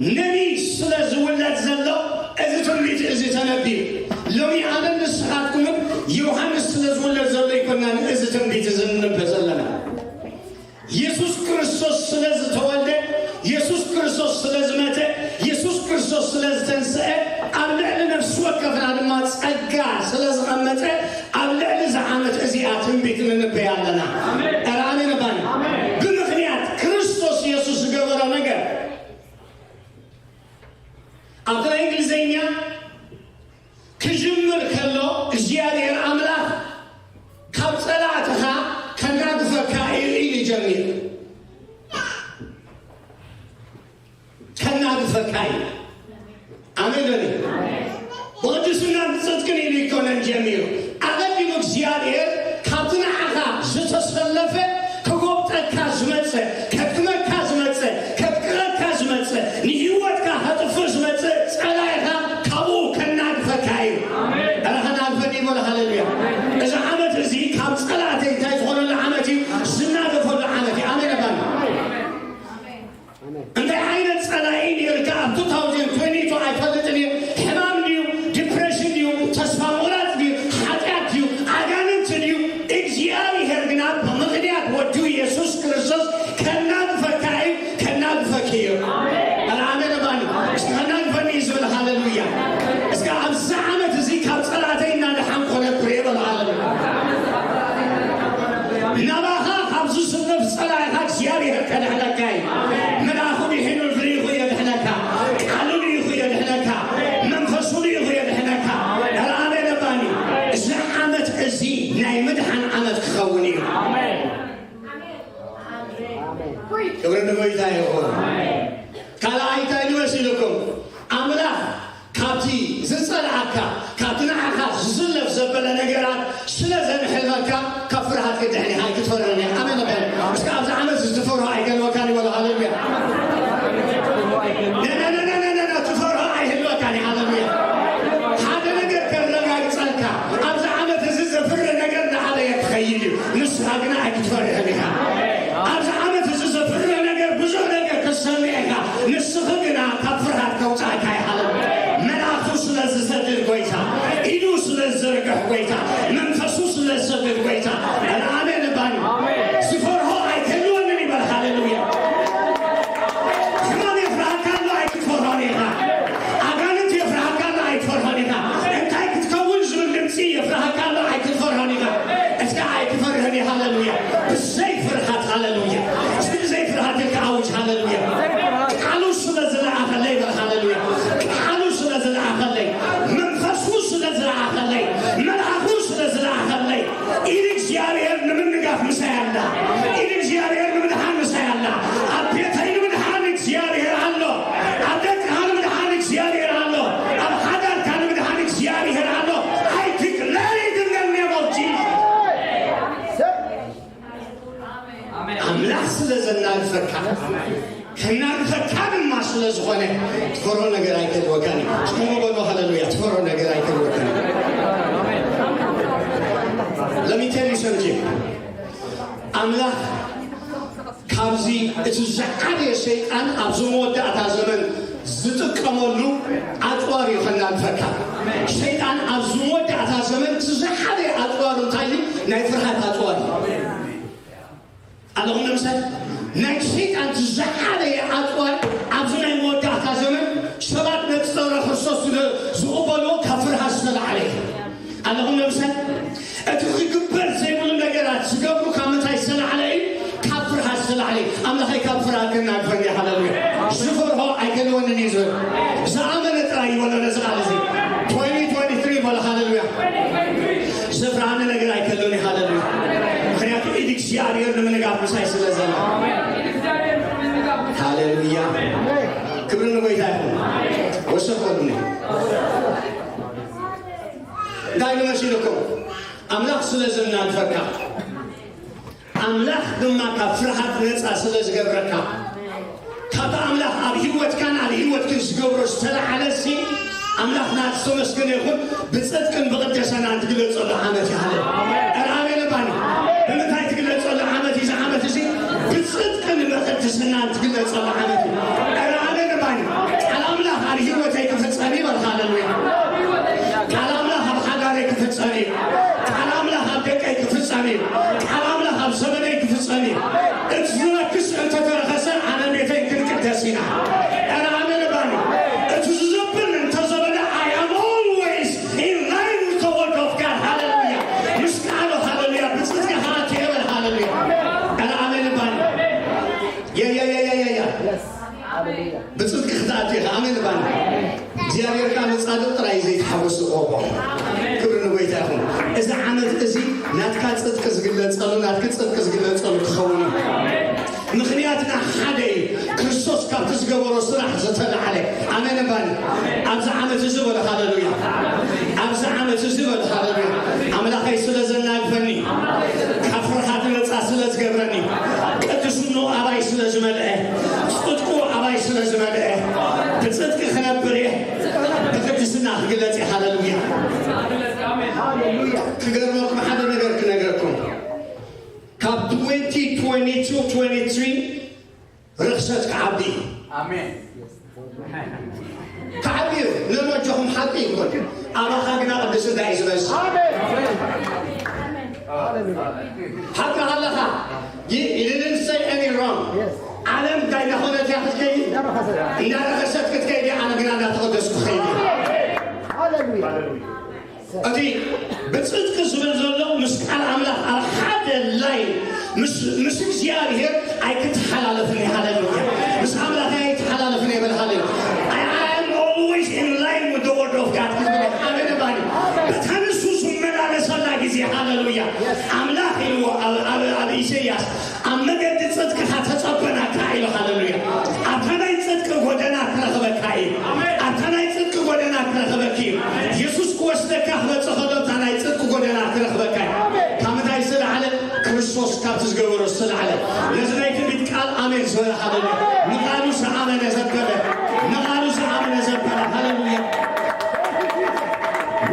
ነቢይ ስለ ዝውለድ ዘሎ፣ እዚ ትንቢት እዚ ተነቢዩ። ሎሚ ኣነን ንስኻትኩምን ዮሃንስ ስለ ዝውለድ ዘሎ ኣይኮናን እዚ ትንቢት እዚ ንንበ ዘለና። የሱስ ክርስቶስ ስለ ዝተወልደ፣ የሱስ ክርስቶስ ስለ ዝመተ፣ የሱስ ክርስቶስ ስለ ዝተንስአ፣ ኣብ ልዕሊ ነፍሲ ወከፍና ድማ ጸጋ ስለ ዝቐመጠ፣ ኣብ ልዕሊ እዚ ዓመት እዚኣ ትንቢት ንንበይ ኣለና። ኧረ ኣሜን እባኒ። ብምኽንያት ክርስቶስ የሱስ ዝገበሮ ነገር፣ ኣብቲ ናይ እንግሊዝኛ ክጅምር ከሎ እግዚኣብሔር ኣምላኽ ካብ ጸላእትኻ ከናግፈካ እዩ ኢሉ ጀሚሩ። ከናግፈካ እዩ። ኣሜን በሉ። ብቕድስናን ብጽድቅን ኢሉ ኣይኮነን ጀሚሩ። ኣቐዲሙ እግዚኣብሔር ካብቲ ንዓኻ ዝተሰለፈ ክጎብጠካ ዝመጸ፣ ከድክመካ ዝመጸ፣ ከጥቅረካ ዝመጸ፣ ንህይወትካ ከጥፍእ ዝመጸ ጸላኢኻ ካብኡ ከናግፈካ እዩ። ኧረ ከናግፈኒ በሉ። ሃሌሉያ። እዚ ዓመት እዚ ካብ ጸላእተይ እንታይ ዝኾነሉ ዓመት እዩ? ዝናገፈሉ ዓመት እዩ። ኣሜን እባኒ። እንታይ ዓይነት ጸላኢ ነይርካ ኣብ two thousand twenty-two ኣይፈልጥን እየ። ሕማም ድዩ? ዲፕሬሽን ድዩ? ተስፋ ምቑራጽ ድዩ? ሓጢኣት ድዩ? ኣጋንንቲ ድዩ? እግዚኣብሔር ግና ብምኽንያት ወዱ የሱስ ክርስቶስ ከናግፈካ እዩ፣ ከናግፈኪ እዩ። ኧረ ኣሜን እባኒ። እስኪ ከናግፈኒ እዩ ዝብል። ሃሌሉያ። እስኪ ኣብዚ ዓመት እዚ ካብ ጸላእተይ እናደሓንኩ ክነብር እየ በሉ። ሃሌሉያ። ናባኻ ካብ ዝስለፍ ጸላኢኻ እግዚኣብሔር ከድሕነካ እዩ። መልኣኹ ድሒኑ ልኢኹ የድሕነካ። ቃሉ ልኢኹ የድሕነካ። መንፈሱ ልኢኹ የድሕነካ። ኧረ ኣሜን እባኒ። እዚ ዓመት እዚ ናይ ምድሓን ዓመት ክኸውን እዩ። ክብሪ ንጎይታ ይኹን። ካልኣይ እንታይ ንመሲልኩም? ኣምላኽ ካብቲ ዝጸልኣካ፣ ካብቲ ንዓኻ ዝዝለፍ ዘበለ ነገራት ስለ ዘንሕልመካ፣ ካብ ፍርሃት ክትድሕን ኢኻ፣ ኣይክትፈርህን ኢኻ። ኣሜን በል። እስከ ኣብዚ ዓመት እዚ ትፈርሆ ኣይከልወካን ይበሎ። ሃሌሉያ። ነ፣ ነ፣ ነ፣ ነ፣ ነ፣ ነ፣ ትፈርሆ ኣይህልወካን እዩ። ሃሌሉያ። ሓደ ነገር ከረጋግጸልካ፣ ኣብዚ ዓመት እዚ ዘፍርህ ነገር እናዓበየ ክኸይድ እዩ። ንስኻ ግና ኣይክትፈርህን ኢኻ። ኣብዚ ዓመት እዚ ዘፍርህ ነገር፣ ብዙሕ ነገር ክትሰምዕ ኢኻ። ንስኺ ግና ካብ ፍርሃት ከውጽኣካ እዩ። ሃሌሉያ። መልኣኹ ስለ ዝሰድድ ጎይታ፣ ኢዱ ስለ ዝዘርግሕ ጎይታ፣ መንፈሱ ስለ ዝሰድድ ጎይታ፣ ኣሜን እባኒ። ዝፈርሆ ኣይክህልወንን ይበል። ሃሌሉያ። ሕማም የፍርሃካ ኣሎ፣ ኣይክትፈርሆን ኢኻ። ኣጋንንት የፍርሃካ ኣሎ፣ ኣይክትፈርሆን ኢኻ። እንታይ ክትከውን ዝብል ድምፂ የፍርሃካ ኣሎ፣ ኣይክትፈርሆን ኢኻ። እስከ ኣይክፈርህን እየ። ሃሌሉያ። ብዘይ ፍርሃት። ሃሌሉያ። እስኪ ብዘይ ፍርሃት ኢልካ ኣውጅ። ሃሌሉያ። ቃሉ ስለ ዝለኣኸለይ በል። ሃሌሉያ። ቃሉ ስለ ዝለኣኸለይ፣ መንፈሱ ስለ ዝለኣኸለይ፣ መልኣኹ ስለ ዝለኣኸለይ፣ ኢድ እግዚኣብሔር ንምንጋፍ ምሳይ ኣላ። ኢድ እግዚኣብሔር ንምድሓን ምሳይ ኣላ። ኣብ ቤተይ ንምድሓን እግዚኣብሔር ኣሎ። ኣብ ደቅኻ ንምድሓን እግዚኣብሔር ኣሎ። ኣብ ሓዳርካ ንምድሓን እግዚኣብሔር ኣሎ። I declare it in the name of Jesus. ኣምላኽ ስለ ዘናግፈካ፣ ከናግፈካ ድማ ስለ ዝኾነ፣ ትፈርሆ ነገር ኣይክህልወካን እዩ። ሽሙ በሎ። ሃሌሉያ። ትፈርሆ ነገር ኣይክህልወካን እዩ። Let me tell you something. ኣምላኽ ካብዚ እቲ ዝዓበየ ሰይጣን ኣብዚ መወዳእታ ዘመን ዝጥቀመሉ ኣጽዋር እዩ ከናግፈካ። ሰይጣን ኣብዚ መወዳእታ ዘመን እቲ ዝዓበየ ኣጽዋር እንታይ እዩ? ናይ ፍርሃት ኣጽዋር እዩ። ኣለኹም ንምሳሌ ናይ ሰይጣን እቲ ዝዓበየ ኣጽዋር ኣብዚ ናይ መወዳእታ ዘመን ሰባት ነቲ ጸረ ክርስቶስ ስለ ዝቕበልዎ ካብ ፍርሃት ዝተላዕለ እዩ። ኣለኹም ንምሳሌ እቲ ክግበር ዘይብሉ ነገራት ዝገብሩ ካብ ምንታይ ዝተላዕለ እዩ? ካብ ፍርሃት ዝተላዕለ እዩ። ኣምላኸይ ካብ ፍርሃት ከናግፈኒ። ሃሌሉያ። ዝፈርሆ ኣይከልወንን እዩ ዝብል። ዝኣመነ ጥራይ ይበሎ ነዚ ቃል እዚ። Twenty twenty-three በሎ። ሃሌሉያ። ዘፍርሃኒ ነገር ኣይከልወን እዩ። ሃሌሉያ። ምኽንያቱ ኢድ እግዚኣብሔር ንምንጋፍ ምሳይ ስለ ዘሎ። ሃሌሉያ። ክብሪ ንጎይታ ይኹን። ወሰድ በሉኒ። እንታይ ንመሲልኩም? ኣምላኽ ስለ ዘናግፈካ፣ ኣምላኽ ድማ ካብ ፍርሃት ነጻ ስለ ዝገብረካ፣ ካብቲ ኣምላኽ ኣብ ህይወትካን ኣብ ህይወትክን ዝገብሮ ዝተለዓለሲ፣ ኣምላኽና ዝተመስገነ ይኹን። ብጽድቅን ብቕደሰናን ትግለጸሉ ዓመት እዩ። ሃሌ-፣ ኧረ ኣሜን እባኒ። ብምንታይ ትግለጸሉ ዓመት እዩ እዚ ዓመት እዚ? ብጽድቅን ብቕድስናን ትግለጸሉ ዓመት እዩ። ኧረ ኣሜን እባኒ። ቃል ኣምላኽ ኣብ ህይወተይ ክፍጸም እዩ። በል ሃሌሉያ። ቃል ኣምላኽ ኣብ ሓዳረይ ክፍጸም እዩ። ቃል ኣምላኽ ኣብ ደቀይ ክፍጸም እዩ። ቃል ኣምላኽ ኣብ ዘመነይ ክፍጸም እዩ። እቲ ዝነክስ እንተተረኸሰ ኣነ ቤተይ ክንቅደስ ኢና። ኧረ ኣሜን እባኒ። እቲ ዝዘብል እንተዘበለ I am always in line with the word of God. ሃሌሉያ። ምስ ቃሉ ሃሌሉያ ሓጎስ ይቕረቦ። ክብሪ ንጎይታ ይኹን። እዚ ዓመት እዚ ናትካ ጽድቂ ዝግለጸሉ፣ ናትኪ ጽድቂ ዝግለጸሉ ክኸውን እዩ። ምኽንያትና ሓደ እዩ። ክርስቶስ ካብቲ ዝገበሮ ስራሕ ዝተላዕለ። ኣሜን እባኒ። ኣብዚ ዓመት እዚ በሉ ሃሌሉያ። ኣብዚ ዓመት እዚ በሉ ሃሌሉያ። ኣምላኸይ ስለ ዘናግፈኒ፣ ካብ ፍርሃት ነጻ ስለ ዝገብረኒ፣ ቅድስንኡ ኣባይ ስለ ዝመልአ፣ ጽድቁ ኣባይ ስለ ዝመልአ፣ ብጽድቂ ክነብር እየ፣ ብቅድስና ክግለጽ እየ። ሃሌሉያ። ክገርመኩም ሓደ ነገር ክነግረኩም። ካብ ትወንቲ ትወንቲ ቱ ትወንቲ ትሪ ርኽሰት ክዓቢ እዩ። ኣሜን። ክዓቢ እዩ። ነመጆኹም ሓቂ ይኹን። ኣባኻ ግና ቅድስና እዩ ዝበዝሕ። ኣሜን። ሓቂ ኣለኻ። You didn't say any wrong. ዓለም እንታይ እናኾነት እያ ክትከይድ? እንዳረኸሰት ክትከይድ እያ፣ ኣነ ግና እንዳተቐደስኩ ክኸይድ እየ። ሃሌሉያ። እቲ ብጽድቂ ዝብል ዘሎ ምስ ቃል ኣምላኽ ኣብ ሓደ ላይን ምስ፣ ምስ እግዚኣብሔር ኣይክተሓላለፍን እየ። ሃሌሉያ። ምስ ኣምላኽ ኣይተሓላለፍን እየ። በል ሃሌሉያ። I, I am always in line with the word of God። ክብል ኣሜን ባኒ። በታ ንሱ ዝመላለሰላ ግዜ ሃሌሉያ። ኣምላኽ ኢልዎ ኣብ፣ ኣብ፣ ኣብ ኢሳይያስ ኣብ መገዲ ጽድቅኻ ተጸበናካ ኢሉ። ሃሌሉያ። ኣብታ ናይ ጽድቂ ጎደና ክረኽበካ እዩ። ኣብታ ናይ ጽድቂ ጎደና ክረኽበኪ እዩ። የሱስ ክወስደካ ክመጽእ ከሎ እታ ናይ ጽድቂ ጎደና ክረኽበካ እዩ። ካብ ምንታይ ዝተላዕለ? ክርስቶስ ካብቲ ዝገበሮ ዝተላዕለ። ነዚ ናይ ትንቢት ቃል ኣሜን ዝበለ ሃሌሉያ። ንቓሉ ዝኣመነ ዘበለ፣ ንቓሉ ዝኣመነ ዘበለ። ሃሌሉያ።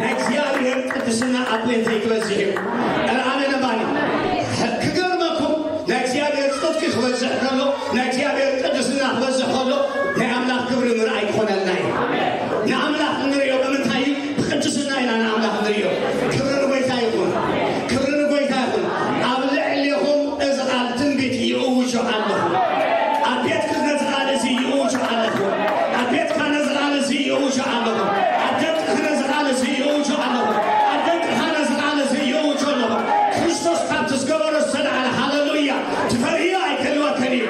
ናይ እግዚኣብሔር ቅድስና ኣብ ቤተይ ክበዝሕ እዩ። ኧረ ኣሜን እባኒ። ክገርመኩም፣ ናይ እግዚኣብሔር ጽድቂ ክበዝሕ ከሎ፣ ናይ እግዚኣብሔር ቅድስና ክበዝሕ ከሎ፣ ናይ ኣምላኽ ክብሪ ምርኣይ ክኾነልና እዩ። ንኣምላኽ እንርእዮ ብምንታይ እዩ? ብቅድስና ኢና ንኣምላኽ እንርእዮ። ክብሪ ንጎይታ ይኹን። ክብሪ ንጎይታ ይኹን። ኣብ ልዕሌኹም እዚ ቃል ትንቢት ይእውጆ ኣለኹ። ኣብ ቤትኪ ነዚ ቃል እዚ ይእውጆ ኣለኹ። ኣብ ቤትካ ነዚ ቃል እዚ ይእውጆ ኣለኹ። ኣብ ደቅኺ ነዚ ቃል እዚ ይእውጆ ኣለኹ። ኣብ ደቅኻ ነዚ ቃል እዚ ይእውጆ ኣለኹ። ክርስቶስ ካብቲ ዝገበሮ ዝተላዕለ፣ ሃሌሉያ፣ ትፈርህዮ ኣይክህልወክን እዩ።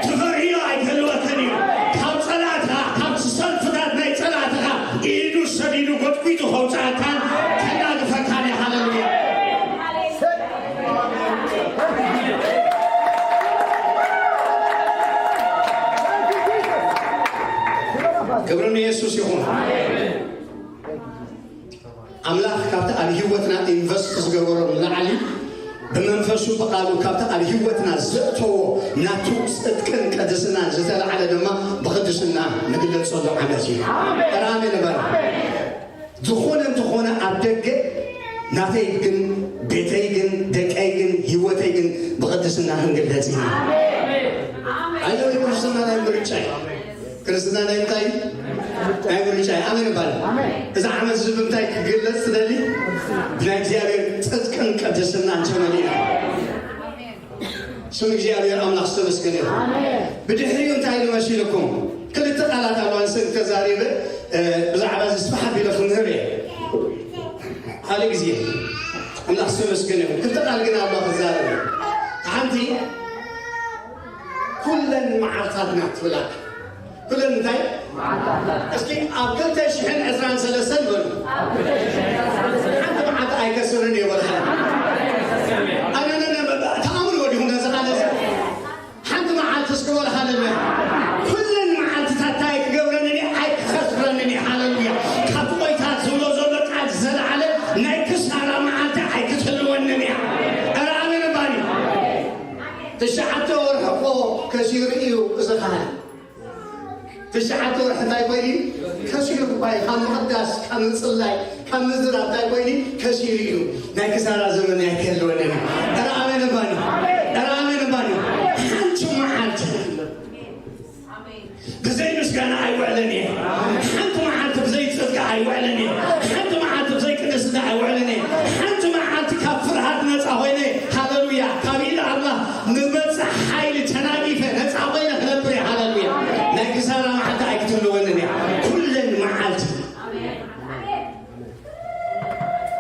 ትፈርህዮ ኣይክህልወክን እዩ። ካብ ጸላእትኻ፣ ካብ ሰልፍታት ናይ ጸላእትኻ ኢዱ ሰዲዱ ጎጥጒጡ ከውጽኣካን ከናግፈካን እዩ። ሃሌሉያ። ክብሪ ንየሱስ ይኹን። ኣምላኽ ካብቲ ኣብ ህይወትና ኢንቨስት ዝገበሮ ንላዕሊ ብመንፈሱ ብቃሉ ካብቲ ኣብ ህይወትና ዘእተዎ ናቱ ጽድቅን ቅድስናን ዝተላዕለ ድማ ብቅድስና ንግለጸሉ ዓመት እዩ። ኣሜን። ኧረ ኣሜን በል። ዝኾነ እንተኾነ ኣብ ደገ ናተይ ግን ቤተይ ግን ደቀይ ግን ህይወተይ ግን ብቅድስና ክንግለጽ ኢና። ኣየው ክርስትና ናይ ምርጫ እዩ። ክርስትና ናይ እንታይ እዩ? ናይ ምርጫ እዩ። ኣሜን ይባል። እዚ ዓመት እዚ ብምንታይ ክግለጽ ትደሊ? ብናይ እግዚኣብሔር ጽድቅን ቅድስናን ተመሊእና። ስም እግዚኣብሔር ኣምላኽ ዝተመስገነ ይኹን። ብድሕሪኡ እንታይ ኢሉ መሲልኩም? ክልተ ቃላት ኣለዋ ንሰን ተዛሪበ፣ እ፣ ብዛዕባ እዚ ስፋሕ ኣቢለ ክምህር እየ። ካልእ ግዜ ኣምላኽ ዝተመስገነ ይኹን። ክልተ ቃል ግን ኣለዋ ክዛረብ። ሓንቲ ኩለን መዓልታትና ትብላካ። ኩለን እንታይ? እስኪ ኣብ ክልተ ሽሕን ዕስራን ሰለስተን በሉ። ሓንቲ መዓልቲ ኣይከስርን እየ በሉ። ኣነ፣ ኣነ፣ ኣነ፣ ተኣምር ወዲኹም ነዚ ቃል እዚ። ሓንቲ መዓልቲ እስኪ በሉ ሃሌሉያ። ኩለን መዓልትታት እንታይ ክገብረንን እየ? ኣይክኸስረንን እየ። ሃሌሉያ። ካብ ቆይታት ዝብሎ ዘሎ ቃል ዝለዓለ ናይ ክሳራ መዓልቲ ኣይክትህልወንን እያ። ኧረ ኣሜን እባኒ። ትሽዓተ ወርሒ እኮ ከሲሩ እዩ እዚ ካህን። ትሽዓተ ወርሒ እንታይ ኮይኑ? ከሲሩ እኳ እዩ። ካብ ምቕዳስ፣ ካብ ምጽላይ፣ ካብ ምዝራብ እንታይ ኮይኑ? ከሲሩ እዩ። ናይ ክሳራ ዘመን ኣይክህልወንን እዩ። ኧረ ኣሜን እባኒ። ኧረ ኣሜን እባኒ። ሓንቲ መዓልቲ ብዘይ ምስጋና ኣይውዕልን እየ። ሓንቲ መዓልቲ ብዘይ ጽድቂ ኣይውዕልን እየ። ሓንቲ መዓልቲ ብዘይ ቅድስና ኣይውዕልን እየ። ሓንቲ መዓልቲ ካብ ፍርሃት ነጻ ኮይነ፣ ሃሌሉያ፣ ካብ ኢድ ኣምላኽ ንመጽእ ሓይሊ ተናጊፈ ነጻ ኮይነ ክነብር እየ። ሃሌሉያ። ናይ ክሳራ መዓልቲ ኣይክትህልወንን እያ። ኩለን መዓልቲ።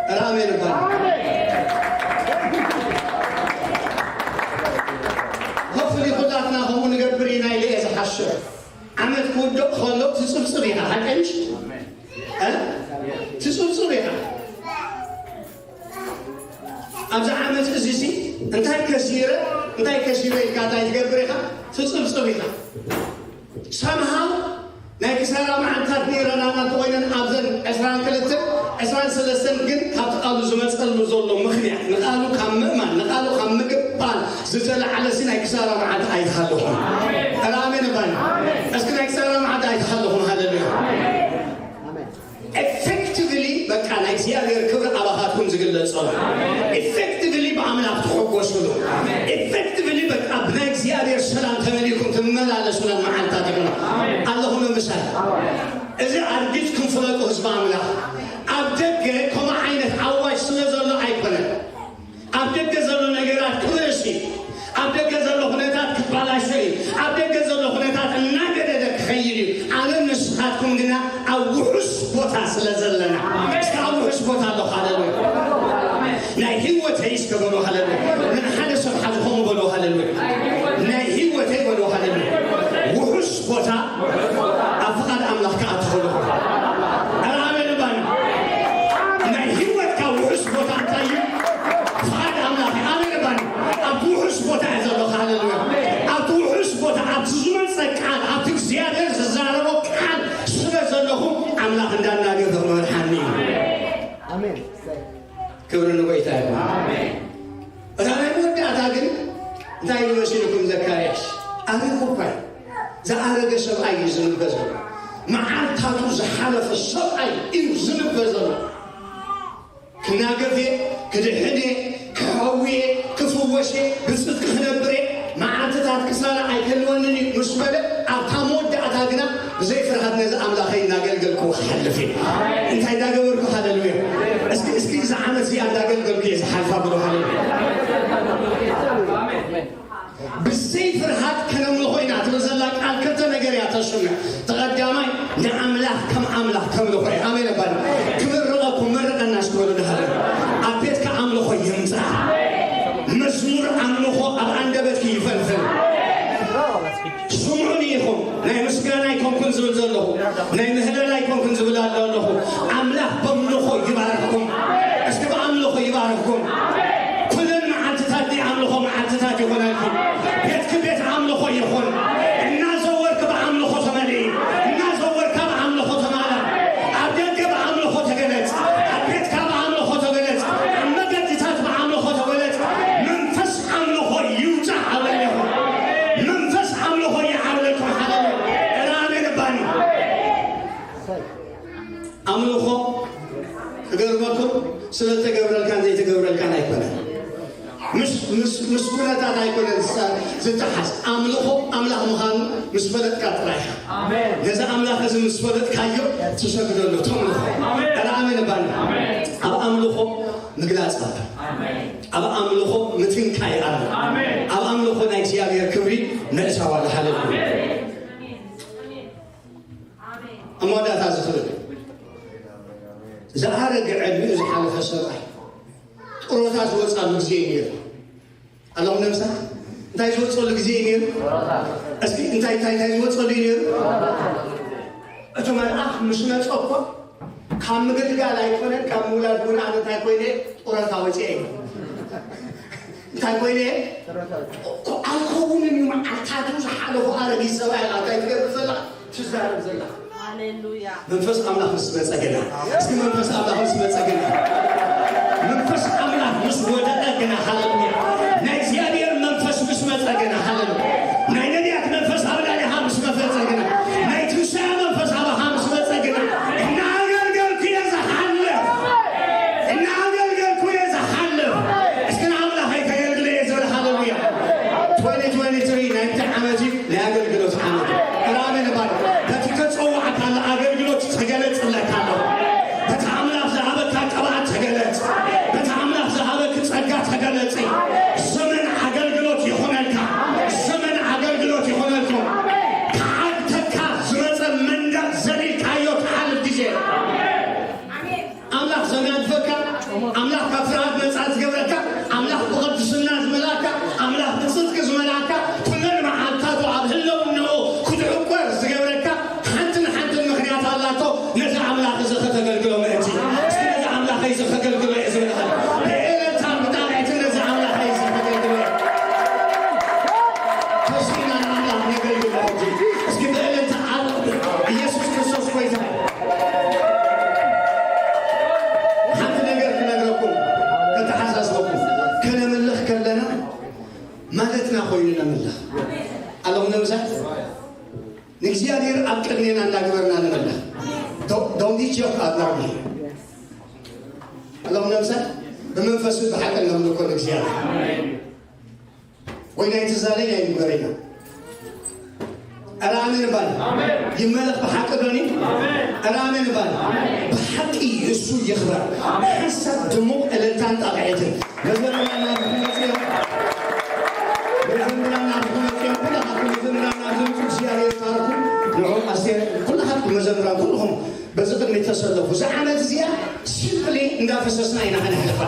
ኧረ ኣሜን እባል። ሆፍሊ ኩላትና ከምኡ ንገብር ኢና ኢለ እየ ዝሓስብ። ዓመት ክውድቕ ከሎ ትጽብጽብ ኢኻ፣ ሓቀንሽ? እ? ትጽብጽብ ኢኻ። ኣብዚ ዓመት እዚሲ እንታይ ከሲረ እንታይ ከሲረ ኢልካ እንታይ ትገብር ኢኻ? ትጽብጽብ ኢኻ። ሰምሃው ናይ ክሳራ መዓልታት ነይረናና እንተኮይነን ኣብዘን ዕስራን ክልተን ዕስራን ሰለስተን ግን ካብቲ ቃሉ ዝመፀሉ ዘሎ ምኽንያት ንቃሉ ካብ ምእማን ንቃሉ ካብ ምግባል ዝተለዓለሲ ናይ ክሳራ መዓልቲ ኣይተሃለኹም። ራሜን ባኒ እስኪ ናይ ክሳራ መዓልቲ ኣይተሃለኹም። ሃለሉያ። ኤፌክቲቭሊ በቃ ናይ እግዚኣብሔር ክብሪ ኣባኻትኩም ዝግለጸሉ፣ ኤፌክቲቭሊ ብኣምላኽ ትሕጎሱሉ፣ ኤፌክቲቭሊ በቃ ብናይ እግዚኣብሔር ሰላም ተመሊእኩም ትመላለሱለን መዓልታት ይኹና። ኣለኹም ምሳይ? እዚ ኣርጊጽ ክንፍለጡ ህዝቢ ኣምላኽ። ኣብ ደገ ከምኡ ዓይነት ኣዋጅ ስለ ዘሎ ኣይኮነን። ኣብ ደገ ዘሎ ነገራት ክብእስ እዩ። ኣብ ደገ ዘሎ ኩነታት ክባላሾ እዩ። ኣብ ደገ ዘሎ ኩነታት እናገደደ ክኸይድ እዩ። ኣነ ንስኻትኩም ግና ኣብ ውሑስ ቦታ ስለ ዘለና እስከ ኣብ ውሑስ ቦታ ኣለኹ። ሃለሉያ። ናይ ህይወተይ እስከ በሉ። ሃለሉያ። ንሓደ ሰብ ሓዝኹም በሉ። ሃለሉያ። ናይ ህይወተይ በሉ። ሃለሉያ። ውሑስ ቦታ ኣብ ፍቓድ ኣምላኽ ክኣትኹ ኣለኹ። ኧረ ኣሜን እባኒ። ናይ ህይወትካ ውሑስ ቦታ እንታይ እዩ? ፍቓድ ኣምላኽ እዩ። ኣሜን እባኒ። ኣብቲ ውሑስ ቦታ እየ ዘለኹ። ሃለሉያ። ኣብቲ ውሑስ ቦታ ኣብቲ ዝመፀ ቃል ኣብቲ እግዚኣብሔር ዝዛረቦ ቃል ስለ ዘለኹ ኣምላኽ እንዳናገፈ ክመርሓኒ እዩ። ኣሜን። ክብሪ ንጎይታ ይኹን። እታ ናይ መወዳእታ ግን እንታይ እዩ መሲልኩም? ዘካርያስ ኣሪኹ እኳ እዩ። ዝኣረገ ሰብኣይ እዩ ዝንበ ዘሎ። መዓልታቱ ዝሓለፈ ሰብኣይ እዩ ዝንበ ዘሎ። ክናገፍ እየ፣ ክድሕን እየ፣ ክሃዊ እየ፣ ክፍወስ እየ፣ ብፅድቂ ክነብር እየ፣ መዓልትታት ክሳራ ኣይክህልወንን እዩ ምስ በለ ኣብታ መወዳእታ ግና ብዘይ ፍርሃት ነዚ ኣምላኸይ እናገልገልኩ ክሓልፍ እየ። እንታይ እንዳገበርኩ? ሃለሉያ። እስኪ እስኪ እዛ ዓመት እዚኣ እንዳገልገልኩ እየ ዝሓልፋ ብሎ። ሃለሉያ። ብዘይ ፍርሃት ከነምልኾ ኢና ትብል ዘላ ቃል ክልተ ነገር እያ ተስምዕ። ተቐዳማይ ንኣምላኽ ከም ኣምላኽ ተምልኾ እየ። ኣሜን ኣባል ክምርቐኩም መርቐና እስክበሉ ድሃለ ኣብ ቤትካ ኣምልኾ ይምፃ። መዝሙር ኣምልኾ ኣብ ኣንደበትኪ ይፈልፍል። ስምዑኒ ኢኹም። ናይ ምስጋና ኣይኮንኩን ዝብል ዘለኹ፣ ናይ ምህለላ ኣይኮንኩን ዝብል ኣለኹ። ኣምላኽ በምልኾ ይባርኽኩም። እስኪ ብኣምልኾ ይባርኽኩም። ኩለን መዓልትታት ናይ ኣምልኾ መዓልትታት ይኾነልኪ። ቤትኪ ቤት ኣምልኾ ይኹን። እናዘወርክ ብኣምልኾ ተመልኢ። እናዘወርካ ብኣምልኾ ተማላ። ኣብ ደገ ብኣምልኾ ተገለጽ። ኣብ ቤትካ ብኣምልኾ ተገለጽ። ኣብ መገድታት ብኣምልኾ ተገለጽ። መንፈስ ኣምልኾ ይውጻእ ኣብ ልዕሌኹም። መንፈስ ኣምልኾ ይዓብለልኩም። ሃለሉያ። ራሜን ባኒ ኣምልኾ ክገርመኩም ስለ ዝተገብረልካን ዘይተገብረልካን ኣይኮነን። ምስ ምስ ምስ ኩነታት ኣይኮነን ዝሳ- ዝተሓዝ ኣምልኾ ኣምላኽ ምዃኑ ምስ ፈለጥካ ጥራይ ኢኻ። ነዚ ኣምላኽ እዚ ምስ ፈለጥካዮ ትሰግደሉ ተምልኾ። ኧረ ኣሜን ባኒ ኣብ ኣምልኾ ምግላጽ ኣሎ። ኣብ ኣምልኾ ምትንካይ ኣሎ። ኣብ ኣምልኾ ናይ እግዚኣብሔር ክብሪ ምእሳው ኣሎ። ሃለሉያ። ኣብ መወዳእታ እዚ ክብል ዝኣረገ ዕድሚኡ ዝሓለፈ ሰብኣይ ጥሮታ ዝወፃሉ ግዜ እዩ ነይሩ። ኣለኹም ነምሳ እንታይ ዝወፀሉ ግዜ እዩ ነይሩ? እስኪ እንታይ እንታይ እንታይ ዝወፀሉ እዩ ነይሩ? እቲ መልኣኽ ምስ መፀ እኮ ካብ ምግልጋል ኣይኮነን ካብ ምውላድ እውን ኣነ እንታይ ኮይነ ጡረታ ወፂአ እዩ። እንታይ ኮይነ እኮ ኣይከውንን እዩ። መዓልታቱ ዝሓለፉ ኣረጊት ሰብኣይ ኢኻ እንታይ ትገብር ዘለኻ ትዛረብ ዘለኻ። ሃሌሉያ። መንፈስ ኣምላኽ ምስ መጸ ግና እስኪ መንፈስ ኣምላኽ ምስ መጸ ግና መንፈስ ኣምላኽ ምስ ወደቐ ግና ሃሌሉያ። ናይ እግዚኣብሔር መንፈስ ምስ መጸ ግና ሃሌሉያ። ናይ ነቢያት መንፈስ ኣብ ልዕሌኻ ምስ መፈጸ ግና ናይ ትንሳኤ መንፈስ ኣባኻ ምስ መጸ ግና እናኣገልገልኩ እየ ዝሓልፍ። እናኣገልገልኩ እየ ዝሓልፍ። እስኪ ንኣምላኸይ ከገልግል እየ ዝብል ሃሌሉያ። twenty twenty-three ናይ እንታይ ዓመት እዩ? ናይ ኣገልግሎት ዓመት እዩ። ራሜን ባል በቲ ተጸዋዕካ ኣገልግሎት ተገለጽለካ ኣለኹ። በቲ ኣምላኽ ዝሃበካ ቅብኣት ተገለጽ። በቲ ኣምላኽ ዝሃበክ ጸጋ ተገለጺ። ዘመን ኣገልግሎት ይኹነልካ። ዘመን ኣገልግሎት ይኹነልኩም። ክዓግተካ ዝመጸ መንደቕ ዘሊልካዮ ትሓልፍ ግዜ። ኣምላኽ ዘናግፈካ፣ ኣምላኽ ካብ ፍርሃት ነጻ ዝገብረካ፣ ኣምላኽ ብቕድስና ዝመልኣካ፣ ኣምላኽ ብጽድቂ ዝመልኣካ፣ ኩለን መዓልታቱ ኣብ ህልውናኡ ክትዕቆር ዝገብረካ ሓንትን ሓንትን ምኽንያት ኣላቶ። ነዚ ኣምላኽ እዚ ከተገልግሎ ምእንቲ እዚ ከገልግሎ እየ ዝብለኻ። ብእልልታን ብጣቕዒትን ነዚ ኣምላኽ እየ እዚ ከገልግሎ እየ። ተስኢና ንኣምላኽ ነገልግሎ ሕጂ። እስኪ ብእልልታ ኣብ ኢየሱስ ክርስቶስ ጎይታ እዩ። ሓንቲ ነገር ክነግረኩም፣ ከተሓሳስበኩም። ከነምልኽ ከለና ማለትና ኮይኑ ነምልኽ። ኣለኹም ነምሳት ንእግዚኣብሔር ኣብ ቅድሜና እናገበርና ንበልዕ። Don't, don't be joke about me. ኣለኹም ነምሳት ብመንፈሱ ብሓቂ ነምልኮ ንእግዚኣብሔር። ወይ ናይ ትዛለይ ናይ ንገረኛ። ኧረ ኣሜን እባል። ይመለኽ ብሓቂ ዶኒ? ኧረ ኣሜን እባል። ብሓቂ እሱ ይኽበር። ሓንሳብ ድሙቕ እልልታን ጣቕዒትን። መዘምራን ናትኩም መፅዮም። መዘምራን ናትኩም መፅዮም። ኩላኻትኩም መዘምራን ናትኩም እግዚኣብሔር ይባርኩም። ንዑ ኣስቴር፣ ኩላኻትኩም መዘምራን ኩልኹም በዚ ቅድሚ ተሰለፉ። እዛ ዓመት እዚኣ ሲምፕሊ እንዳፈሰስና ኢና ከነሕልፋ።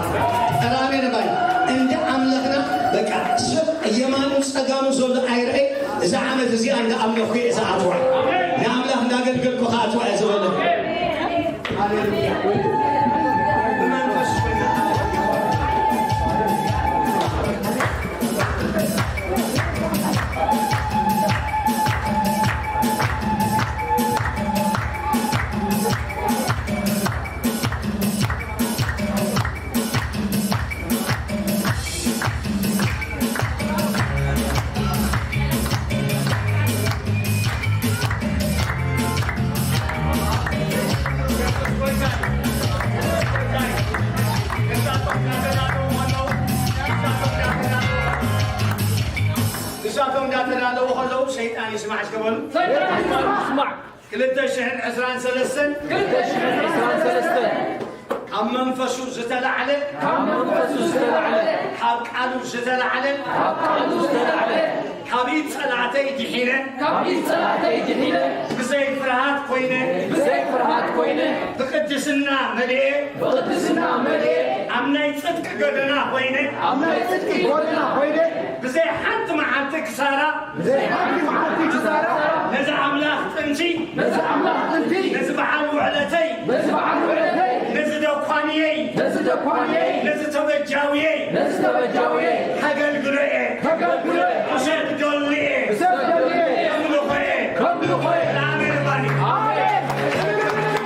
ኧረ ኣሜን እባይ። እንዳ ኣምለኽና በቃ ሰብ የማኑ ጸጋሙ ዘሎ ኣይርአይ። እዛ ዓመት እዚኣ እንዳ ኣምለኽኩ እየ ዝኣትዋ። ንኣምላኽ እንዳገልገልኩ ከኣትዋ እየ ዝበለ። ሃሌሉያ። ብመንፈስ ንሳቶም እንዳተዳለዉ ከለዉ ሰይጣን ይስማዕ እስከ በሉ። ሰይጣን ይስማዕ። ክልተ ሽሕን ዕስራን ሰለስተን ክልተ ሽሕን ዕስራን ሰለስተን ካብ መንፈሱ ዝተላዕለ ካብ መንፈሱ ዝተላዕለ ካብ ቃሉ ዝተላዕለ ካብ ቃሉ ዝተላዕለ ካብ ኢድ ጸላእተይ ድሒነ ካብ ኢድ ጸላእተይ ድሒነ ብዘይ ፍርሃት ኮይነ ብዘይ ፍርሃት ኮይነ ብቅድስና መሊኤ ብቅድስና መሊኤ ኣብ ናይ ጽድቂ ጎደና ኮይነ ኣብ ናይ ጽድቂ ጎደና ኮይነ ብዘይ ሓንቲ መዓልቲ ክሳራ ብዘይ ሓንቲ መዓልቲ ክሳራ ነዚ ኣምላኽ ጥንቲ ነዚ ኣምላኽ ጥንቲ ነዚ በዓል ውዕለተይ ነዚ በዓል ውዕለተይ ነዚ ደኳንየይ ነዚ ደኳንየይ ነዚ ተበጃውየይ ነዚ ተበጃውየይ ከገልግሎ እየ ከገልግሎ እየ ክሰግደሉ እየ ክሰግደሉ እየ ከምልኾ እየ ከምልኾ እየ ኣሜን ባኒ ኣሜን።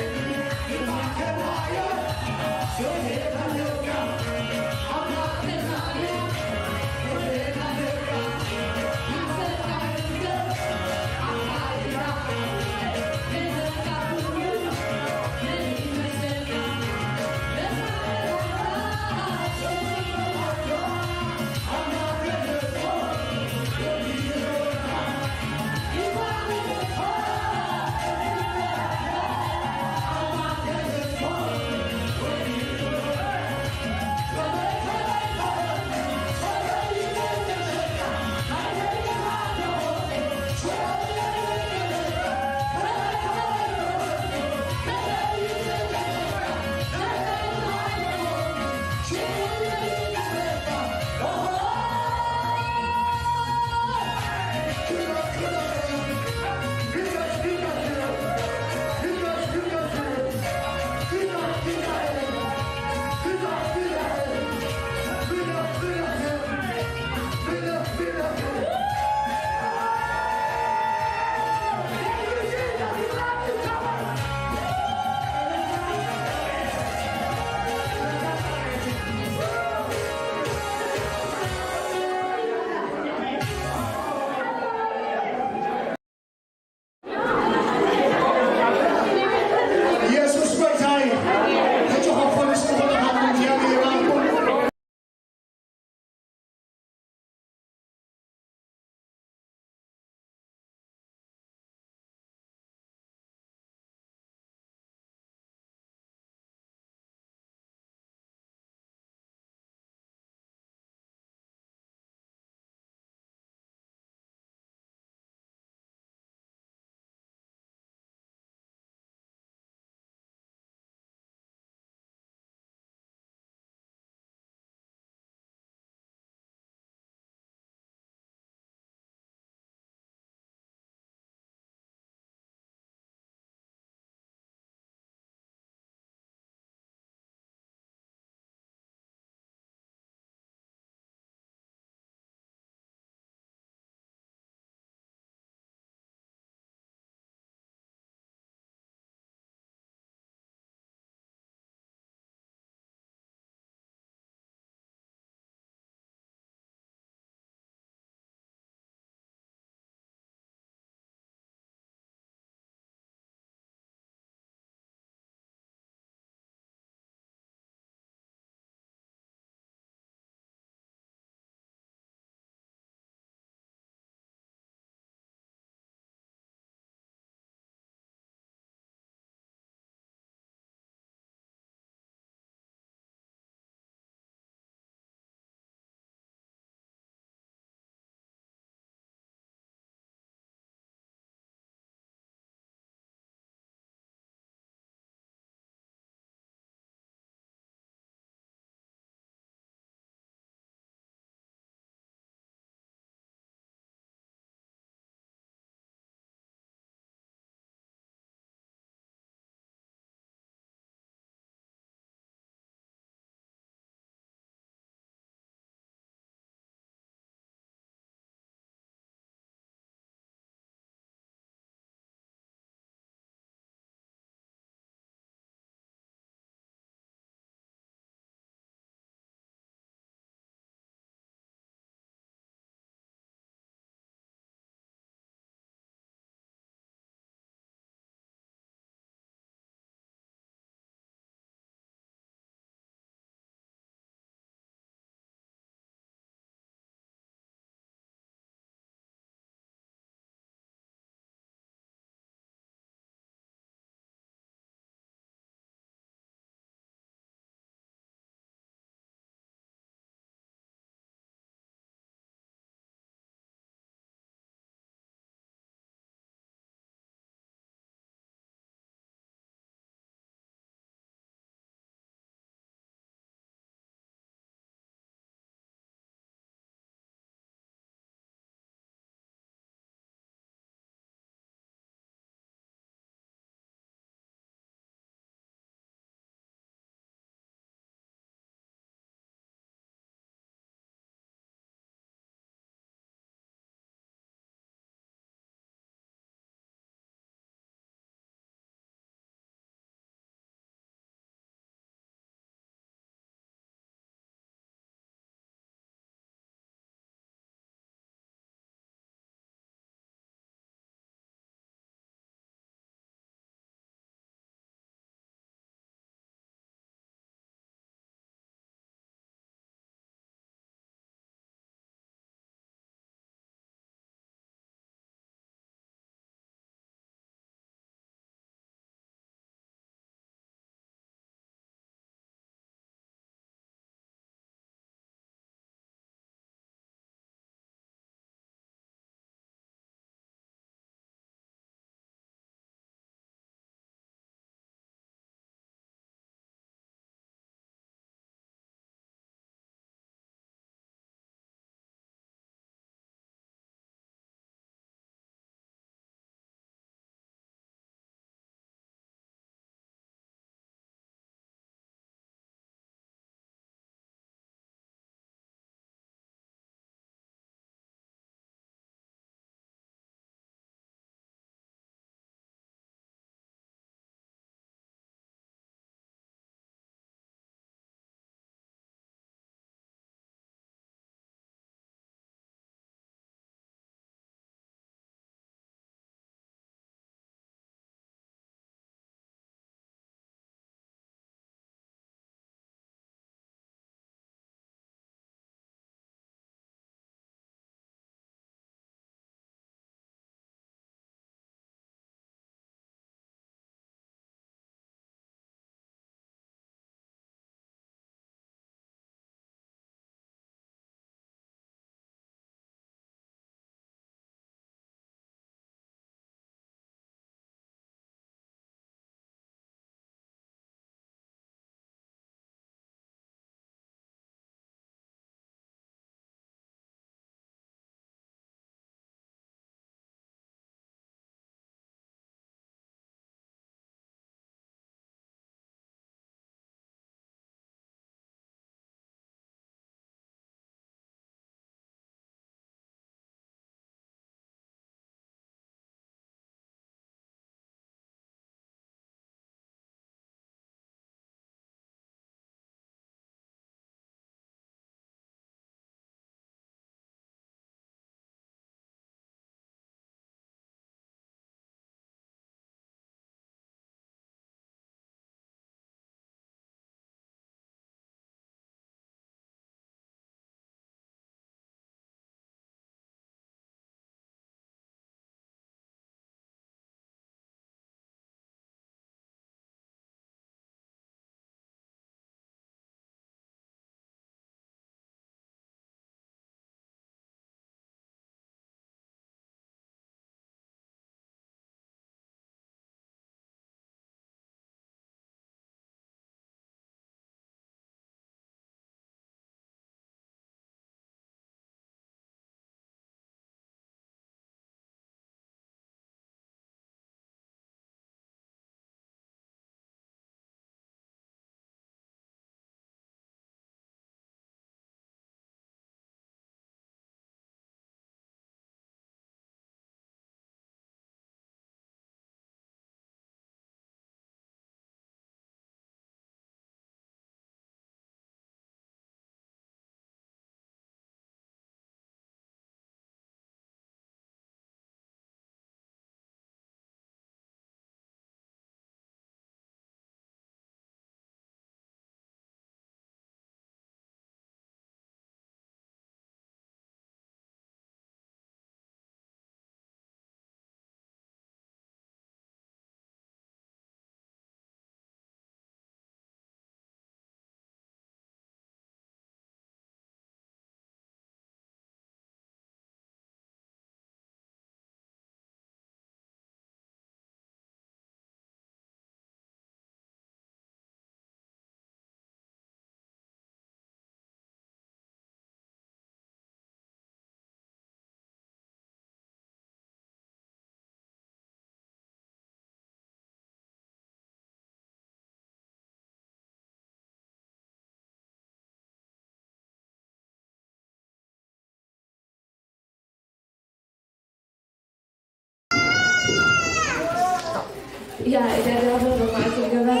እያ እዳዳበ በማዕቱ ገባር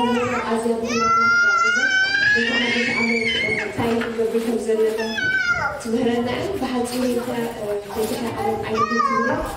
ኣዝያ ብትምህርና ተጣቂመ በተሓደሽ ዓመት እንታይ ክንገብር ከም ዘለና ትምህረና እያ። ብሓፂሩ እንተ በዝሐ ዓለም ዓይነት ትምህርት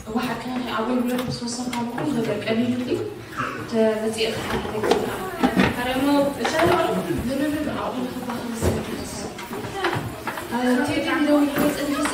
እወ ሓቅኻ፣ ኣገልግሎት ምስ ወሰኻ እኮ ነገር ቀሊሉ ድዩ? ተመጺእኻ ሓደ ነገር ኣረሞ እሻ ምንም ኣቑሑ ክባኽ መስል ቴዲ ደውልዎ ጽንሕሲ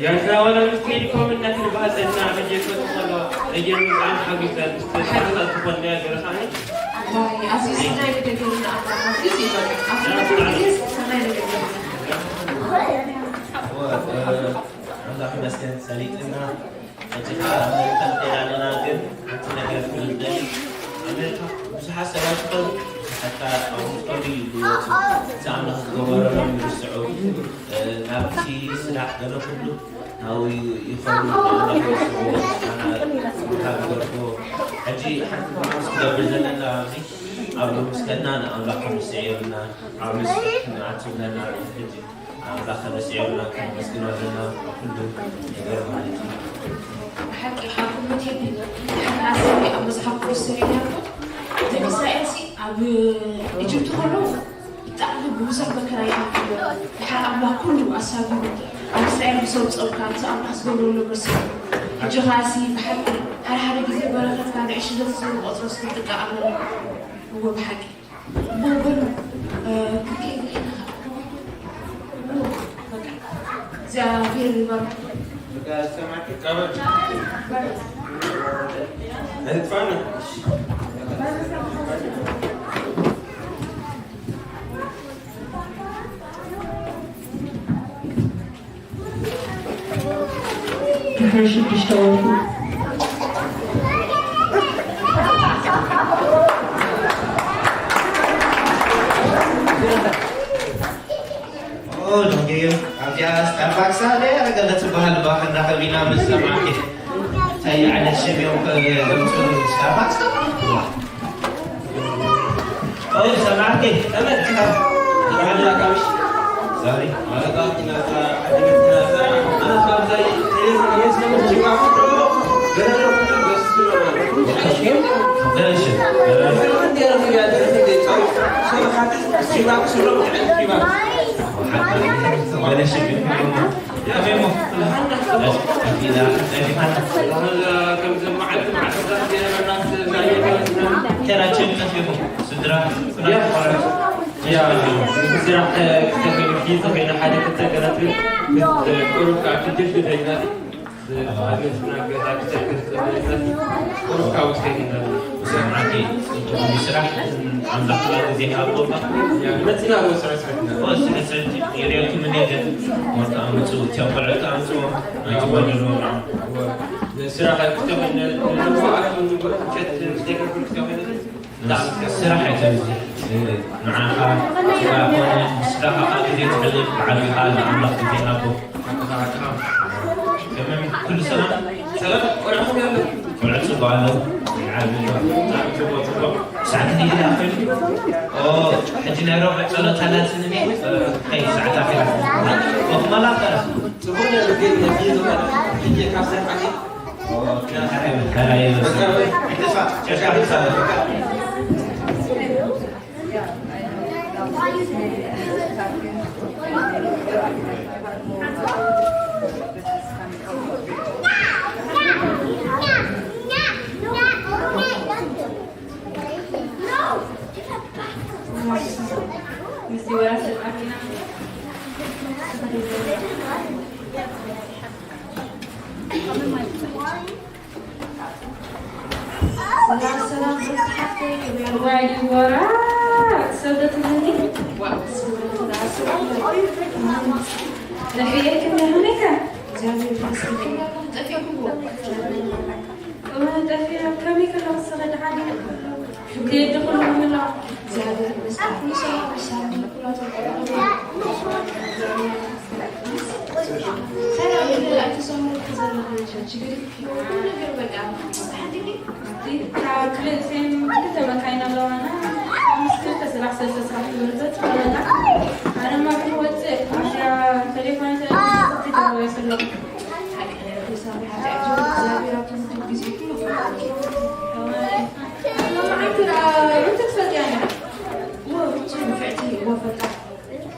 ያዛ ወላ ምስ ቴሌኮም እናተባህፀና መጀመርቱ ከሎ ረጀን ብጣዕሚ ሓጒሰን ዝተሳተፉ ኮንያ ገረኻኒ ኣምላኽ ይመስገን ሰሊጥና። ሕጂ ከዓ ኣሜሪካ ንኸይድ ኣለና፣ ግን ሓንቲ ነገር ክብል ደሊ፣ ኣሜሪካ ብዙሓት ሰባት ይኸዱ፣ ብዙሓት ከዓ ኣብ ውሽጦም እዩ ዝወፁ። እዚ ኣምላኽ ዝገበረሎም ይርስዑ። እ፣ ናብቲ ስራሕ ገለ ኩሉ ናብኡ ይኸዱ፣ ንኣምላኽ ይርስዑ። ምስጋና ንኣምላኽ ይገርፎ። ሕጂ ሓንቲ ብሓሙስ ክገብር ዘለና ኣብዚ፣ ኣብ ሎምስከና ንኣምላኽ ክንስዕ የብልና። ኣብ ሎምስ ክንዓቱ ኣለና ሕጂ። ኣምላኽ ከመስግኖ ኣለና ኣብ ኩሉ ነገር ማለት እዩ። ብሓቂ ሓኩመት የብልናን። ሓቂ ኣሰሚ ኣብ መጽሓፍ ቅዱስ ስለ ኢልናቶ፣ ኣብ ኢጅፕት ከሎ ብጣዕሚ ብብዙሕ መከራ ይኣልፍ ነይሩ። ድሓር ኣምላኽ ኩሉ ኣሳጊሩ ኣብ እስራኤል ምስ ኣውፀኡካ፣ እቲ ኣምላኽ ዝገብሮ ነገር ስለ ሕጂ ኸኣሲ ብሓቂ ሓደ ሓደ ግዜ በረኸትካ ንዕሽነት ስለ ንቆፅሮ ስለ ንጥንቀቕ ኣለና። እወ ብሓቂ። እሞ በሉ፣ እ፣ ክንከይድ ኢና። እወ፣ በቃ። እግዚኣብሔር ይባርክ። ድሕሪ ሽዱሽተ ወርሒ። ኦ፣ ሎሚ ኣብዚኣ ስታርባክስ ኣለ፣ ገለ ትበሃል ባኽ እንዳኸቢና ምስ ሰማዕኪ። እንታይ ዓይነት ሽም እዮም ከ ዘምፅኡ? ስታርባክስ ዶ? ኦ፣ ሰማዕኪ፣ ተመልከት። ሶሪ። ስራሕ ክተገይኑ ፊት ተገይኑ ሓደ ክልተ ገራት ግን ቁሩብ ካብ ትድል ትደይና ስራሕ ኣምላኽ ግዜ ሃቦ። መፅና ስራሕ ስራሕና የሪኦኩም እኔ ግን ወርቂ ኣምፁ፣ እቲኦም ቆልዑ ኣምፅዎም ኣይትበሉ። ስራሕ ክተኾይነ ንዋዕኹም ንጎ እንጨት ዘይከፍል ክተኾይነ ስራሕ ኣይተብዝሕ። ንዓኻ ስራሕ ኮነ፣ ንስድራኻ ካብ ግዜ ትሕልፍ፣ ንዓኻ ንኣምላኽ ግዜ ሃቦ። ከመይ ኩሉ ሰላም? ሰላም፣ ቆልዑኹም ኣለዉ? ቆልዑ ጽቡቕ ኣለዉ። ይዓብዩ። ጽቡቕ፣ ጽቡቕ። ሰዓት ክንደይ ኢላ ኮይኑ? ኦ፣ ሕጂ ናይ ረቡዕ ጸሎት ኣላትኒ። ኸይ ሰዓት ኣኺላ። ኦ፣ ክመላ ኣኸላ። ጽቡቕ ነይሩ፣ ግን ነዚ ዝኾነ ሕጂ ካብ ስራሕ ኣትየ ሰላም፣ ሰላም፣ ሰላም፣ ሓፍተይ፣ ክብሪ ኣለዋ። ዋይ፣ ዲቦራ፣ ሰብ ዶ ትብለኒ? ዋ፣ ሰብ ዶ ትብለኒ? ርሕየት እንዲያ ሆነካ? እግዚኣብሔር ይመስገን። ጠፊእኩም እኮ። እወ፣ ጠፊእና። ከመይ ከለኹ? ሰኸ ደሓን ኢኹም? ከየድኹም ምህላው እግዚኣብሔር ይመስገን። ኩሉ ሰላም፣ ኩሉ ሰላም፣ ኩላቶም ቆልዑ። ሰላም፣ ኣይተሰሙርኩ ዘለኹ ችግር ኩሉ ነገር በቃ። ሓንቲ እታ ክልተ ክልተ መካይን ኣለዋና። ምስ ክልተ ስራሕ ሰለስተ ስራሕ ትምህርት ትበላ። ኣነማ ክወፅእ ኣብዚኣ ቴሌፎን ተደወለ ስለ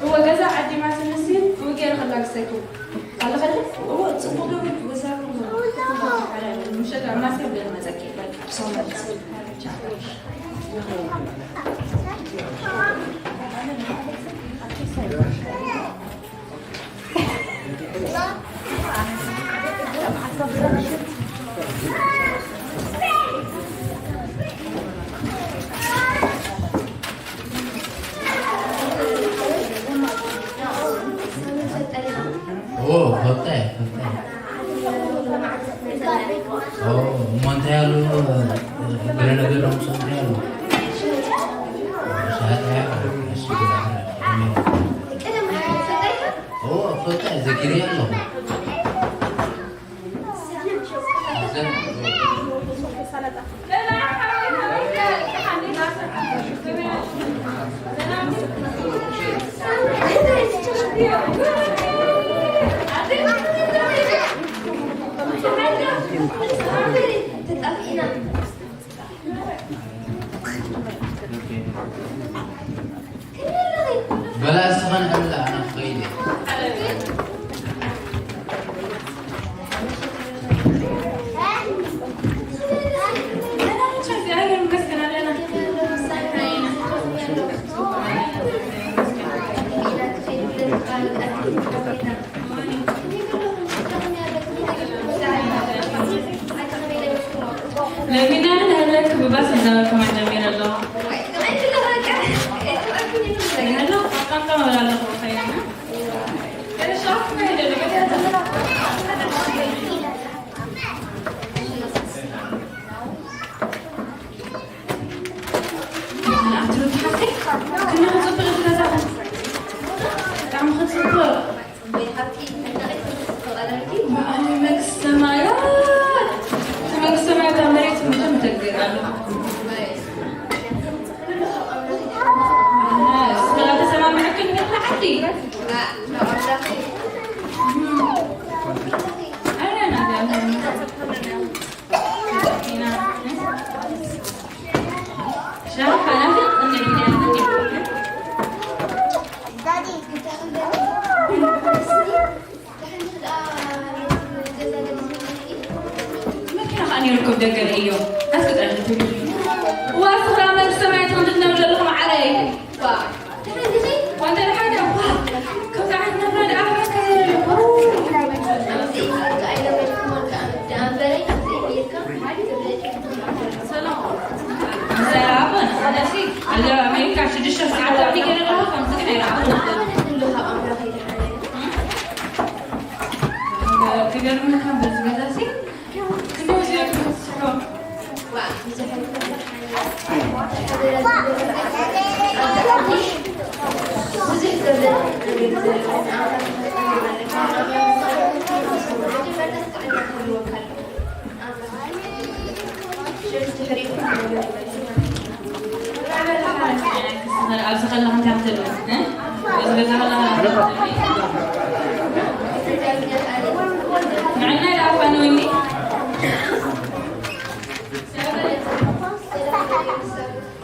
እወ፣ ገዛ ዓዲ ማስንሲ እወ፣ ገይረ ከላግሰኪ። ኣለኸ ድሕን? እወ፣ ጽቡቕ ገበርኩ፣ ገዛኩም። ምሸት ኣብ ማስያ ብለን መጸኪ። ኦ፣ ፈልጠ፣ ፈልጠ። ኦ፣ እሞ እንታይ ኣሉ? ገለ ነገር ነው ምሰ እንታይ ኣሉ? ሻሃዳ ያ፣ እሺ፣ ገለ ኣለ። ኦ፣ ፈልጠ፣ ዘኪሪ ኣለኹ። ለሚና ንህለክ ብባስ እናበልኩም ጀሚረ ኣለኹ። ሄሎ፣ ቋንቋ መብላ ኣለኹ። መኪና ከዓ ነይርኩም ደገ ርእዮ ኣስቅጠል ዋስራ መንግስተ ሰማያት ከም ትነብር ዘለኹም ዓረይ። ዋ፣ ደሓን ዲኺ? ዋ፣ እንተ ደሓን ዲያ? ዋ፣ ከምዚ ዓይነት ናብራ ደኣ ኣባካ ዘለለ። ሰላም። ሰላም። ስለዚ፣ ኣብ ኣሜሪካ ሽዱሽተ ሰዓት ኣብዲ ገለ ኣለዋ፣ ከምዚ ግን ኣይረኣኹን። ክገርመካ በዚ ገዛ ሲ ኣብዚ ከለኻ እንታይ ክትብል? እ? ኣብዚ ገዛ ከለኻ እንታይ ክትብል? ንዓይ ናይ ደኣ ፋንወኒ።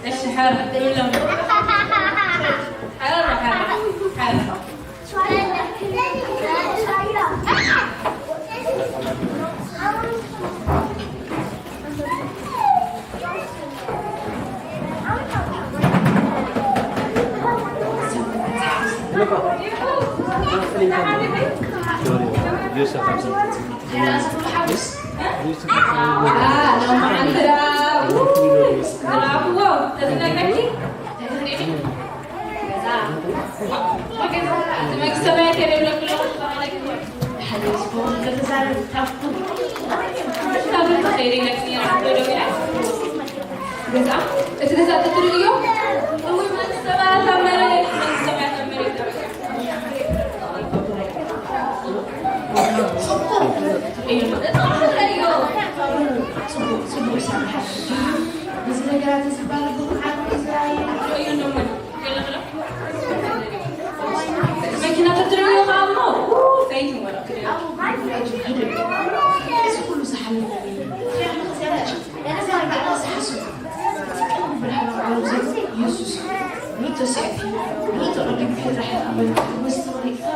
እሺ፣ ሓር፣ ይብሎም። ሓር፣ ሓር፣ ሓር። ገዛ፣ እቲ ገዛ ትትርእዮ? እውይ፣ መንግስተ ሰማያት ኣብ መሬት፣ መንግስተ ሰማያት ኣብ መሬት። ጽቡቕ እዩ። ጽቡቕ፣ ጽቡቕ ይሰርሕ። እዚ ነገራት እዚ ባል ብኹም ዓቕሚ ዝረኣየ እዩ። መኪና ተትርእዮ ኸኣ እሞ፣ ኡ፣ ፈይት ይወረድ። እዚ ኩሉ ዝሓለፈ እዩ። እዚ ኣርባዕተ ዝሓስቡ፣ እዚ ቀንዲ ብርሃን ኣብ ዓለም ዘሎ ኢየሱስ እዩ። ንእቶ ሰይፊ፣ ንእቶ ቅዱስ ራሕል ኣበል፣ ንእቶ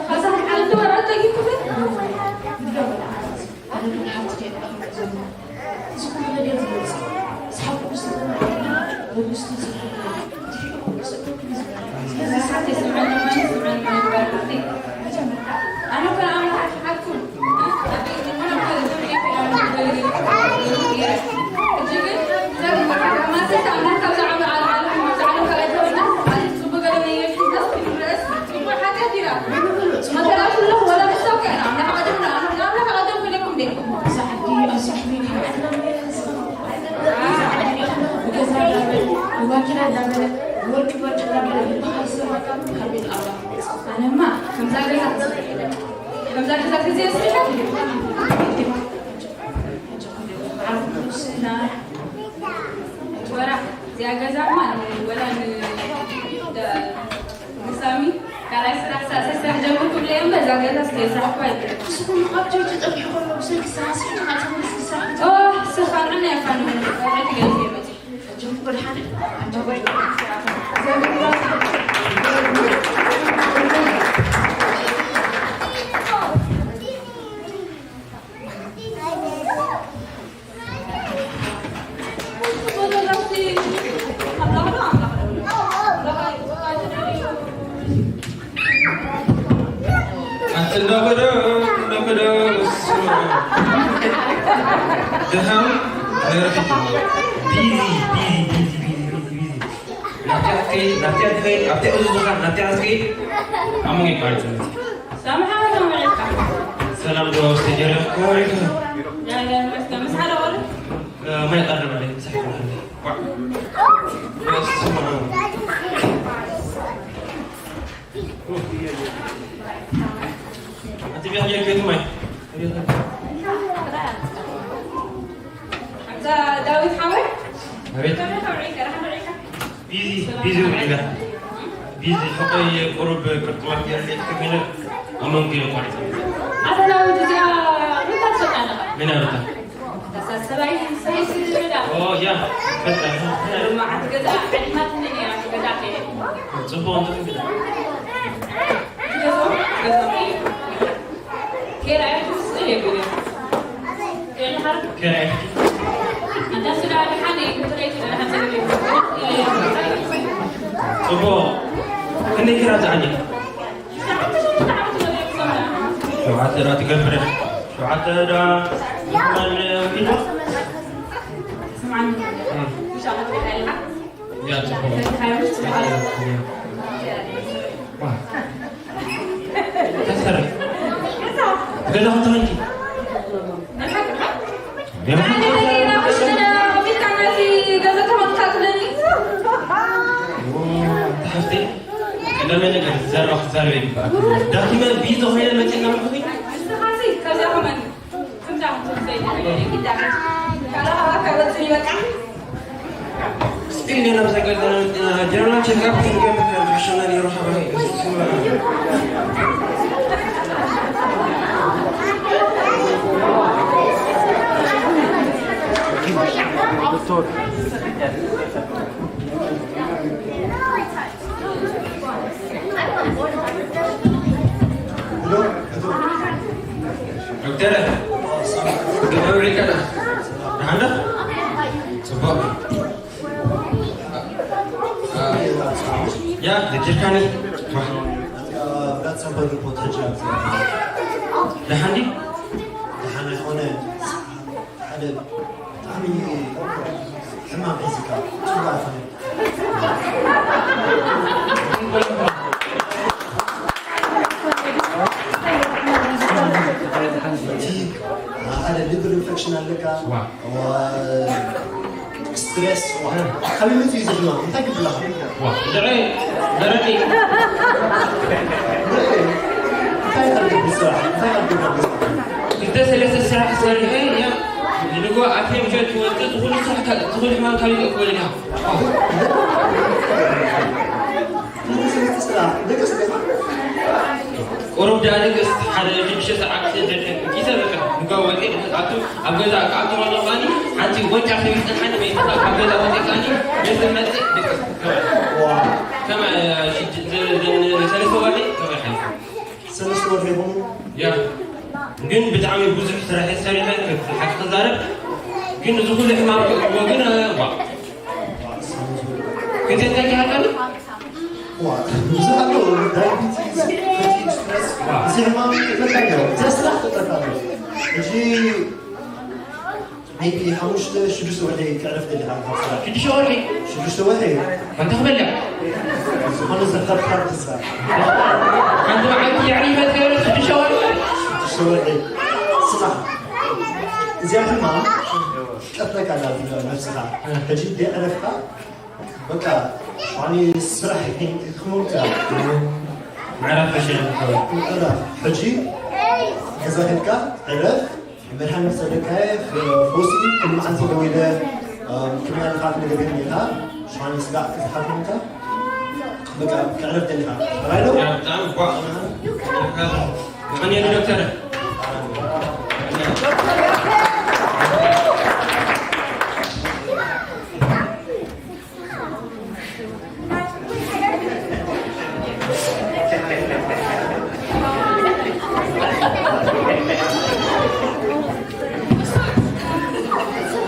ኻዛ ዓለም ተወራቶ ይኩፈ። ንገበላ ዓለም፣ ኣነ ግን ሓንቲ ከይበላኹ ዘሎ። እዚ ኩሉ ነገር ዝመጽእ፣ ዝሓብኩ ዝተፈናቐለ፣ መንግስቱ ዝረኸበ፣ ድሒሩ ክስእለኩም እዩ ዝበሃል። ስለዚ ሳት የስምዐኒ፣ ማን የስምዐኒ፣ ማን ይበሃል? መጀመርታ፣ ኣነ እኮ ንኣምላኽ ኣይከሓድኩን። ሕጂ ግን፣ ማሰት ኣምላኽ ካብዛ ዓለም፣ ዓለም፣ ዓለም፣ ዓለም፣ ዓለም፣ ዓለም፣ ጽቡቅ ገለ ነገር ሒዝናስ ክንረአስ ጽቡቅ ሓጢኣት ኢና። መተላእኩ ኣለኹ፣ ወላ ንሳ እኮ እያ ንኣምላኽ ኣቐድምና፣ ንኣምላኽ ኣቐድም ክብለኩም ድየ? እዛ ዓዲ ኣዝዩ ሕሜት እዩ። ብገዛ እንዳበለ፣ ብማኪና እንዳበለ፣ ብወርቂ ወርቂ እንዳበለ፣ ብበሃሊ ሰባት ካብ ቤት ኣምላኽ ወፂኡ። ኣነማ ከምዛ ገዛ፣ ከምዛ ገዛ ግዜ ስሒታት እዩ። ዓርኩ ስና ወራ እዚኣ ገዛ እማ ወላ ን-፣ ደ-፣ ንሳሚ ካልኣይ ስራሕ ሳልሳይ ስራሕ ጀመርኩ ብለይ እምበር እዛ ገዛ እስከ ስራሕ እኮ ኣይብልን። ንስኹም ኣብ ጆርጆ ጠፊሑ ከሎ ብሰንኪ ስራሕ ስራሕ ትመልስ ስራሕ ኦ፣ ስኻ ንዓና ያፋኑ ፈረድ ገይሩ ይመጽእ። ኣጆኹም ወድሓነ፣ ኣጆኹም። ድኻም ነረፊት ቢዚ ቢዚ ቢዚ ቢዚ ቢዚ ቢዚ ናብቲ ኣትከይድ ናብቲ ኣትከይድ ኣብቲ ኣዝዙኻ ናብቲ ኣትከይድ ኣብ መንጎ ይቋረጽ። ሰላም ዶ ስተጀረ? ከመይ ኢልካ? ምስ ሓደ ቆልዑ? ማይ ቀርብ ኣለይ፣ ምሳሕ ይብላዕ። ዋ። በስመ ኣብ። ኣቲ ቢያ ቢያ ቢያ ማይ። ኣታ ዳዊት ሓወይ? ኣቤት። ከመይ ከመይ ኢልካ? ደሓን ዶ ኢልካ? ቢዚ፣ ቢዚ ውዒለ። ቢዚ፣ ሕቆይ ቁሩብ ቅርጥማት ገይረ ከሚነ፣ ኣብ መንጎ የቋርጽ። ኣታ ዳዊት፣ እዚኣ ሩታ ትፈልጣ ኣለኻ? መን እያ ሩታ? እታ ሰብኣይ፣ ሰበይቲ ዝብላ። ኦ፣ ያ፣ እፈልጣ፣ ያ። ሎማዓንቲ ገዛ ዓዲማትኒ ነይራ፣ ገዛ ከይደ። ጽቡቕ እንተኾይኑ። ገዛ፣ ገዛ ከይደ። ኬራይ ስእሊ የብሉን። ኬራይ። ጽቡቕ። ክንደይ ኬራ ትዓኒ? ሸውዓተ ዳ ትገብር። ሸውዓተ ዳ። ያ፣ ጽቡቕ። ዋ። ተሰርሕ። ገዛ ክትኾንኪ። ዋ፣ ተሓፍተይ፣ ቀዳማይ ነገር ዘረባ ክትዛረበ ይግባእ። ዳኪመ ብይዞ ኮይነ መፅና ምሕኩይ። Still, you know, like, uh, general checkup, you can, uh, professional, you know, have a, ዶክተር፣ ብመብሪቀና። ደሓን ዶ? ጽቡቕ። ያ፣ ነጊርካኒ። ዋ። ብላት ሰንበት ሪፖርት ሕጂ ኣብ ደሓን ድዩ? ደሓን ኣይኮነን። ሓደ ብጣዕሚ ሕማም ሒዝካ፣ ጽቡቕ ኣይኮነን። እቲ ሓደ ሊቨር ኢንፌክሽን ኣለካ። ዋ። ዋ፣ ስትሬስ፣ ዋ። ካበይ መፂኡ እዚ ሕማም? እንታይ ክብላኻ? ዋ፣ ድረ፣ ድረኒ። እንታይ ኣልግብ ስራሕ? እንታይ ኣልግብ ስራሕ? ክልተ ሰለስተ ስራሕ ሰሪሐ እየ። ንጎ ኣትየ ምሸት ትወፅእ፣ ዝኹሉ ስራሕ ካ-፣ ዝኹሉ ሕማም ካበይ ክእክበልካ? ቁሩብ ደኣ ደገስ ሓደ ሽዱሽተ ሰዓት ደድሕሪ ጊሰ በቃ ንጋወጤ ኣቱ ኣብ ገዛ ክኣቱ ከሎ ከኣኒ ሓንቲ ወንጫ ከቢፀን ሓደ መይትካ ካብ ገዛ ወፂእ ከኣኒ ምስ መፅእ ደገስ ከመይ ከመይ ሽድ-፣ ዘ-፣ ዘ-፣ ሰለስተ ወርሒ ከመይ ሓሊፉ? ሰለስተ ወርሒ ይኹኑ። ያ። ግን ብጣዕሚ ብዙሕ ስራሕ እየ ሰሪሐ፣ ሓቂ ክዛረብ። ግን እዚ ኩሉ ሕማም ክእልዎ ግን፣ ዋ። ክትንተኪ ሃልካኒ? ዋ፣ ብዙሕ ኣሎ። ዳያቤቲስ፣ ፈቲግ፣ ስትረስ፣ ዋ። እዚ ሕማም ይፈጥረካ ኣሎ። እዚ ስራሕ ይፈጥረካ ኣሎ። ሕጂ ሜይቢ ሓሙሽተ ሽዱሽተ ወርሒ ክዕረፍ ደሊኻ ካብ ስራሕ። ሽዱሽተ ወርሒ? ሽዱሽተ ወርሒ። ኣንታ ክበልዕ። ዝኾነ ዘፈርካ ትዛር። ሓንቲ መዓልቲ የዕሪፈት ገይረ ሽዱሽተ ወርሒ። ሽዱሽተ ወርሒ። ስራሕ። እዚኣ ድማ ቀትለካ ኣላ ነብስኻ። ሕጂ ደይዕረፍካ በቃ፣ ዋኒ ስራሕ ክመውት እያ። ምዕራፍ ዕስራን ሓሙሽተን። እላ፣ ሕጂ ገዛ ኸድካ ዕረፍ፣ መድሓኒት ሰደካየ፣ ፈውሲ፣ ኩሉ መዓልቲ ደው ኢለ፣ እም፣ ከመይ ኣለኻ ክትነግረኒ ኢኻ፣ ዋኒ ስጋዕ ክትሓትምካ፣ በቃ፣ ክዕረፍ ደሊኻ። ራይዶ? ያ፣ ብጣዕሚ ቧ። ቀንየሉ ዶክተር።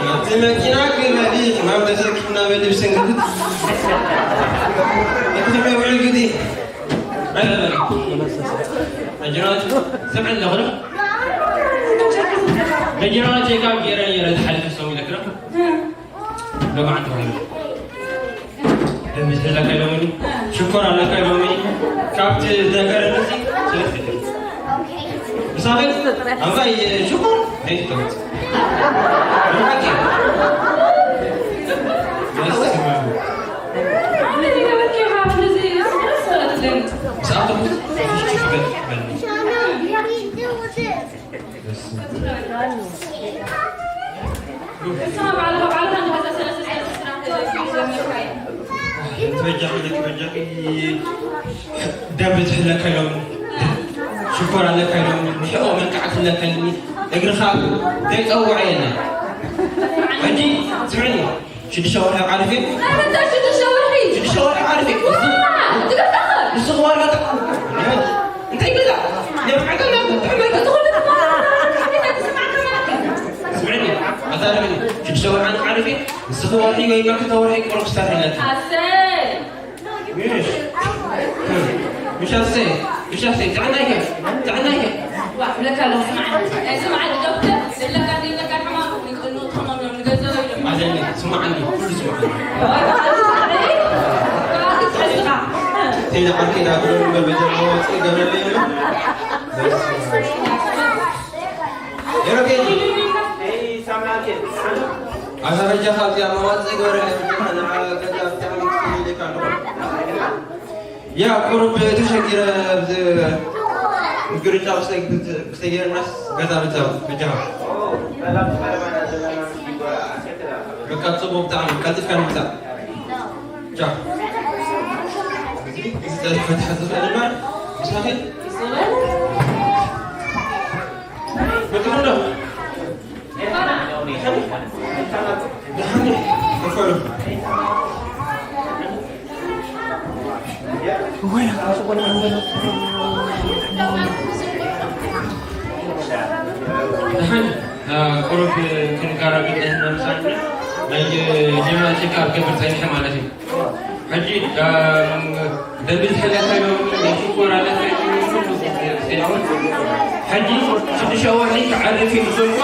ኣብቲ መኪና ግበሪ፣ ሕማም ተሰኪምና በሊ ብሰንክትት። እቲ ከመይ ውዕል ግዲ? ኣጅራት፣ ስምዕ ኣለኹ ዶ? መጀመርያ ቼክ ኣፕ ገይረ ነይረ ዝሓለፈ ሰሙን ኢለክና። ሎማዓንቲ ኮይኑ ደም ዝሕለካ ኢሎምኒ፣ ሽኮር ኣለካ ኢሎምኒ። ካብቲ ዝነገረኒ እዚ ሰለስተ ኢለ። ምሳኺ ኣምባይ ሽኮር ኣይትጠምት። ብሓቂ። ደስ ይብል። ሰዓት ትምህርት ትምህርት ይገጥመኒ። ደም ዝሕለካ ኢሎም፣ ሽኮር ኣለካ ኢሎም፣ ንሕኦ መልክዓት ኣለካ ኢሎምኒ፣ እግርኻ ዘይጸውዖ የለን። ሕጂ ስምዕኒ፣ ሽዱሽተ ወርሒ ዓሪፈ። ኣበታ ሽዱሽተ ወርሒ? ሽዱሽተ ወርሒ ዓሪፈ። ዋ! ትገዛኸ? ንስኺ ዋላ ተ-፣ እንታይ ገዛ? ናይ መዓልቲ ናብ ብጣዕሚ እቲ ኩሉ ትማራ ስምዕኒ፣ ኣዛረበኒ። ሽዱሽተ ወርሒ ኣነ ዓሪፈ፣ ንስኺ ወርሒ ወይ ክልተ ወርሒ ቁሩብ ክስታፍ ኣለኪ። ኣሰይ! ምሽ። ምሽ ኣሰይ፣ ምሽ ኣሰይ፣ ጥዕና ይከ፣ ጥዕና ይከ። ዋ፣ ብለካ ኣለኹ፣ ስምዓኒ። ናይ ስምዓኒ ዶክተር፣ ዘለካ ዘይብለካ ሕማም፣ ንቅ-፣ ንቅድሚ ሕማም እዮም ንገንዘቦ ኢሎም። ኣለኒ፣ ስምዓኒ፣ ኩሉ ስምዓኒ። ዋ፣ ዋ፣ ትሕዝኻ። ተይዳ ዓርከይ ዳ ብሎ እምበር መጀመርያ ወፂ ገብረለይ እምበር። ሄሮቴ። ኣታ በጃኻ ኣብዚኣ መዋፅኢ ግበረለይ፣ ንዓ ገዛ ብጣዕሚ ክፍሊ ኢለካ ኣለኹ። ያ፣ ቁሩብ ተሸጊረ ኣብዚ ምግርጫ ክሰ-፣ ክሰ-፣ ክሰጊረናስ ገዛ ብዛው በጃኻ። በቃ፣ ጽቡቕ ብጣዕሚ። ቀልጢፍካ ንምጻእ። ቻው። እዚ፣ እዚ ጸድፊ ክትሓዚ ትኽእል እምበር፣ ምሳኺ? መጥቶ ዶ? ደሓን፣ አ፣ ቁሩብ ክንከራገጥ ኢና ምሳና። ናይ ጀነራል ቼክኣፕ ክገብር ጸኒሐ ማለት እዩ። ሕጂ፣ አ፣ ደም ዝሕለካ ኢሎም፣ ናይ ሽኮር ኣለካ ኢሎም፣ ኩሉ ሴራውን። ሕጂ ሽዱሽተ ወርሒ ክዓርፍ እዩ ዝሰምዖ።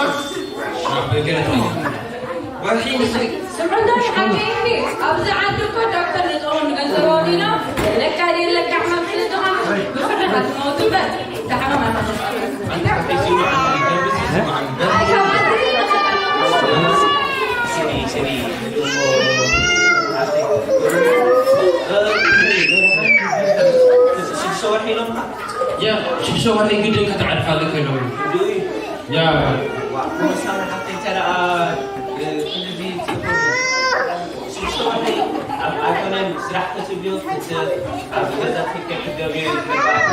ኣብ ገለ ወርሒ ምስ ስምዑ እንዶ ሓቀይኒ፣ ኣብዚ ዓዲ እኮ ዶክተር ንጥቕሞም ንገንዘቦም ኢና፣ ለካ ድየለካ ሕማም ስለ ዝኾነ፣ ብፍርሒ ኢኻ ትመውት እምበር፣ እታ ሕማም ኣይኮነትን። ኣንታ ሓቀይ ስምዓኒ፣ ደም ዝስምዓኒ፣ ደም ኣይ፣ ካብ ዓዲ ስሪ፣ ስሪ፣ ሽዱሽተ ወርሒ ኢሎምካ? ያ፣ ሽዱሽተ ወርሒ ግድን ከተዕርፍ ኣለካ ኢሎም። ያ። ዋ፣ ኩሉ ሳብ ሓፍተይ እንተ ደኣ፣ እ፣ ክንድዚ ሽዱሽተ ወርሒ ኣብ ኣይኮነን ስራሕ ክትብልዮ፣ ክት-፣ ኣብ ገዛ ትከ ክትገብርዮ ይግባእኪ።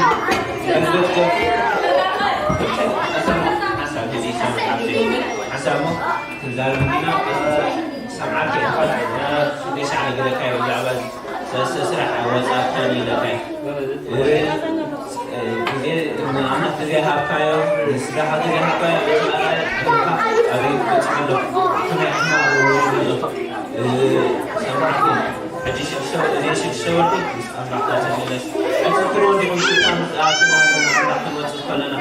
ገንዘብ ገብ-፣ ሓሳብ፣ ሓሳብ ግዜ ሓሳብ ሓሳብ እሞ ክንዛረብ እንዲና፣ እ፣ ሰምዓልኪ እየ። ክንደይ ሻዕ ነገረካዮ ብዛዕባ እዚ? ሰለስተ ስራሕ ወጻእካኒ ኢለካዮ። እ፣ ግዜ፣ ንኣምላኽ ግዜ ሃብካዮ፣ ንስጋኻ ግዜ ሃብካዮ፣ ኣበይ ትበጽሕ ኣሎ? ከመይ ሕማቕ ኣሎ? እ፣ ሰማዕቲ፣ ሕጂ ሽዱሽተ፣ እዚ ሽዱሽተ ወርሒ ምስ ኣምላኽካ ተመለስ። ኣይትዝክርዎ ዲኹም? ሽታ ምስ ኣትና ንኣምላኽ ክንወጽእ ከለና፣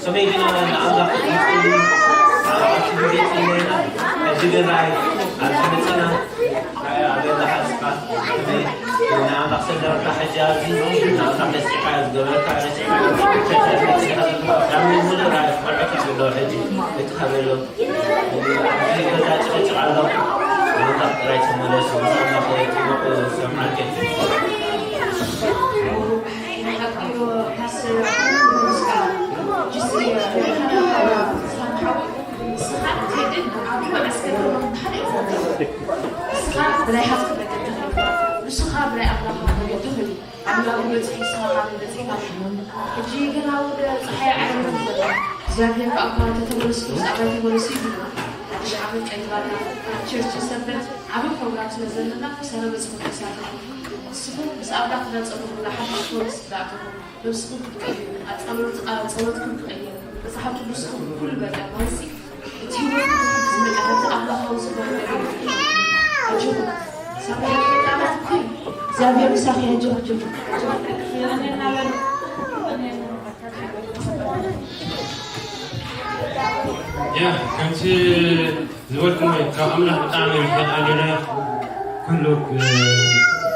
ከመይ ዲና ንኣምላኽ ንጽሊ? ኣብቲ ግዜ ጸለና፣ ሕጂ ግን ረኣይ፣ ኣብዚ መጺና፣ ረኣይ፣ ኣብ ዘለኻ ስኻ፣ ከመይ ንኣምላኽ ሰደርካ፣ ሕጂ ኣብዚ ንኣምላኽ ረሲዕካ፣ ዝገበርካ ረሲዕካ፣ ቸርች መጺኻ፣ ካብ ሙሉ ረኣይ፣ ቆልዑት እዩ ዘሎ፣ ሕጂ እቲ ካበሎ፣ ኣብዚ ገዛ ጭቕጭቕ ኣሎ፣ ንኣምላኽ ጥራይ ተመለሱ፣ ምስ ኣምላኽ ጥበቑ፣ ሰምዓልከ። ንስኻ ብላይ ሃብቲ መገዲ ኸይድ፣ ንስኻ ብላይ ኣምላኽ መገዲ ኸይድ። ኣምላኽ በጺሒ፣ ንስኻ ካበይ በጺሕካ? ሕጂ ገና ወደ ጸሓይ ዓለም ዘላ እግዚኣብሔር ከኣ እኳ እንተተመለስኩ፣ ምስ ኣባይ ተመለሱ ይብሉ። ሓድሽ ዓመት ቀይራና፣ ቸርች ሰንበት ዓቢ ፕሮግራም ስለ ዘለና፣ ሰንበት ጽቡቕ ተሳተፉ። ንስኹም ምስ ኣምላኽ እንዳጸለኹም፣ ንሓድሽ ፖሊስ እንዳኣተኹም፣ ነብስኹም ክትቀይሩ፣ ኣጸሎት-፣ ኣጸሎትኩም ክቕየር፣ መጽሓፍ ቅዱስኩም ኩሉ በቃ፣ ማለት እቲ ህይወት ዝመጣ፣ ኣብቲ ኣምላኻዊ ዝኾነ ነገር ኣጆኹም። ሳምሪ፣ እግዚኣብሔር ምሳኺ፣ ኣጆኺ፣ ኣጆኺ። ከምቲ ዝበልኩም ካብ ኣምላኽ ብጣዕሚ ርሕቕ ኣለና። ኩሉ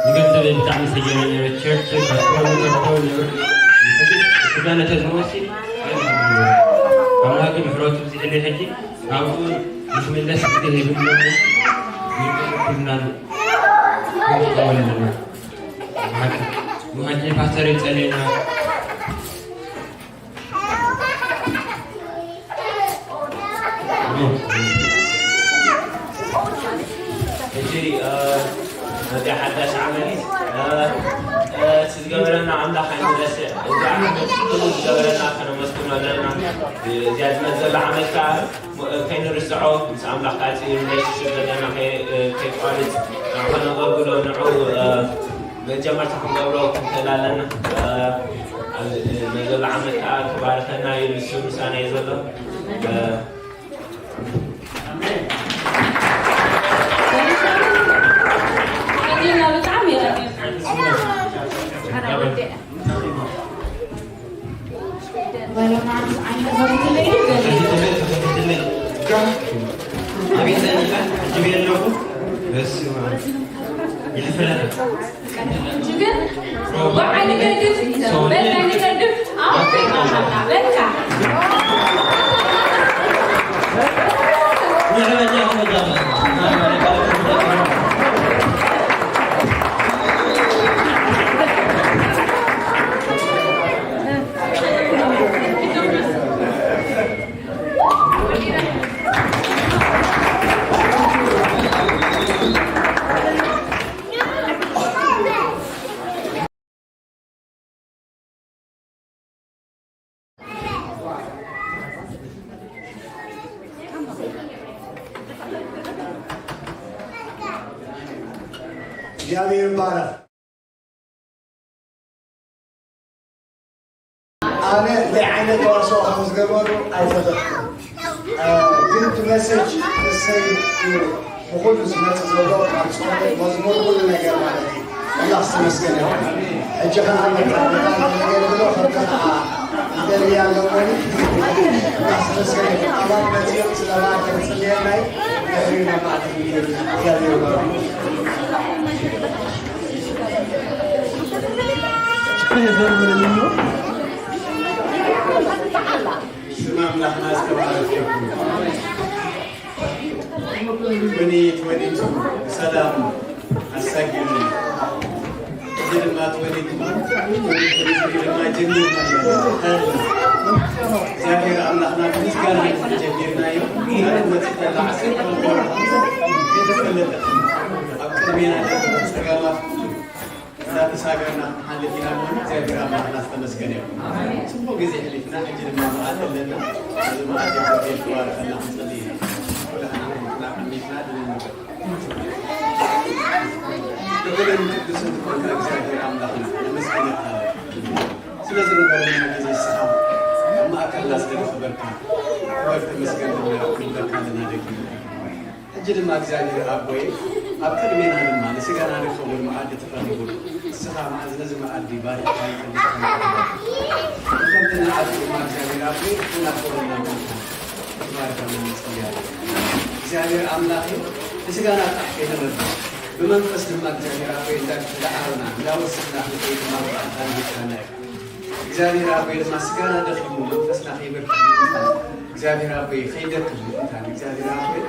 ዝገንዘበ ብጣዕሚ ሰጀነ ነረ ቸርች ካቶሊክ ነረ ክዳነተ ዝወሲ ኣምላኽ ምሕረቱ ብዝሕሊ ሕጂ ኣብኡ ንክምለስ ግዜ የብልና። ኩልና ንጥቀመሉ ኣለና። ብሓቂ ብሓቂ ፓስተር ይጸልየና። ሕጂ ነዚኣ ሓዳሽ ዓመት እቲ ዝገበረና ኣምላኽ ኣይንረስዕ። እዚ ዓመት ኩሉ ዝገበረና ከነመስግኖ ኣለና። እዚኣ ዝመጽእ ዘሎ ዓመት ከዓ ከይንርስዖ ምስ ኣምላኽ ተኣሲሩ ሪሌሽንሽፕ ዘለና ከይቋርጽ ንዑ ከነገልግሎ ንዑ መጀመርታ ክንገብሮ ክንክእል ኣለና። ኣብ ዘሎ ዓመት ከዓ ክባርኸና እዩ፣ ንሱ ምሳና እዩ ዘሎ። እግዚኣብሔር ይባረክ። ኣነ እንታይ ዓይነት ተዋስኦ ከም ዝገበሩ ኣይፈለጥኩን። ግን እቲ መሰጅ እሰይ እዩ። ብኹሉ ዝመፅእ ዘሎ ካብ ፆሎት መዝሙር ኩሉ ነገር ማለት እዩ። ኣምላኽ ዝተመስገነ ይኹን። ሕጂ ከዓ መድረኽ ነገልግሎ ከምቲ ከዓ ይደልያ ኣለዎ። ኣምላኽ ዝተመስገነ ይኹን። ኣባት መፅኦም ስለ ማዕከል ፅልየናይ ድሕሪኡ ናብ ማዕከል ንገሩ። እግዚኣብሔር ይባርኩም። ስም ኣምላኽና ዝተባረከ ይኹን። ወኒ ትወኒቱ ብሰላም ኣሳጊሩና። እዚ ድማ ትወኒቱ ድማ ጀሚርና። እግዚኣብሔር ኣምላኽና ብምስጋና ጀሚርናዮ። መፅእ ዓሰርተ ወርሒ ከይተፈለጠ ኣብ ቅድሜና ዘሎ ፀገማት እንዳተሳገርና ክንሓልፍ ኢና እሞ እግዚኣብሔር ኣምላኽና ዝተመስገነ ይኹን። ጽቡቕ ግዜ ኣሕሊፍና፣ ሕጂ ድማ መዓልቲ ኣለና። ኣብዚ መዓልቲ እግዚኣብሔር ክባርኸና ክንጸሊ ኢና። ኩላህና ኣሕሊፍና ቀሚትና ድነ ንበል። ልዑልን ቅዱስን ዝኾንካ እግዚኣብሔር ኣምላኽና ነመስግነካ ኣለና። ስለ ዝነበረና ግዜ ንስኻ ኣብ ማእከልና ስለ ዝኸበርካ ክበር ተመስገን ንብለካ ኣለና ደጊምና። ሕጂ ድማ እግዚኣብሔር ኣቦይ ኣብ ቅድሜና ድማ ንስጋና ንኸውን መኣዲ ተቐሪቡ ኣሎ። ንስኻ መኣዝ ነዚ መኣዲ ባሪኽካ ይቀድስካ ንኸምቲ ንዓዱ ድማ እግዚኣብሔር ኣቦይ እናኽበረና ምእንታና ክትባርከና ንጸሊ ኣለና። እግዚኣብሔር ኣምላኸይ ንስጋና ጥራሕ ከይተመልካ ብመንፈስ ድማ እግዚኣብሔር ኣቦይ እንዳዓበና እንዳወሰኽና ክንከይድ ድማ ብኣንታ ንህድካና እዩ። እግዚኣብሔር ኣቦይ ድማ ስጋና ደኺሙ መንፈስና ከይበርክ ምእንታን እግዚኣብሔር ኣቦይ ከይደክም ምእንታን እግዚኣብሔር ኣቦይ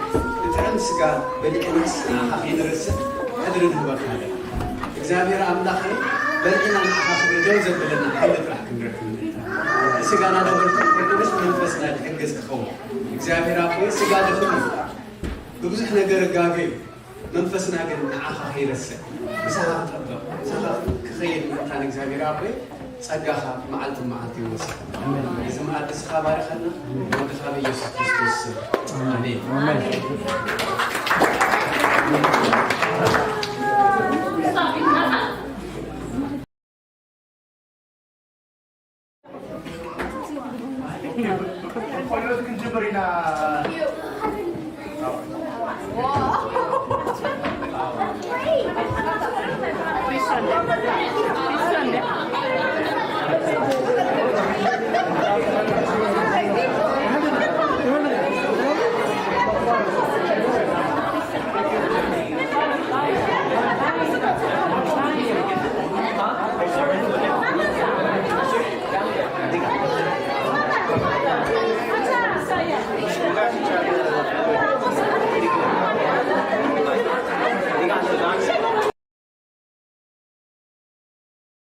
ብጥዕም ስጋ በሊዕናስ ንዓኻ ከይንረስዕ ሕድሪ ንህበካ ኣለና። እግዚኣብሔር ኣምላኸይ በሊዕና ንዓኻ ክንደው ዘብለና ሓይሊ ጥራሕ ክንረክብ ምእንታን ንስጋና ደበርክ ቅዱስ መንፈስና ድሕግዝ ክኸውን እግዚኣብሔር ኣቦይ ስጋ ደኺሙ ብብዙሕ ነገር ጋገ እዩ። መንፈስና ግን ንዓኻ ከይረስዕ ምሳኻ ክጠብቕ ምሳኻ ክኸይድ ምእንታን እግዚኣብሔር ኣቦይ ጸጋኻ መዓልቲ መዓልቲ ይወስድ። እዚ መኣዲ እስኻ ባርኸና ወድኻ ብኢየሱስ ክርስቶስ ስም ኣሜን።